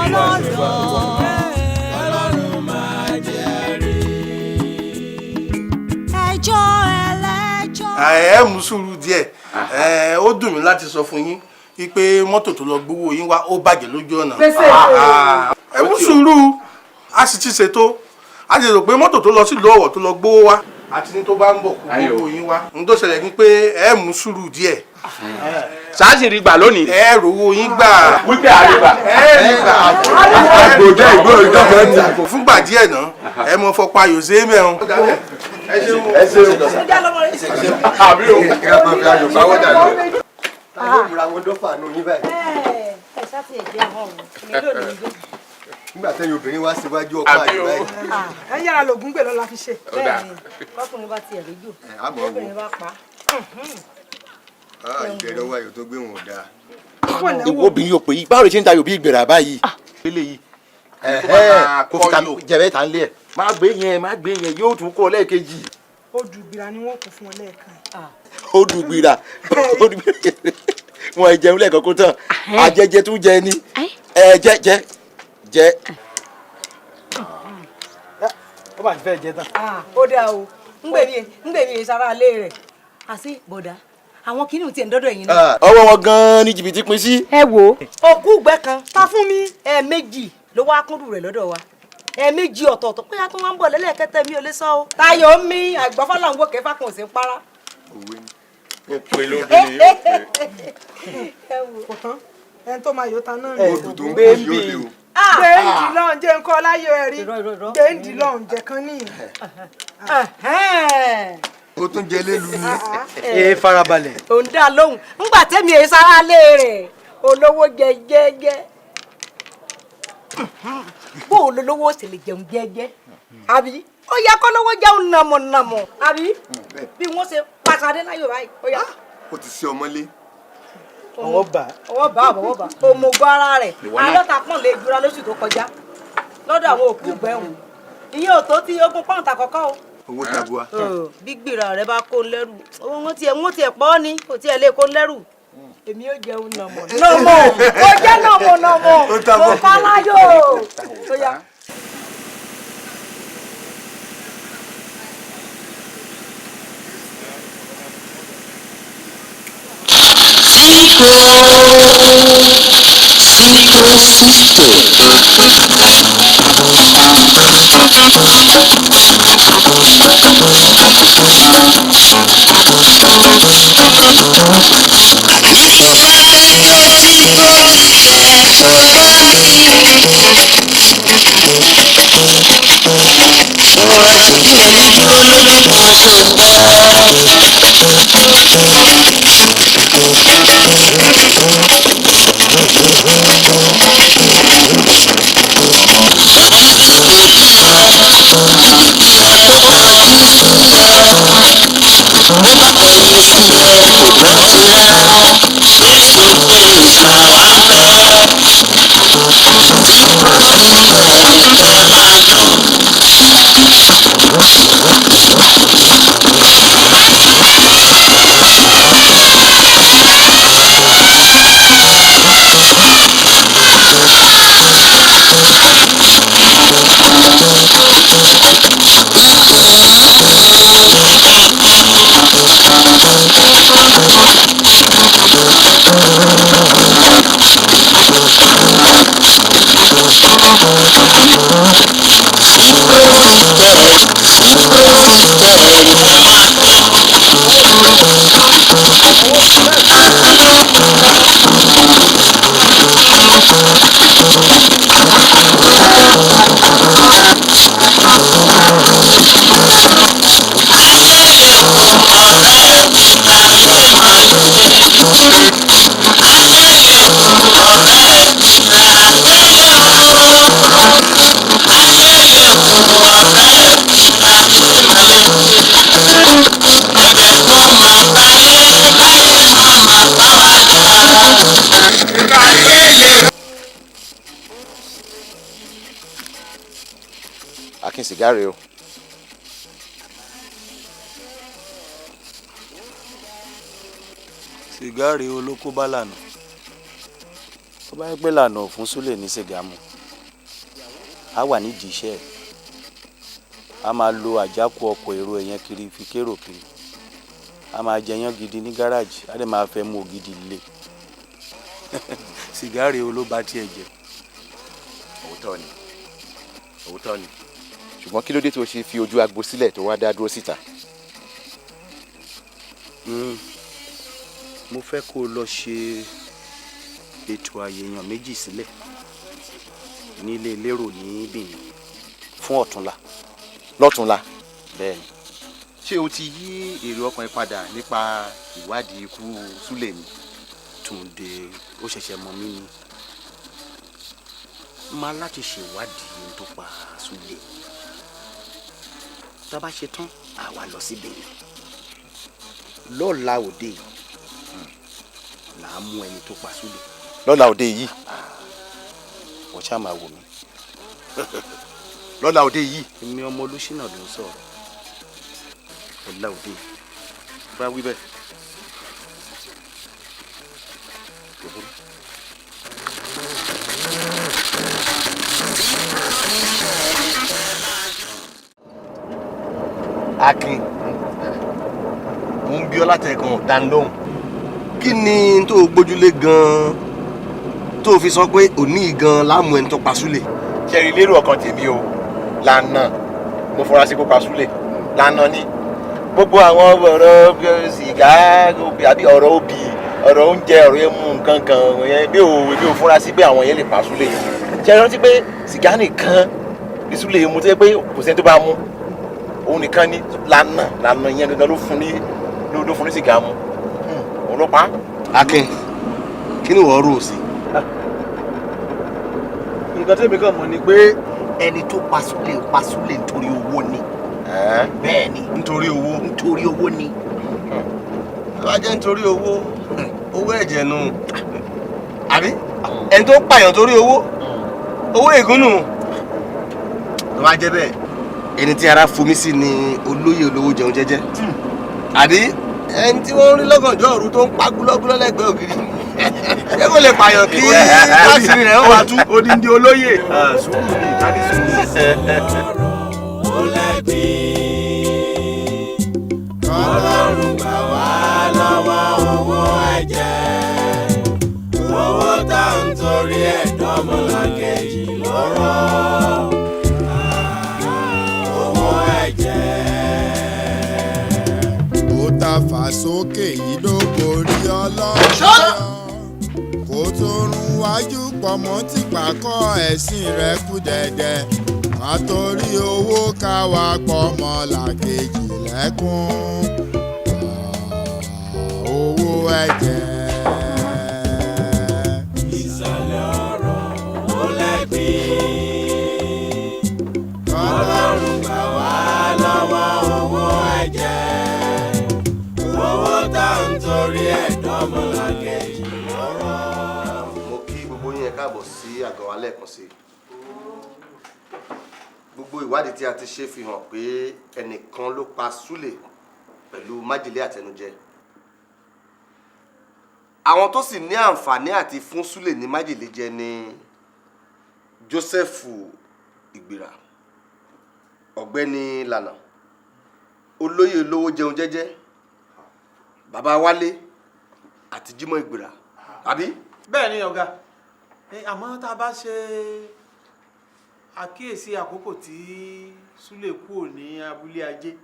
Ẹjọ́ ẹlẹ́jọ́. Ẹ mú sùúrù díẹ̀. Ó dùn mí láti sọ fún yín wípé mọ́tò tó lọ gbowó yín wá, ó bàjẹ́ lójú ọ̀nà. Ẹ mú sùúrù, a sì ti ṣètò, a ti rò pé mọ́tò tó lọ sílùú Ọ̀wọ̀ tó lọ gbowó wá àti ní tó bá ń bọ̀ kó gbowó yín wá. N tó ṣẹlẹ̀ ni pé ẹ mú sùúrù díẹ̀. Sáàsì rí gbà lónìí. Ẹ rówó yín gbà. Wípé àrígbà. Ẹ rí gbà. Àgbòjẹ́ ìgbó ìjọba ti. Fúngbà díẹ̀ náà, ẹ mọ fọpa yòzé mẹ́rin. Ẹ ṣeun. Ẹ ṣeun. Àbí o. Ẹ máa fi ayò pawọ́ dà lọ. Ta ló múra wọn dọ́fà nù yín báyìí? Ẹ ṣáà ti ẹ̀jẹ̀ hàn ọ́ mi lónìí gbé. Nígbà tẹ́yìn obìnrin wá síwájú ọkọ àyè báyìí. Ẹ yára lògùn gbè lọ́la fi ṣe. Bẹ́ẹ̀ni, bọ́kùnrin bá tiẹ̀ rédíò, bóbìnrin bá pa á. Ìbẹ̀rẹ̀ ọwọ́ ayò tó gbé wọn ò dáa. Ìwọ obìnrin yóò pè yí, báwo lè ṣe ń tayò bí ìgbèrà báyìí? Eléyìí kò fi ta jẹ̀bẹ́ ta ń lé ẹ̀. Má gbé yẹn, má gbé yẹn, yóò tún kọ́ ọ lẹ́ẹ̀kejì. Ó dù gbìrà ni wọ́n kò fún ọ lẹ́ẹ̀kan. Ó dù gbìrà, ó dù gbìrà. Wọn ẹ jẹun lẹ́ẹ̀kan kó tán, ajẹjẹ tún jẹ ni. Ẹ jẹ jẹ jẹ. Ó bá ti fẹ́ jẹ tán. Ó dáa o, ń gbèmí sára ilé rẹ̀. Àṣé bọ̀dá, àwọn kìnìún tiẹ̀ ń dọ́dọ̀ ẹ̀yin náà. Ọwọ́ wọn gan-an ní jìbìtì pín sí. Ẹ wo òkú ìgbẹ́ kan ta fún mi. Ẹ̀ẹ̀mejì ló wá kúndùn rẹ̀ lọ́dọ̀ wa, ẹ̀ẹ̀mejì ọ̀tọ̀ọ̀tọ̀ pé a tún wá ń bọ̀ lẹ́lẹ́kẹ́tẹ́, mi ò lè sọ o. Táyọ̀ ń mi àgbọ̀fọ́lá ń wò kẹfà kan ò sí ń para. Òwe ni. Ó pe lóbìnrin yóò pe. Kò tán, ẹni tó máa yóò ta náà. Odù tó ń kú yóò lé o. Gbẹ̀ǹdì lọ́hùn jẹ́ nǹkan láyé ẹ̀ rí. Gbẹ̀ǹdì lọ́hùn jẹ́ kan ní. Ó tún jẹ lélu ni. Ẹ farabalẹ̀. Ò ń dá lóhùn ńgbà tẹ́mi èyí sára lé rẹ̀, olówó jẹ jẹ́jẹ́. Bó o lolówó sì lè jẹun jẹ́jẹ́, àbí ó yẹ kó lówó jẹun nàmọ̀nàmọ̀, àbí bí wọ́n ṣe pàṣẹ láyò báyìí ó yá. Ó ti ṣe ọmọlé. Ọwọ́ bá. Ọwọ́ bá, ọwọ́ bá òmùgọ̀ ara rẹ̀. 50 pọ́n lè jura lóṣù tó kọjá lọ́dọ̀ àwọn òkú gbẹ̀hùn. Ìyẹn ò tó tí ogún pọ́n tàkọ́kọ́ o. Owó tabua. Bí gbìrà rẹ bá kó lẹ́rù, owó wọn tiẹ̀ pọ́ ni kò tiẹ̀ lè kó lẹ́rù. Èmi ò jẹun nàmọ̀ nàmọ̀, mo jẹ́ nàmọ̀ nàmọ̀, mo kọ́ láyò tó yá. Thank you. Akin, sìgá rèé o. Sìgá rèé o ló kó bá lànà. Tó bá yẹ pé lànà ò fún Súlè ní sìgá mu, á wà nídìí iṣẹ́ ẹ̀, á máa lo àjákù ọkọ̀ èrò ẹ̀yẹn kiri fi kérò kiri, á máa jẹyán gidi ní gáràjì, á dẹ̀ máa fẹ́ mú ògidì lé. Sìgá rèé o ló bá tiẹ̀ jẹ́. Òótọ́ ni, òótọ́ ni, ṣùgbọ́n kí ló dé tó ṣe fi ojú agbo sílẹ̀ tó wá dá dúró síta? Mo fẹ́ kó o lọ ṣe ètò àyèyàn méjì sílẹ̀ nílé lérò ní Benin fún ọ̀túnla. Lọ́túnla? Bẹ́ẹ̀ni. Ṣé o ti yí èrò ọkàn ẹ padà nípa ìwádìí ikú Súlè ni? Túndé, ó ṣẹ̀ṣẹ̀ mọ̀ mí ni. Máa láti ṣèwádìí ohun tó pa Súlè. Tá a bá ṣe tán, àwa lọ sí Benin. Lọ́la òde yìí là á mú ẹni tó pa Súlè. Lọ́la òde yìí? Wọ́n ṣáà máa wò mí. Lọ́la òde yìí? Èmi ọmọ Olúṣínà ló ń sọ̀rọ̀. Lọ́la òde yìí. Bá wí bẹ́ẹ̀. Kò burú. Akin, mo ń bí ọ látẹ̀kàn dánilóhùn. Kí ni tó o gbójúlé gan-an tó o fi sọ pé òní gan-an láàmú ẹni tó pa Súlè? Ṣẹ́rí, lérò ọkàn tèmi o, lànà mo fura sí kó pa Súlè. Lànà ni gbogbo àwọn ọ̀rọ̀ sìgá àbí ọ̀rọ̀ obì, ọ̀rọ̀ oúnjẹ, ọ̀rọ̀ emu, nǹkan kan yẹn, bí ò fura sí pé àwọn yẹn lè pa Súlè. Ṣe rántí pé sìgá nìkan ní Súlè mu tó yẹ pé kò sẹ́ni tó bá mu, òun nìkan ni. Lànà yẹn gangan ló fún ní ló fún ní sìgá mu, òun ló pa. Akin, kí ni wọ́n rò sí? Nǹkan tẹ́mi kàn mọ̀ ni pé ẹni tó pa Súlè pa Súlè nítorí owó ni. Bẹ́ẹ̀ ni. Nítorí owó. Nítorí owó ni. Tó bá jẹ́ nítorí owó, owó ẹ̀jẹ̀ nù. Àbí ẹni tó pààyàn torí owó, owó ègún nù. Tó bá jẹ́ bẹ́ẹ̀, ẹni tí ara fomi sí ni olóyè olówó jẹun jẹ́jẹ́. Àbí ẹni tí wọ́n ń rí lọ́gànjọ́ òru tó ń pa gúlọ́gúlọ́ lẹ́gbẹ̀ẹ́ ògiri, ṣé kò lè pààyàn kí káàsì rẹ̀ ó wá tú? Odindi olóyè. Sùúrù ni ìtàdí sùúrù. Ọlọ́run gbà wá lọ́wọ́ owó ẹ̀jẹ̀, owó tá à ń torí ẹ̀ dọ́mọlàkejì lóró, owó ẹ̀jẹ̀. Ó ta fà sókè yìí ló borí ọlọ́run, kó tó rún wájú pọ̀mọ́ tí pàkọ́ ẹ̀sìn rẹ̀ kú dẹ̀dẹ̀, ká torí owó ká wá pọ̀mọ́ làkejì lẹ́kún, owó ẹ̀jẹ̀. Ìsàlẹ̀ ọ̀rọ̀ ó lẹ́gbìn. Ọlọ́run gbà wá lọ́wọ́ owó ẹ̀jẹ̀, owó tá à ń torí ẹ̀ dọ́mọlàkejì lóró. Mo kí gbogbo yín, ẹ káàbọ̀ sí àgọ́ wa lẹ́ẹ̀kan sí i. Gbogbo ìwádìí tí a ti ṣe fi hàn pé ẹnìkan ló pa Súlè pẹ̀lú májèlé àtẹnujẹ. Àwọn tó sì ní àǹfààní àti fún Súlè ní májèlé jẹ ni Joseph Ìgbìrà, Ọ̀gbẹ́ni Lànà, olóyè olówó jẹun jẹ́jẹ́, bàbá Wálé àti Jímọ̀ Ìgbìrà, àbí? Bẹ́ẹ̀ ni ọ̀gá. Àmọ́ tá a bá ṣe àkíyèsí àkókò tí Súlè kúrò ní abúlé ajé,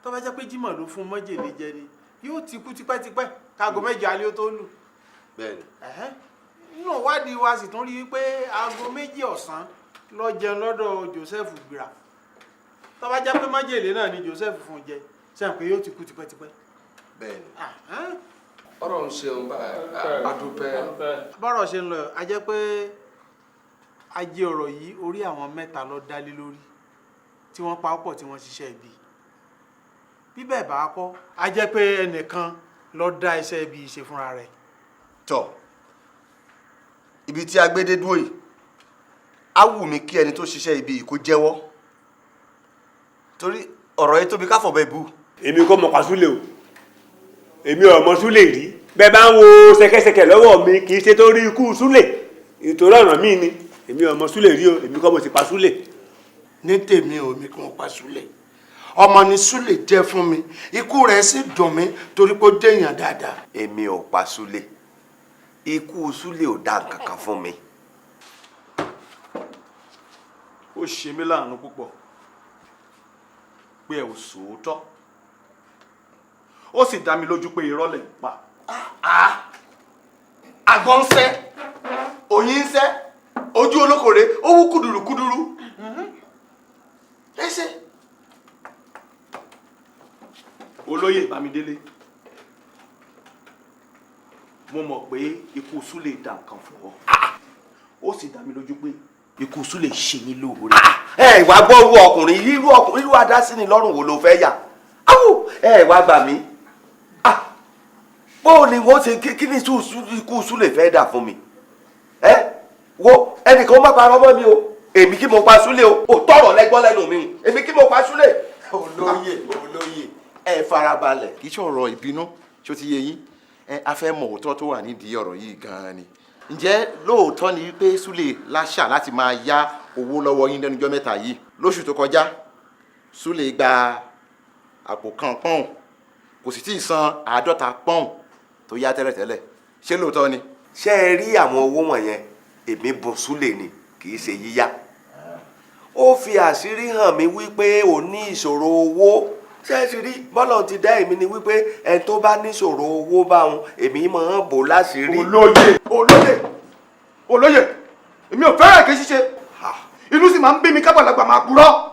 tó bá jẹ́ pé Jímọ̀ ló fún májèlé jẹ ni, yóò ti kú tipẹ́tipẹ́ káago 8 alẹ́ ó tó lù. Bẹ́ẹ̀ni. Nínú ìwádìí wa sì tún rí i pé aago 2 ọ̀sán ló jẹun lọ́dọ̀ Joseph Gbìrà. Tó bá jẹ́ pé májèlé náà ni Joseph fún jẹ, sẹ́yìn pé yóò ti kú tipẹ́tipẹ́. Bẹ́ẹ̀ni. Ọ̀rọ̀ ń ṣeun báyìí, adúpẹ́. Bọ́rọ̀ ṣe ń lọ, a jẹ́ pé ajé ọ̀rọ̀ yìí orí àwọn mẹ́ta ló dálé lórí tí wọ́n pa pọ̀ tí wọ́n ṣiṣẹ́ ibi. Bí bẹ́ẹ̀ bá kọ́, a jẹ́ pé ẹnìkan ló dá iṣẹ́ ibi ṣe fúnra rẹ̀. Tọ́ ibi tí a gbé dé dúró yìí, á wù mí kí ẹni tó ṣiṣẹ́ ibi yìí kó jẹ́wọ́. Torí ọ̀rọ̀ yìí tóbi káfọ̀ bẹ́ẹ̀ bù. Èmi kò mọ̀ pa Súlè o, èmi ò mọ Súlè rí. Bẹ́ẹ̀ bá ń wo ṣẹ̀kẹ̀ṣẹ̀kẹ̀ lọ́wọ́ mi, kì í ṣe torí ikú Súlè, ìtòrí ọ̀ràn mi ni. Èmi ò mọ Súlè rí o, èmi kọ́ mo sì pa Súlè. Ní tèmi ò, mi kò pa Súlè. Ọmọ ni Súlè jẹ́ fún mi, ikú rẹ̀ sì dùn mí torí pé ó déèyàn dáadáa. Èmi ò pa Súlè, ikú Súlè ò dá nǹkan kan fún mi. Ó ṣe mí láàánú púpọ̀ pé ẹ ò sòótọ́, ó sì dá mi lójú pé irọ́ lẹ̀ ń pa. Àgbọn ń sẹ́, òyìn ń sẹ́, ojú olókòrè ó wú kúdùrú kúdùrú. Ẹ ṣe. Olóyè Bámidélé, mo mọ̀ pé ikú Súlè dá nǹkan fún ọ, ó sì dá mi lójú pé ikú Súlè ṣe yín lóore. Ẹ wá gbọ́, irú ọkùnrin, irú ọkùnrin, irú adásí ni lọ́rùn wo ló fẹ́ yà? Áwò, ẹ wá gbà mí. Bó ni wọ́n ṣe, kí ni ikú Súlè fẹ́ dà fún mi? Ẹ wo, ẹnìkan má parọ́ mọ́ mi o, èmi kí mo pa Súlè o, ò tọrọ lẹ́gbọ́n lẹ́nu mi o, èmi kí mo pa Súlè. Olóyè, olóyè, ẹ farabalẹ̀. Kì í ṣọ̀rọ̀ ìbínú, ṣó ti yé yín? Ẹ a fẹ́ mọ òótọ́ tó wà nídìí ọ̀rọ̀ yìí gan-an ni. Ǹjẹ́ lóòótọ́ ni wípé Súlè láṣà láti máa yá owó lọ́wọ́ yín lẹ́nu ọjọ́ mẹ́ta yìí? Lóṣù tó kọjá, Súlè gba àpò kan pọ́ùn, kò sì tí ì san 50 pọ́ùn tó yá tẹ́lẹ̀tẹ́lẹ̀. Ṣé lóòótọ́ ni? Ṣé ẹ rí àwọn owó wọ̀nyẹn, èmi bùn Súlè ni, kì í ṣe yíyá. Ó fi àṣírí hàn mí wípé ò ní ìṣòro owó. Ṣé ẹ sì rí bọ́lọ̀ ti dá èmi ni wípé ẹni tó bá níṣòro owó báwọn, èmi máa ń bò láṣìírí. Olóyè, olóyè, olóyè, èmi ò fẹ́ràn èké ṣíṣe, inú sì máa ń bí mi kábàlagbà máa purọ́.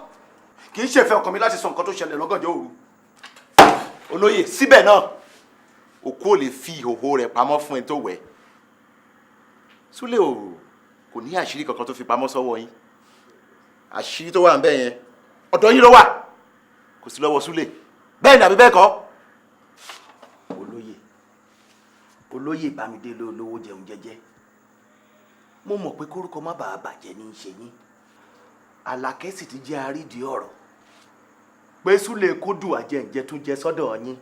Kì í ṣèfẹ́ ọkàn mi láti sọ nǹkan tó ṣẹlẹ̀ lọ́gànjọ́ òru. Olóyè, síbẹ̀ náà, òkú ò lè fi ìhòhò rẹ̀ pamọ́ fún ẹni tó wẹ̀. Súlè ò kò ní àṣírí kankan tó fi pamọ́ sọ́wọ́ yín. Àṣírí tó wà ń bẹ̀ yẹn, ọ̀dọ̀ yín ló wà, kò sí lọ́wọ́ Súlè. Bẹ́ẹ̀ ni àbí bẹ́ẹ̀ kọ́? Olóyè, olóyè Bámidélé olówó jẹun jẹ́jẹ́, mo mọ̀ pé kórúkọ má bàa bàjẹ́ ní í ṣe yín. Àlàkẹ́ sì ti jẹ́ àrídìí ọ̀rọ̀ pé Súlè kúndùn àjẹǹjẹ tún jẹ sọ́dọ̀ yín.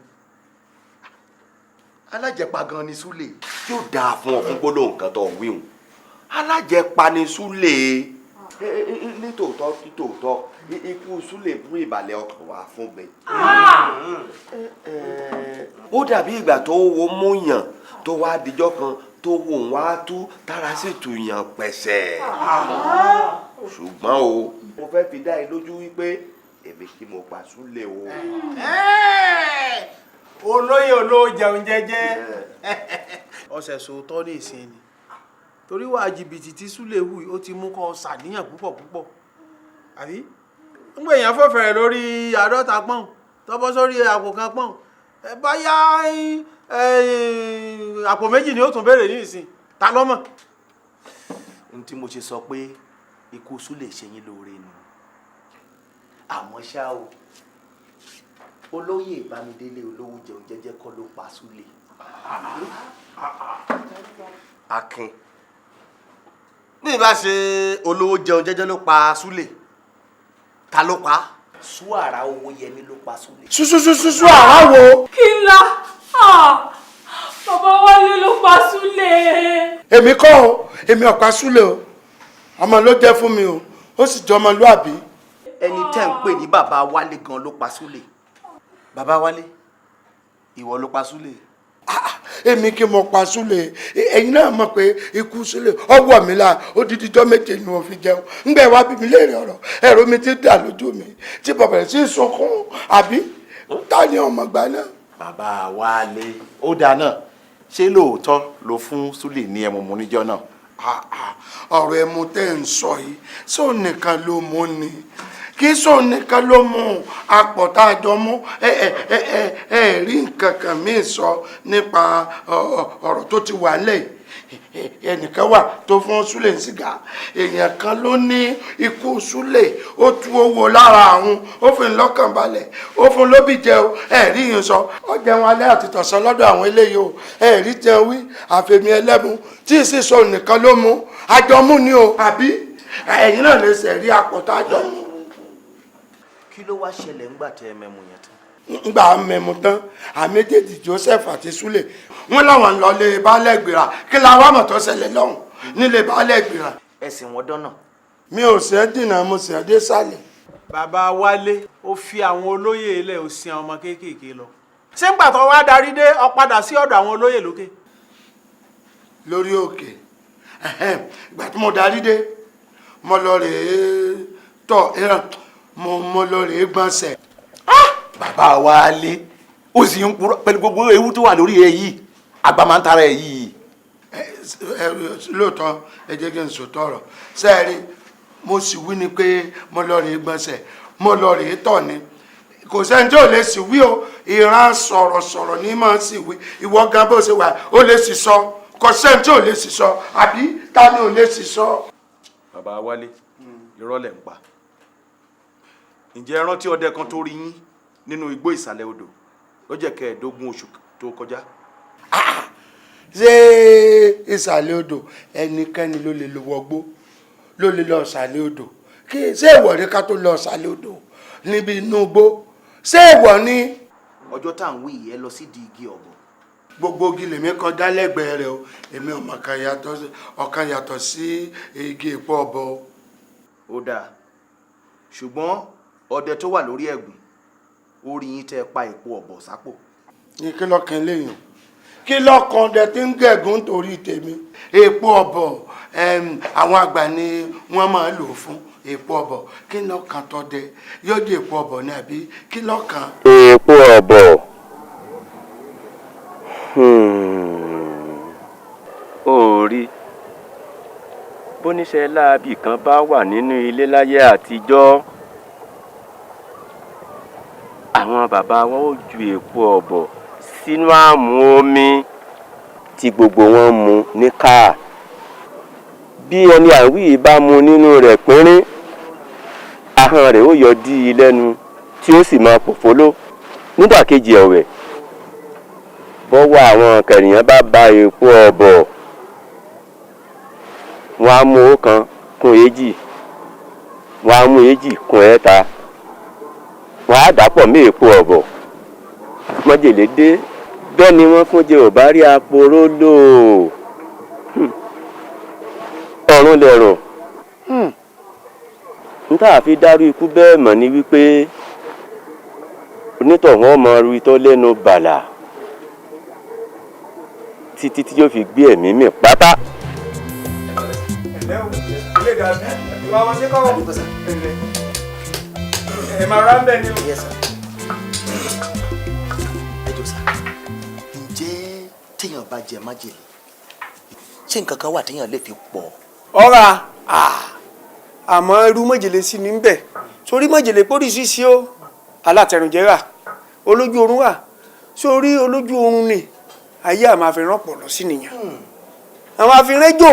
Alájẹpa gan ni Súlè. Yóò dáa fún ọ fún gbólóhùn kan tó wíhun, alájẹpa ni Súlè. Nítòótọ́ nítòótọ́, ikú Súlè mú ìbàlẹ̀ ọkàn wá fún mi. Ó dàbí ìgbà tó wo múyàn tó wá dijọ́ kan tó wò wá tú tára sì tù yàn pẹ̀sẹ̀. Ṣùgbọ́n o, mo fẹ́ fi dá ẹ lójú wípé èmi kí mo pa Súlè o. Olóyè olówó jẹun jẹ́jẹ́, ọ̀sẹ̀ sòótọ́ ní ìsìn ni, torí wàá jìbìtì tí Súlè hù ó ti mú kó ṣàníyàn púpọ̀ púpọ̀, àbí ń gbé èèyàn fòfẹ̀rẹ̀ lórí 50 pọ́n tọ́bọ́ sórí àpò kan pọ́n, báyá àpò méjì ni ó tún béèrè ní ìsìn, ta ló mọ̀. Ohun tí mo ṣe sọ pé ikú Súlè ṣe yín lóore nù. Àmọ́ ṣá o, olóyè Bámidélé olówó jẹun jẹ́jẹ́ kọ́ ló pa Súlè. Akin, bí ìbá ṣe olówó jẹun jẹ́jẹ́ ló pa Súlè, ta ló pa? Súàrà Owóyẹmí ló pa Súlè. Ṣuṣuṣuṣu àrà wo. Kí n la bàbá Wálé ló pa Súlè. Èmi kọ́ o, èmi ò pa Súlè o, ọmọ ló jẹ́ fún mi o, ó sì jọ ọmọlúàbí. Ẹni tẹ́ ń pè ní bàbá Wálé gan ló pa Súlè. Bàbá Wálé, ìwọ ló pa Súlè. Èmi kí mo pa Súlè? Ẹ̀yin náà mọ̀ pé ikú Súlè ọwọ́ mi la, odidi ọjọ́ méje ni mo fi jẹun. Ńgbẹ́ wá bí mi léèrè ọ̀rọ̀, ẹ̀rọ mi ti dà lójú mi tí bàbá rẹ̀ sì sunkún, àbí ta ni ọmọ gbà náà. Bàbá Wálé, ó dáa náà, ṣé lóòótọ́ ló fún Súlè ní ẹmu mu níjọ́ náà? Ọ̀rọ̀ ẹmu tẹ́ ń sọ yìí, sóun nìkan ló mú ni? Kí sóun nìkan ló mú, apọ̀ tá a jọ mú. Ẹ ẹ ẹ ẹ ẹ rí nǹkan kan míì sọ nípa ọ̀rọ̀ tó ti wà lẹ̀. Ẹnìkan wà tó fún Súlè ní sìgá, èèyàn kan ló ní ikú Súlè ó tú owó lára àwọn, ó fi lọ́kàn balẹ̀, ó fún lóbì jẹ o. Ẹ rí yín sọ, ó jẹun alẹ́ àti tọ̀sán lọ́dọ̀ àwọn eléyìí o. Ẹ rí jẹun wí, àfẹ̀mí ẹlẹ́mu tí ì sì sọ nìkan ló mú, àjọmú ni o, àbí ẹ̀yin náà lè ṣẹ̀rí apọ̀ tá a jọ mú. Kí ló wá ṣẹlẹ̀ ńgbà tẹ ẹ mẹ́mu yẹn tán? Ngbà mẹ́mu tán, àméjèèjì, Joseph àti Sule, wọ́n láwọn ń lọ lé baálẹ̀ gbéra. Kí la wá mọ̀ tó ṣẹlẹ̀ lọ́hùn nílé baálẹ̀ gbéra? Ẹ̀sìn wọn dọ́nà. Mi ò ṣe é dìnnà, mo sì dé sálẹ̀. Bàbá Wálé, ó fi àwọn olóyè ilẹ̀, ó sin àwọn ọmọ kéékèèké lọ. Ṣé ńgbà tó wá darí dé, ó padà sí ọ̀dọ̀ àwọn olóyè lókè? Lórí òkè, ìgbà tí mo darí dé, mo lọ rèé tọ̀ ìran, mo lọ rèé gbọ̀nsẹ̀. Bàbá Wálé, ó sì ń purọ́ pẹ̀lú gbogbo ewu tó wà lórí ẹ yìí. Àgbà máa ń tara ẹ yìí. Lóòótọ́, ẹ jẹ́ kí n sòótọ́ ọ̀rọ̀ sẹ́ẹ̀rí. Mo sì wí ni pé mo lọ rèé gbọ̀nsẹ̀, mo lọ rèé tọ̀ ni. Kò sẹ́ni tí ò lè sì wí o. Ìran sọ̀rọ̀sọ̀rọ̀ ní máa sì wí. Ìwọ gan bó ṣe wà, ó lè sì sọ. Kò sẹ́ni tí ò lè sì sọ, àbí ta ni ò lè sì sọ? Bàbá Wálé, irọ́ lẹ̀ ń pa. Ǹjẹ́ ẹ rántí ọdẹ kan tó rí yín nínú igbó ìsàlẹ̀ odò lọ́jọ́ 15 oṣù tó kọjá? Ṣé ìsàlẹ̀ odò? Ẹnikẹ́ni ló lè lọ wọgbó, ló lè lọ ìsàlẹ̀ odò. Kí ṣé ìwọ rí ká tó lọ ìsàlẹ̀ odò níbi inú igbó? Ṣé ìwọ ni? Ọjọ́ tá à ń wí yìí, ẹ lọ sídìí igi ọ̀bọ̀. Gbogbo igi lèmi kọjá lẹ́gbẹ̀ẹ́ rẹ̀ o. Èmi ọmọ kan yàtọ̀ ọ̀kan yàtọ̀ sí igi èpo ọ̀bọ o. Ó dáa, ṣùgbọ́n ọdẹ tó wà lórí ẹ̀gùn, ó rí yín tẹ́ ẹ pa èpo ọ̀bọ̀ sápò. Ní kí lọ́kàn léèyàn, kí lọ́kàn ọdẹ tí ń gẹ̀gùn torí tèmi? Èpo ọ̀bọ̀, àwọn àgbà ni wọ́n máa ń lò fún èpo ọ̀bọ̀. Kí lọ́kàn tọdẹ yóò di èpo ọ̀bọ̀ ní, àbí kí lọ́kàn? Èpo ọ̀bọ̀, ó rí bóníṣẹ́ láabi kan bá wà nínú ilé láyé àtijọ́, àwọn bàbá wa ó ju èpo ọ̀bọ̀ sínú àmù omi tí gbogbo wọn mu ní káà. Bí ẹni àwí yìí bá mu nínú rẹ̀ pínrín, ahọ́n rẹ̀ ó yọ dí i lẹ́nu, tí ó sì máa pòfóló. Nídàkejì ẹ̀wẹ̀, bọ́wọ́ àwọn kẹ̀rìyàn bá ba èpo ọ̀bọ̀, wọ́n á mú ọ̀kan kún èjì, wọ́n á mú èjì kún ẹ̀ta, wọ́n á dàpọ̀ mọ́ èpo ọ̀bọ̀, májèlé dé. Bẹ́ẹ̀ ni wọ́n fún jẹ ò bá rí aporó lò. Ọ̀run lẹ̀rọ̀ n tá a fi dárú ikú bẹ́ẹ̀ mọ̀ ni wípé onítọ̀hún ọmọ ru itọ́ lẹ́nu bàlà títí tí yóò fi gbé ẹ̀mí mì pátá. Ẹ̀lẹ́ o, ilé dàbí ìwà wọn sí kọ́ ẹ̀lẹ́ ẹ̀ máa rà ń bẹ̀ ni o. Ẹ jọ sá, ǹjẹ́ téèyàn bá jẹ májèlé, ṣé nǹkan kan wà téèyàn lè fi pọ̀? Ọ̀rà, àmọ́ irú májèlé sí ní bẹ̀, sórí májèlé póríṣiríṣi o. Alátẹnujẹ rà, olójú oorun wà. Sórí olójú oorun ni ayé àmọ́ àfihàn pọ̀ lọ sí nìyẹn, àwọn àfihàn jò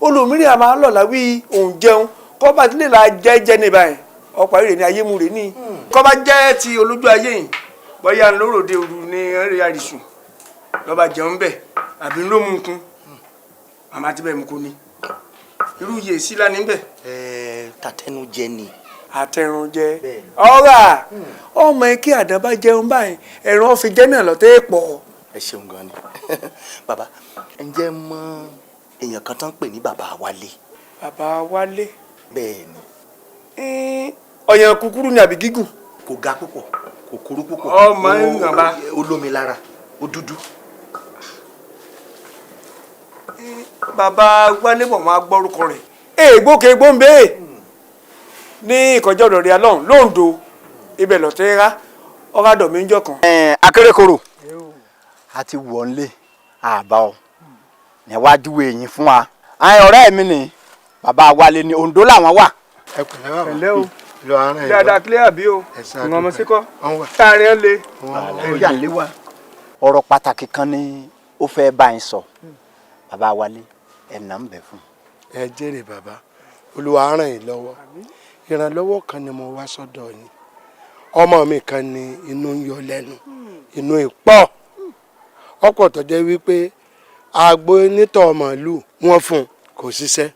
olùmíràn àmọ́ lọ́la wí òun jẹun kọ́ba tí lè la jẹ́ ní báyìí, ọ̀pọ̀ àìrè ní ayé mu rè ní. Kọ́ba jẹ́ ti olójú ayé yìí, bóyá ńlọrọ̀dẹ òru ní ẹ̀rẹ́ àrísùn lọ́ba jẹun bẹ̀, àbí ńlọ mú nkún màmá tí bẹ́ẹ̀ mú kó ní irú yè sí lánìí bẹ̀. Ẹ tàtẹnujẹ ni. Àtẹrunjẹ ọ̀rà ọmọ ẹ kí àdán bá jẹun báyìí, ẹ̀rọ ọ̀fìn jẹ́ náà lọ́tẹ́ pọ̀. Ẹ ṣeun gan ni bàbá. Ǹjẹ́ mọ èèyàn kan tán ń pè ní Bàbá Wálé? Bàbá Wálé? Bẹ́ẹ̀ ni. Ọ̀yàn kúkúrú ni àbí gígùn? Kò ga púpọ̀, kò kúrú púpọ̀. Ọmọ ń ràn bá. Ó lómi lára, ó dúdú. Bàbá Wálé mọ̀, máa gbọ́rúkọ rẹ̀. Èègbókè gbóǹbé ní ìkọjá ọ̀dọ̀ rẹ̀ alọ́hùn lóńdó, ibẹ̀ lọ́tẹ́ rá ọ̀rádọ̀ mi ń jọ kan. Akérèkọrò a ti wọ̀ ń lé àbá ọ níwájú èyí fún wa. Àwọn ọ̀rẹ́ mi ni Bàbá Wálé ní Oǹdó làwọn wà. Ẹ pẹ̀lẹ́ bàbá. Ẹ̀lẹ́ o. Lọ ara ẹ. Dáadáa, clear àbí o? Ìwọ̀n ọmọ síkọ́ táàrin ẹ̀ lé. Àlàáfíà lé wa. Ọ̀rọ̀ pàtàkì kan ni ó fẹ́ bá yín sọ. Bàbá Wálé, ẹ̀ nà ń bẹ̀ fún. Ẹ jèrè bàbá, Olúwa ràn yín lọ́wọ́. Ìrànlọ́wọ́ kan ni mo wá sọ́dọ̀ yín. Ọmọ mi kan ni inú ń yọ lẹ́nu, inú ìpọ̀ ọ̀pọ̀ tó jẹ́ wípé àgbo onítọ̀ màálù wọ́n fún un, kò ṣiṣẹ́.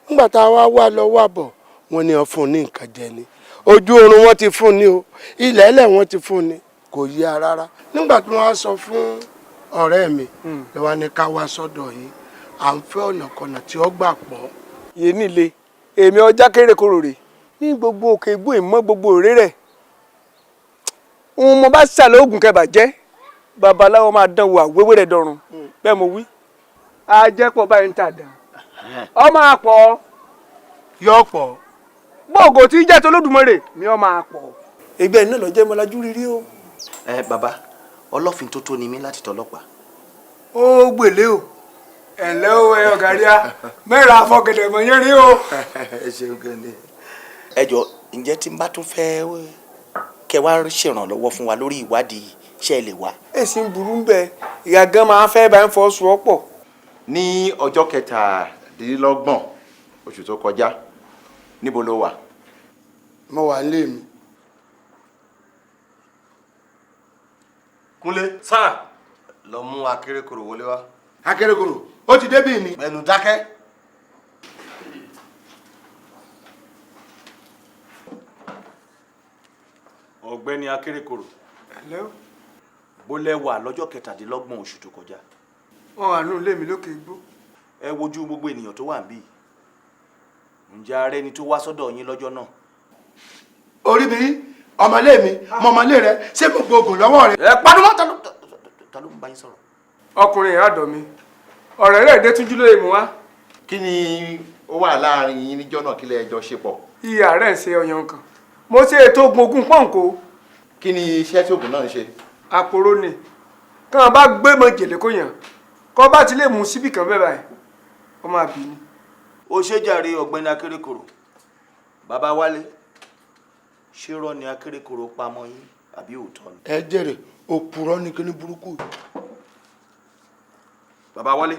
Nígbà tá a wá wá lọ wá bọ̀, wọ́n ní wọ́n fún un ní nǹkan jẹ ni. Ojú oorun wọn ti fún ni o, ilẹ̀ ẹlẹ̀ wọn ti fún ni, kò yí a rárá. Nígbà tí wọ́n á sọ fún ọ̀rẹ́ mi ló wá ní ká wá sọ́dọ̀ yín, à ń fẹ́ ọ̀nà kọ̀nà tí ó gbà pọ̀. Yé nílé èmi ọjà kéré koro rè ní gbogbo òkè igbó ìmọ̀ gbogbo òré rẹ̀ òun mo bá ṣàlẹ̀ oògùn kẹbà jẹ́ babaláwo máa dán wò àwéwé rẹ̀ dọ̀run bẹ́ẹ̀ mo wí. Ajẹ́pọ̀ báyìí ń tà dán ọ máa pọ̀. Yọ pọ̀. Bóògò tí jẹ́ tolódùmarè mi ọ máa pọ̀. Ẹgbẹ́ náà lọ jẹ́ mọ́lájú rírí o. Ẹ bàbá, ọlọ́fin tó tó ni mí láti tọlọ́pàá. Ó gbèlé o, ẹ̀lẹ́ o, ẹ ọ̀gá ríà mẹ́ra afọ́gẹ̀dẹ̀ mọ̀ yẹn rí o. Ẹ ṣeun gan ni. Ẹ jọ, ǹjẹ́ tí n bá tún fẹ́ kẹ́ wá ṣèrànlọ́wọ́ fún wa lórí ìwádìí, ṣé ẹ lè wá? Èsì ń burú bẹ́ẹ̀, ìyá gan máa fẹ́ bá ń fọ́ sùn ọ́ pọ̀. Ní ọjọ́ 27 oṣù tó kọjá, níbo ló wà? Mo wà nílé mi. Kúnlé. Sáà. Lọ mú akérèkọrò wọlé wá. Akérèkọrò ó ti débì ni. Ẹnu dákẹ́. Ọ̀gbẹ́ni akérèkọrò. Ẹ̀lẹ́ o. Bó lẹ wà lọ́jọ́ 27 oṣù tó kọjá? Wọ́n wà nínú ilé mi lókè igbó. Ẹ wojú gbogbo ènìyàn tó wà níbí. Ǹjẹ́ ara ẹni tó wá sọ́dọ̀ yín lọ́jọ́ náà? Orí mi rí ọmọlé mi, mọ̀mọ́lé rẹ, ṣé gbogbo oògùn lọ́wọ́ rẹ. Ẹ panu mọ́, ta ló ń bá yín sọ̀rọ̀? Ọkùnrin ìyá àdọ̀ mi, ọ̀rẹ́ rẹ̀ dé túnjú lóye mú wá. Kí ni ó wà láàrin yín níjọ́ náà, kí lẹ jọ ṣe pọ̀? Ìyá rẹ̀ ń ṣe ọyàn kan, mo ṣe ètò oògùn ogún pọ́ǹkó. Kí ni iṣẹ́ tí oògùn náà ń ṣe? Àpòrò ni, kí wọ́n bá gbé mọ jèlé kó yàn, kó bá ti lè mú síbì kan bẹ́ẹ̀ báyìí, ó máa bì ní. Ó ṣe jàre ọ̀gbẹ́ni akérèkọrò. Bàbá Wálé, ṣé rọ́ ni akérèkọrò pamọ́ yín àbí òótọ́ ni? Ẹ jèrè, òpùrọ́ ni kíní burúkú. Bàbá Wálé,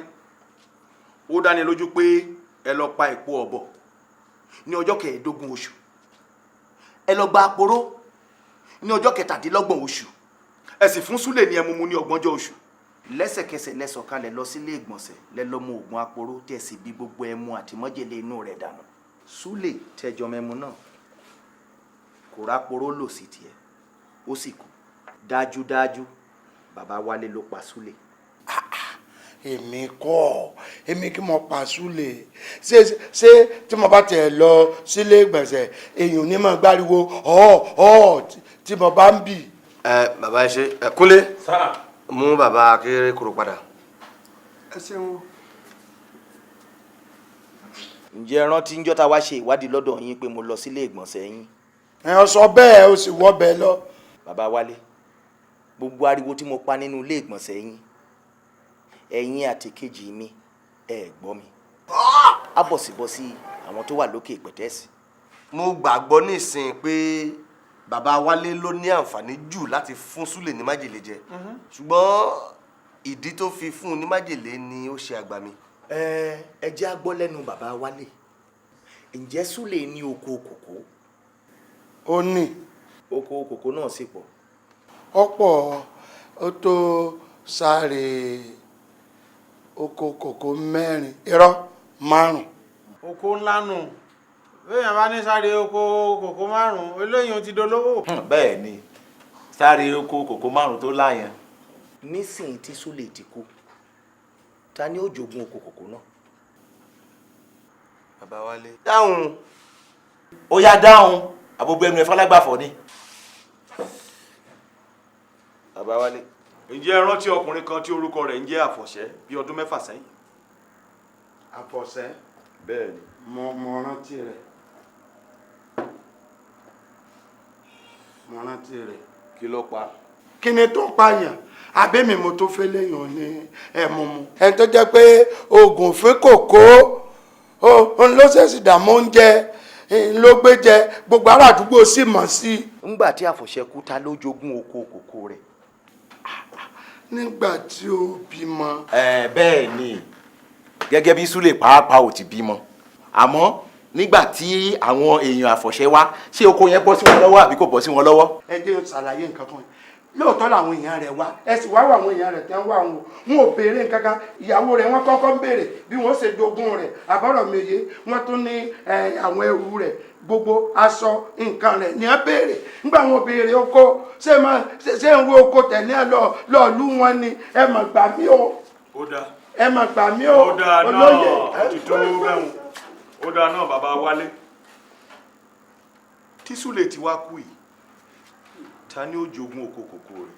ó dáni lójú pé ẹ lọ pa èpo ọ̀bọ ní ọjọ́ 15 oṣù, ẹ lọ gba àpòró ní ọjọ́ 27 oṣù, ẹ sì fún Súlè ní ẹmu mu ní ọgbọ̀njọ́ oṣù. Lẹ́sẹ̀kẹsẹ̀ lẹ sọ̀kalẹ̀ lọ sílé ìgbọ̀nsẹ̀, lẹ lọ mu oògùn àpòró tí ẹ sì bí gbogbo ẹmu àti májèlé inú rẹ̀ dànù. Súlè tẹjọ mẹmu náà kò ráporó lò sí tiẹ̀, ó sì kú. Dájúdájú bàbá Wálé ló pa Súlè. Èmi kọ́, èmi kí mo pa Súlè. Ṣé ṣé tí mo bá tiẹ̀ lọ sílé ìgbọ̀nsẹ̀, èèyàn ní máa gbáriwo ọ̀ tí mo bá ń bì. Ẹ bàbá, ẹ ṣe. Ẹ Kúnlé, mú bàbá akérèkọrò padà. Ẹ ṣeun o. Ǹjẹ́ ẹ rántí ńjọ́ tá a wá ṣe ìwádìí lọ́dọ̀ yín pé mo lọ sílé ìgbọ̀nsẹ̀ yín? Ẹ ọ sọ bẹ́ẹ̀, o sì wọ́ bẹ́ẹ̀ lọ. Bàbá Wálé, gbogbo ariwo tí mo pa nínú ilé ìgbọ̀nsẹ̀ yín, ẹ̀yin àti kejì mi ẹ gbọ́ mi. Á bọ̀sibọ́sí àwọn tó wà lókè pẹ̀tẹ́sì. Mo gbàgbọ́ nísìnyí pé bàbá Wálé ló ní àǹfààní jù láti fún Súlè ní májèlé jẹ, ṣùgbọ́n ìdí tó fi fún un ní májèlé ni ó ṣe àgbà mi. Ẹ jẹ́ á gbọ́ lẹ́nu bàbá Wálé, ǹjẹ́ Súlè ní oko kòkó? Ó ní. Oko kòkó náà sì pọ̀. Ọ̀pọ̀, ó tó sáré oko kòkó 4, irọ́, 5. Oko ńlá nù, béèyàn bá ní sáré oko kòkó 5, eléyìí ti dolówó. Bẹ́ẹ̀ ni, sáré oko kòkó 5 tó láyẹn. Nísìnyí tí Súlè ti kú, ta ni ó jogún oko kòkó náà? Bàbá Wálé. Dáhùn. Ó yá dáhùn, àbúgbò ẹnu ẹ fọlágbàfọ ni. Bàbá Wálé. Ǹjẹ́ ẹ rántí ọkùnrin kan tí orúkọ rẹ̀ ń jẹ́ Àfọ̀ṣẹ́ bí ọdún 6 sẹ́yìn? Àfọ̀ṣẹ́. Bẹ́ẹ̀ ni. Mo rántí rẹ̀. Mo rántí rẹ̀. Kí ló pa? Kí ni tó pààyàn? Àbẹ́mi mo tó fẹ́ léèyàn ní ẹ̀mú mu. Ẹni tó jẹ́ pé oògùn fún kòkó òun ló ṣèṣì dààmú oúnjẹ ló gbé jẹ, gbogbo ará àdúgbò sì mọ̀ sí. Ńgbà tí Àfọ̀ṣẹ́ kú, ta ló jogún oko kòkó rẹ̀? Nígbà tí ó bímọ. Ẹ bẹ́ẹ̀ ni, gẹ́gẹ́ bí Súlè pàápàá ò ti bímọ, àmọ́ nígbà tí àwọn èèyàn Àfọ̀ṣẹ́ wá, ṣé oko yẹn bọ́ sí wọn lọ́wọ́ àbí kò bọ́ sí wọn lọ́wọ́? Ẹ jẹ́ n ṣàlàyé nǹkan fún yín. Lóòótọ́ làwọn èèyàn rẹ̀ wá, ẹ sì wá wọ àwọn èèyàn rẹ̀ tẹ́ ń wá wọn, wọn ò béèrè nǹkan kan. Ìyàwó rẹ̀ wọ́n kọ́kọ́ ń béèrè bí wọ́n ṣe jogún rẹ̀, àbọ̀rọ̀ mi yé, wọ́n tún ní àwọn ẹrù rẹ̀ Gbogbo aṣọ nǹkan rẹ̀ ní ẹ béèrè. Nígbà wọn béèrè oko, ṣé máa ṣe ń wo oko tẹ̀lé ẹ lọ lọ́ọ̀lú wọn ni? Ẹ mà gbà mí o. Ó dáa. Ẹ mà gbà mí o. Ó dáa náà. Olóyè. Ó ti tó bẹ́hùn. Ó dáa náà, bàbá Wálé. Tí Súlè ti wá kú yìí, ta ni ó jogún oko kòkó rẹ̀?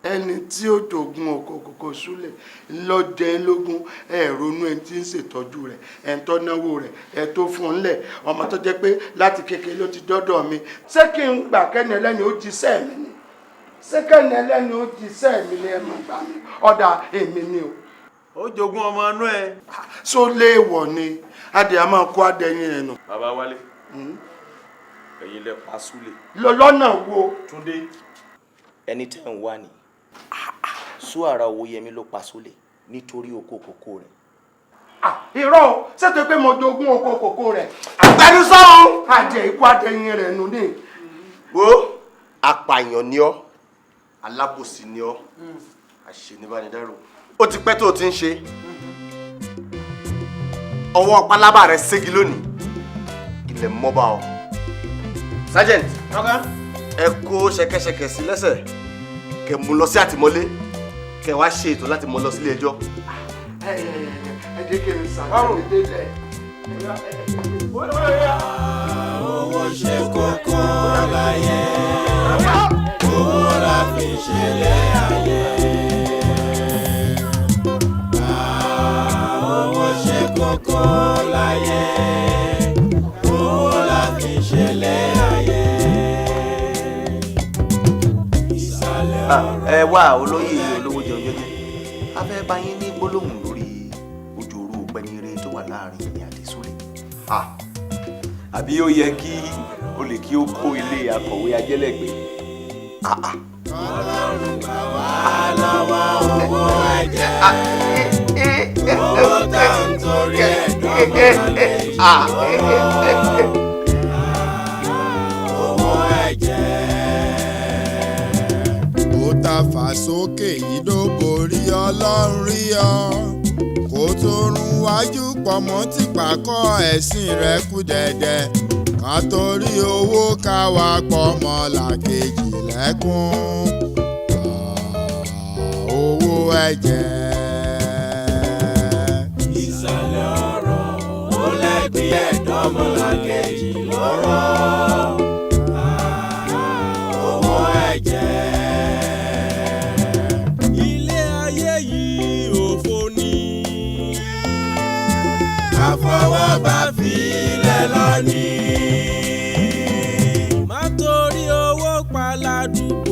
Ẹni tí ó jogún oko kòkó Súlè lọ́jẹ́ lógún. Ẹ ronú ẹni tí ń ṣètọ́jú rẹ̀, ẹni tó náwó rẹ̀, ẹ tó fún un lẹ̀, ọmọ tó jẹ́ pé láti kékeré ló ti dọ́dọ̀ mi. Ṣé kí n gbà kẹ́ni ẹlẹ́ni ó jíṣẹ́ mi ni? Ṣé kẹ́ni ẹlẹ́ni ó jíṣẹ́ mi ni? Ẹ máa gbà mí. Ọ̀dà èmi ni o. Ó jogún ọmọ inú ẹ. Só léèwọ̀ ni adìẹ máa kó adẹ́yìn rẹ̀ nù. Bàbá Wálé, ẹ̀yin lẹ pa Súlè. Lọ́nà wo? Túndé. Ẹni tẹ́ ń wá ni Súàrà Owóyẹmí ló pa Súlè nítorí oko kòkó rẹ̀. Irọ́ o, ṣètò pé mo jogún oko kòkó rẹ̀. Àgbẹnusọ́hún adìẹ ikú adẹ́yìn rẹ̀ nù ní. Wo, apààyàn ni ọ́, alábòsí ni ọ́, àṣenibánidárò. Ó ti pẹ́ tó o ti ń ṣe. Ọwọ́ pálábá rẹ̀ ségi lónìí, ilẹ̀ mọ́ba ọ. Sergeant, ẹ kó ṣẹ̀kẹ̀ṣẹ̀kẹ̀ sí lẹ́sẹ̀, kẹ́ mú lọ sí àtìmọ́lé, kẹ́ wá ṣe ètò láti mú lọ sílé ẹjọ́. Ẹ jẹ́ kí n ṣàlàyé délẹ̀. Owó ṣe kókó láyé, owó la fi ṣẹlẹ̀ ayé. Owó ṣe kókó láyé, owó la fi ṣẹlẹ̀ ayé. Ìsàlẹ̀ ọ̀rọ̀. Ẹ wá, olóyè olówó jẹun jẹjẹ, a fẹ́ bá yín ní gbólóhùn lórí òjòrú òpẹnire tó wà láàrin èmi àti Súlè. Àbí ó yẹ kí olè kí ó kó ilé akọ̀wé ajẹ́lẹ̀gbẹ́? Ọlọ́run gbà wá lọ́wọ́ owó ẹ̀jẹ̀. Owó tá ń torí ẹ̀ dọ́gbọ́n lè ṣòro. Owó ẹ̀jẹ̀. Ó ta fà sókè yìí ló borí. Ọlọ́run rí ọ kó tó rún wájú pọ̀mọ́ tí pàkọ́ ẹ̀sìn rẹ̀ kú dẹ̀dẹ̀, ká torí owó ká wá pọ̀ mọ́ làkejì lẹ́kún. Owó ẹ̀jẹ̀. Ìsàlẹ̀ ọ̀rọ̀ ó lẹ́gbẹ̀ẹ́ ẹ̀dọ́mọlàkejì lọ́rọ̀. Owó ẹ̀jẹ̀. Ilé ayé yìí òfo ni. Àfọwọ́bá filẹ̀ lọ ni. Má torí owó pa ládùúgbò.